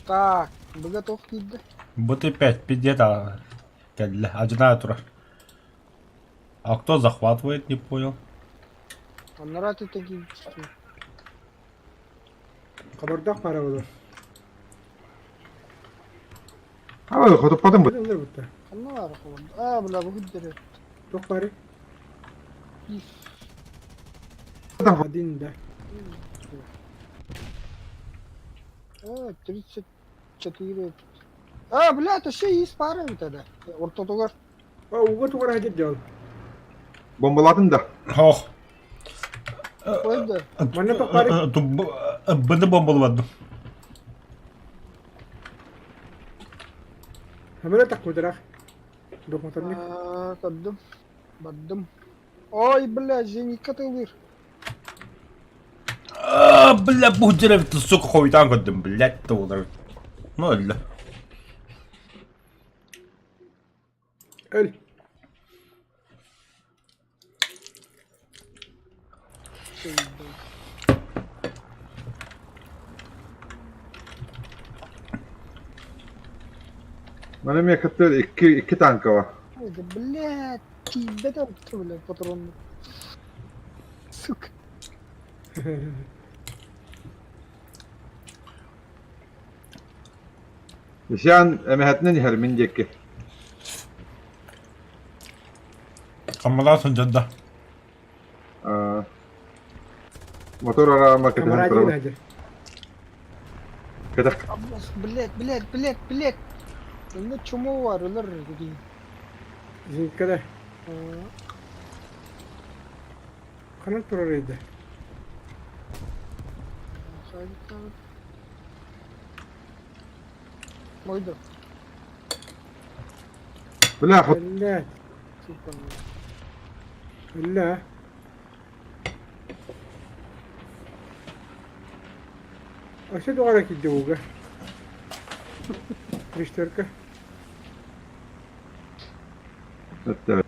Так, быга туох киирдэ? БТ-5, пиздец, а, кэллэ. Одинаково турар. А кто захватывает, не понял. Анараа өттүттэн киирбит. Хабардах пара буолар. А, хотуппатын бу. Ыллар бутта. Ханна баар холордо? Аа, бля, бу күддэрэ. Туох бары? Один, да. Аа, 34. Аа, бля, это все есть пара ведь тогда. Ортотугар. А, уга тугар хадир дьол. Бомбалатын да. Ох. Қойды. Манна туох бары? Быны бомбалабадым. Хамара так мударах. Докмоторник. Аа, көрдүм. Бардым. Ой, бля, зенитка тылыр. А, бля, будь сука, хуйтан көрдүм, блядь, туолар. Ну, өллө. Өл. Маны мен кытта икки икки танка бар. Ой, да, блядь, тиийбэт орто, бля, патрон. Сука. Исян эмэһэтинэн иһэр мин диэки. Хаммалаа сылдьан да. Аа, Мотор араама кэтэһэн Камарадин турабын. хадир. Кэтэх Блядь, блядь, блядь, блядь. Онно чмо бар, ылар дии. Зенитка да. Ханан турар ыйда. Мойду. Бля, хот Блядь. Сука. Бля. А что дугара кидде уга? Триштерка. Это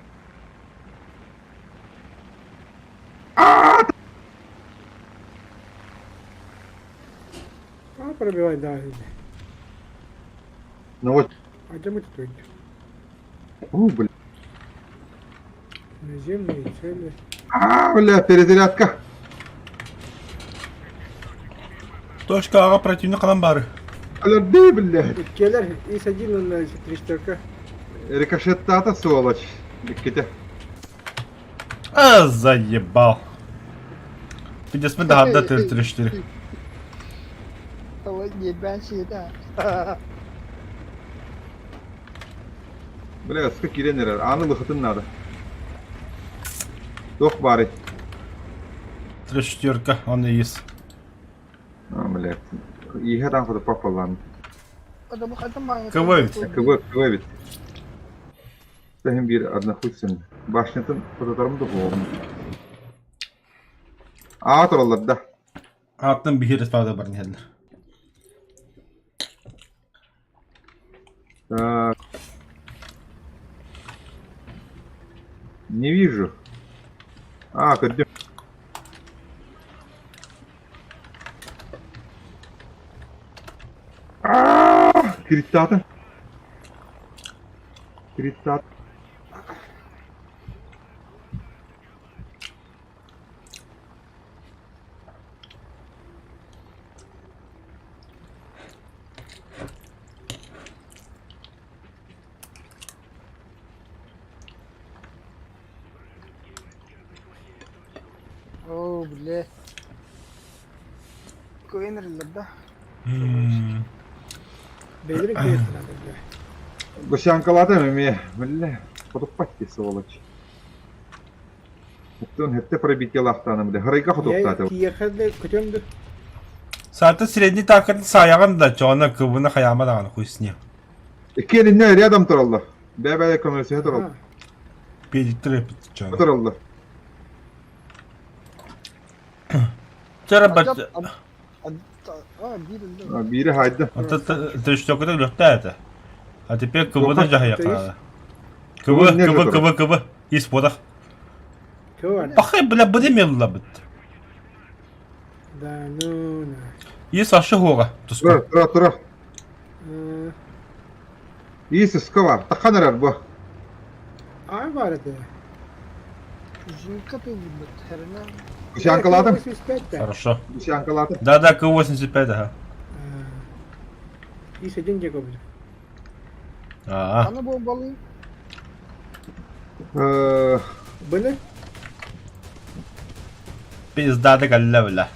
А, пробивай, да. Ну вот. А где мы тут идем? У, бля. Наземные цели. А, бля, перезарядка. Точка аға противник қалан бары. Алерди, бля. Келер, ис один на триштерка. Рикошеттата, сволочь. Икките. А, заебал. Пиздец, мы да, да, 3-4. Ебанси, да. Бля, ска киирэн эрэр. Ааны лыхытын надо. Туох баарый? Трещерка, он и есть. А, блядь. Иһэ таан хотуппат буоллаҕым. КВ ведь. КВ, КВ ведь. Тэһин биир однохуйсын. Башнятын хототарым да буолуом. Аа тураллар да. Аттан биһир респауда баран иһэллэр. Так. Не вижу. А, көрдүм. Аа, кириттаатын. Кириттаат. Оо, бля. Көйнерлер да. Бэйдэрин киэстэн надо, бля. Гусянкалаатым эмиэ. Бля, хотуппат дии сволочь. Оттон хэттэ пробитиелаахтаана бля. Харайга хотуохтаата. Киэхэ да көтөм да. Саата средний таакатын саайаҕын да, чоҕуна кыбына хайаама даҕаны хуй с ним. Иккиэниннэ рядом тураллар. Бэйэ-бэйэ көмөлөсүһэ тураллар. Педиктер эппит чоҕуна. Тураллар. Чара бат... Биир Биири хаайда. Трещерката үлэхтээ этэ. А теперь КВ-ны дьаһайыахха наада. КВ, КВ, КВ, КВ. Ис буотах. Пахай, бля, быды меллабыт. Да, ну, на. Ис ашы хуога. Тура, тура, тура. Ис ыска бар. Тахан эрэр бу. Ай бар это. Зинка ты выбрать, херня. Гусянкалаатым. Хорошо. Гусянкалаатым. Да-да, К-85, ага. Ис один декабрь. Аа. Аны бомбалыы. Были? Пиздаты кэллэ бля.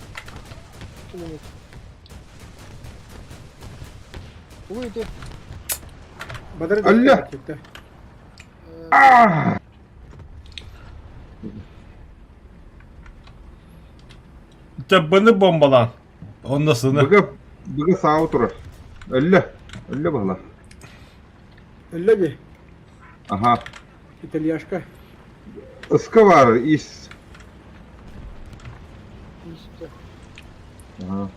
Уйди. Алла! Төббөну бомбалаан. Онно сыны. Быга, быга саа турар. Өллө. Өллө баһыла. Өллө дии. Аха. Итальяшка. Ыска бар, ис. Истэ. Аха.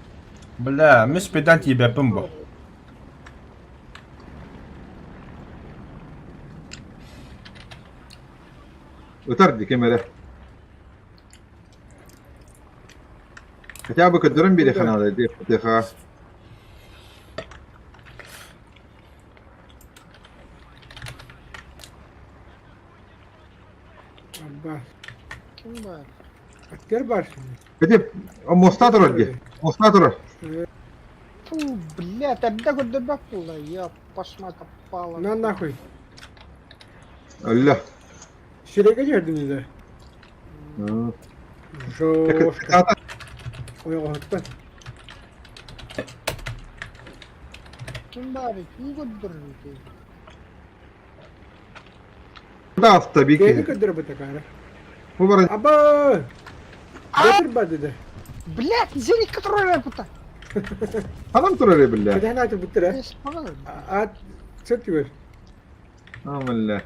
Бля, мис педан тиийбэппин бу. Ытар ди ким эрэ. Хотя бы көрдөрөн биэриэххэ наада диэххэ. Абба. Ким баар? Актер бар. Ити муоста турар дии. Муоста турар. Фу, блядь, эрдэ көрдөрбөт буолла. Я пошма таппала. На нахуй. Өллө. Сирэйгэ түһэрдин да? Жестко. Ойоҕоһуттан. Ким баар? Ким көрдөрбүтүй? Да автобики. Бэйэни көрдөрбүт акаары. Бу баран Аба! Бөтүр бар деді. Блядь, зенитка турар бута. Ханан турар биллэ. Кэтэһэн аатырбыттар ээ. Аат сөп түгэр. Амалла.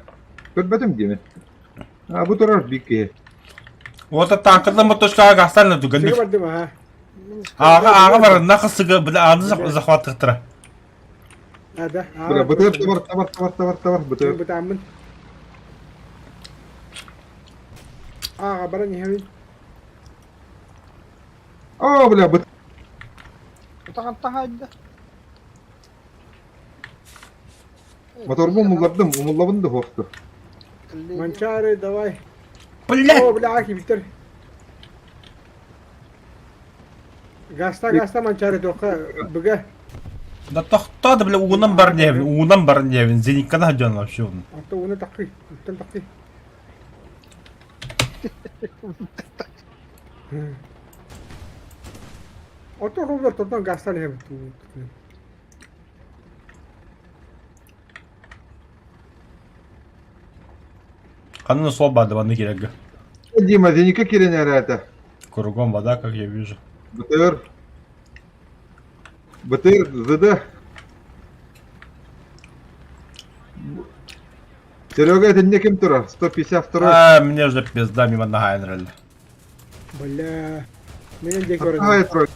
Көрбөтүм диэми. А бу турар биир киһи. Вот танкырда мотошкаға гастан түгенник. Сигэ бардым аха. Ааҕа ааҕа барынна хасыга бile ааны захваттыктыра. А да. Бля, БТР табар табар табар табар табар БТР. Бытааммын. Ааҕа баран иһэбин. О, бля, БТР. Утаҕантан хаайда. Моторбун умуллардым, умуллабын да хуохту. Манчары, давай. Блядь! О, бля, кибиттер. Гаста, гаста, Манчары, тоққа, бүге. Да тохтоо да бля уунан бар диэбин, уунан бар диэбин, зенитканы дьон вообще. Атта уна таққи, оттон таққи. Ото рублар тотон гастан иһэбит. Ханна суол баады манна киирэргэ. Дима, зеника киирэн эрээтэ. Кругом вода, как я вижу. БТР. БТР, ЗД. Серега, это не ким турар? 152. А, мне уже пизда мимо нога Бля. Менен де Ай, көрөдүм. трой.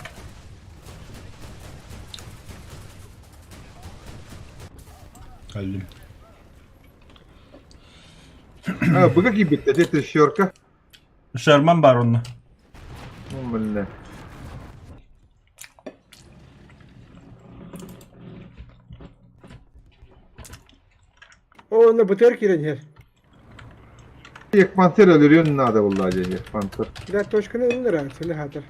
Кэллим. А, быга киирбит, это трещерка. Шерман бар онно. Бля. О, онно БТР киирэн иһэр. Екпантер өлөрүөн наада буолла дии, Екпантер. Да, точканы ылыннара, сыны хатыр.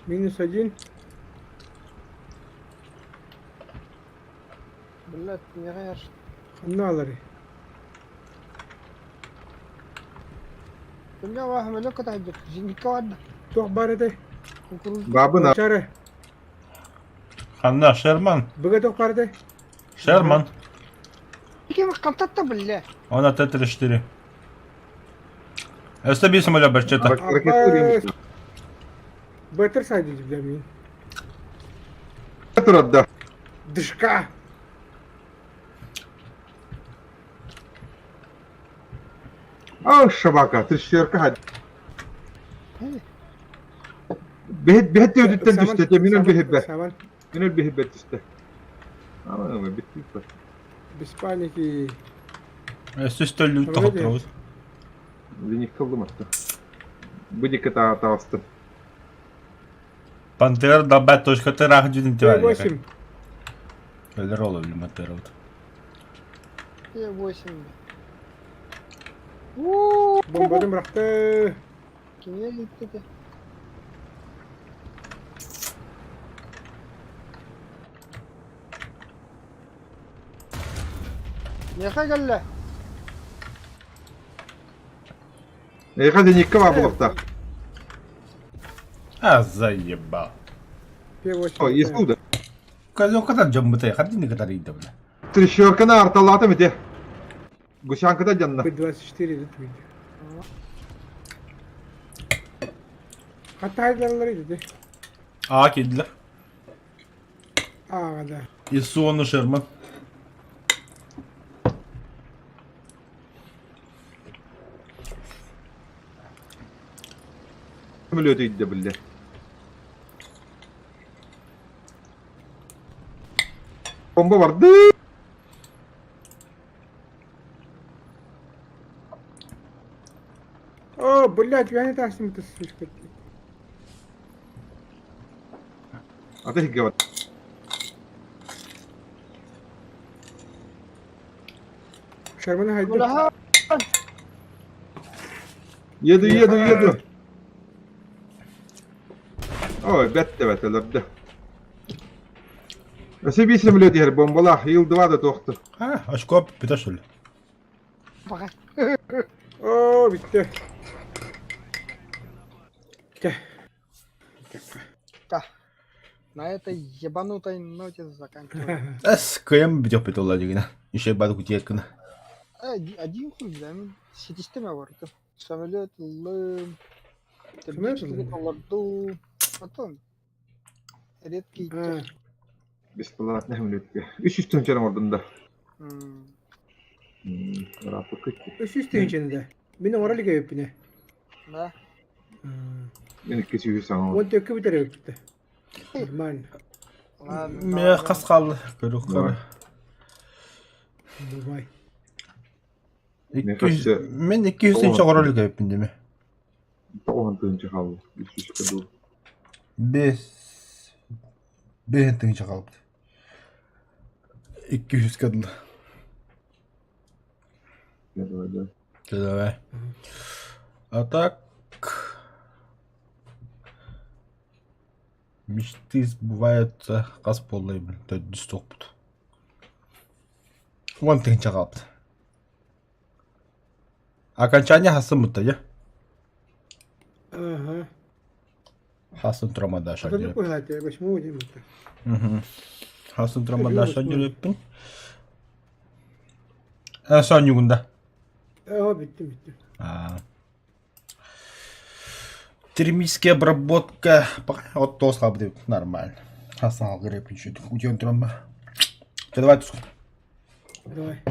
Минус один. Блядь, не знаешь. Ханна алары. Кимҥэ баһым көтөйдүк. Зенитка барда. Туох баар этэй? Кукуруз. Бабына. Манчары. Ханна, Шерман. Быга туох баар этэй? Шерман. Ким хантатта биллэ. Он на Т-34. Өстө самолет барчета. Ракета БТР сайдылып бля мин. турар да. Дышка. О, собака, трещерка хад. Бэһит бэһит төбөтүттэн түстэ, те минут бэһит Саман, Минут бэһит түстэ. Ама биттик. без паники. Өссө үстөллүүт тоһотторобут. Линикка ыллым атта. Бу дикке таҕыстым. Пантера долбать точка тыраах дьүдүн тивали. Т8. Өлөр ол өлүм Пантерабыт. Т8. Уу, Бомбатын бырахты. Кимиэ илиттэ Миэхэ кэллэ. Эйиэхэ зенитка баар буолуохтаах. А заебал. П8. О, ИСУ да. Козёлкадан дьоммутай, хардины кытары иидэ бля. Трещерканы арталаатым ити. Гусянката дьанна. П24 идет видео. Хатайдарлар иди. Аа киирдилэр. А, да. Исуону Шерман. Самолет ыйда биллэ. Бомба барды. О, блядь, я не так с ним ты слишком. Ата иһгэ бар. Шерман хайды. Улаха. Еду, еду, еду. Ой, бэт да бэт өлөрдө. Өссө биир самолет иһэр бомбалаах, Ил-2 да туохту. А, очко бүтэ что ли? Пока. О, бүттэ. Бүттэ. Да. На этой ебанутой ноте заканчиваем. Эс, кыйам бүтэ бүтэ дигина. Еще бады кутиэткина. Один хуй, да, ситистеме барда. Самолет ыллым. Самолет ыллым? Олорду. Потом редкий А, Бесплатно самолетка. Үс үстэн чарам ордун да. М, Ырааппыкка икки. Үс үс тыһыынчаны да. Мин оҥоро илик эбиппинэ. Да. Мин икки сүүһү саҥа Уон төккө бүтэр эбиппит. Нормально. Ладно, Мэ давай. хас хаалла көрүк Давай. Давай. Мне кажется, Мен 200 тыһыынча оҥорор илик эбиппин дeme. Тоҕуһун тыһыынча хаалла. Үс сүүскэ дуу. Бес 5 тыһыынча хаалбыт. 200 дылы. Давай, давай. Давай. А так мечты сбываются хас буоллай төрдүс туохпут. Уон тыһыынча хаалбыт. Окончание хасын бутта дьэ. Ага. Хасын турамадаша Атын диэп. куһаате, восьмого день это. Хасын турамадаша диэппин. Э, Сонюгунда. О, бүттүм, бүттүм. А. Термическая обработка. Пока вот тоос хаалбыт нормально. Хасан алгырып еще. Утен туран ба. Давай туску. Давай.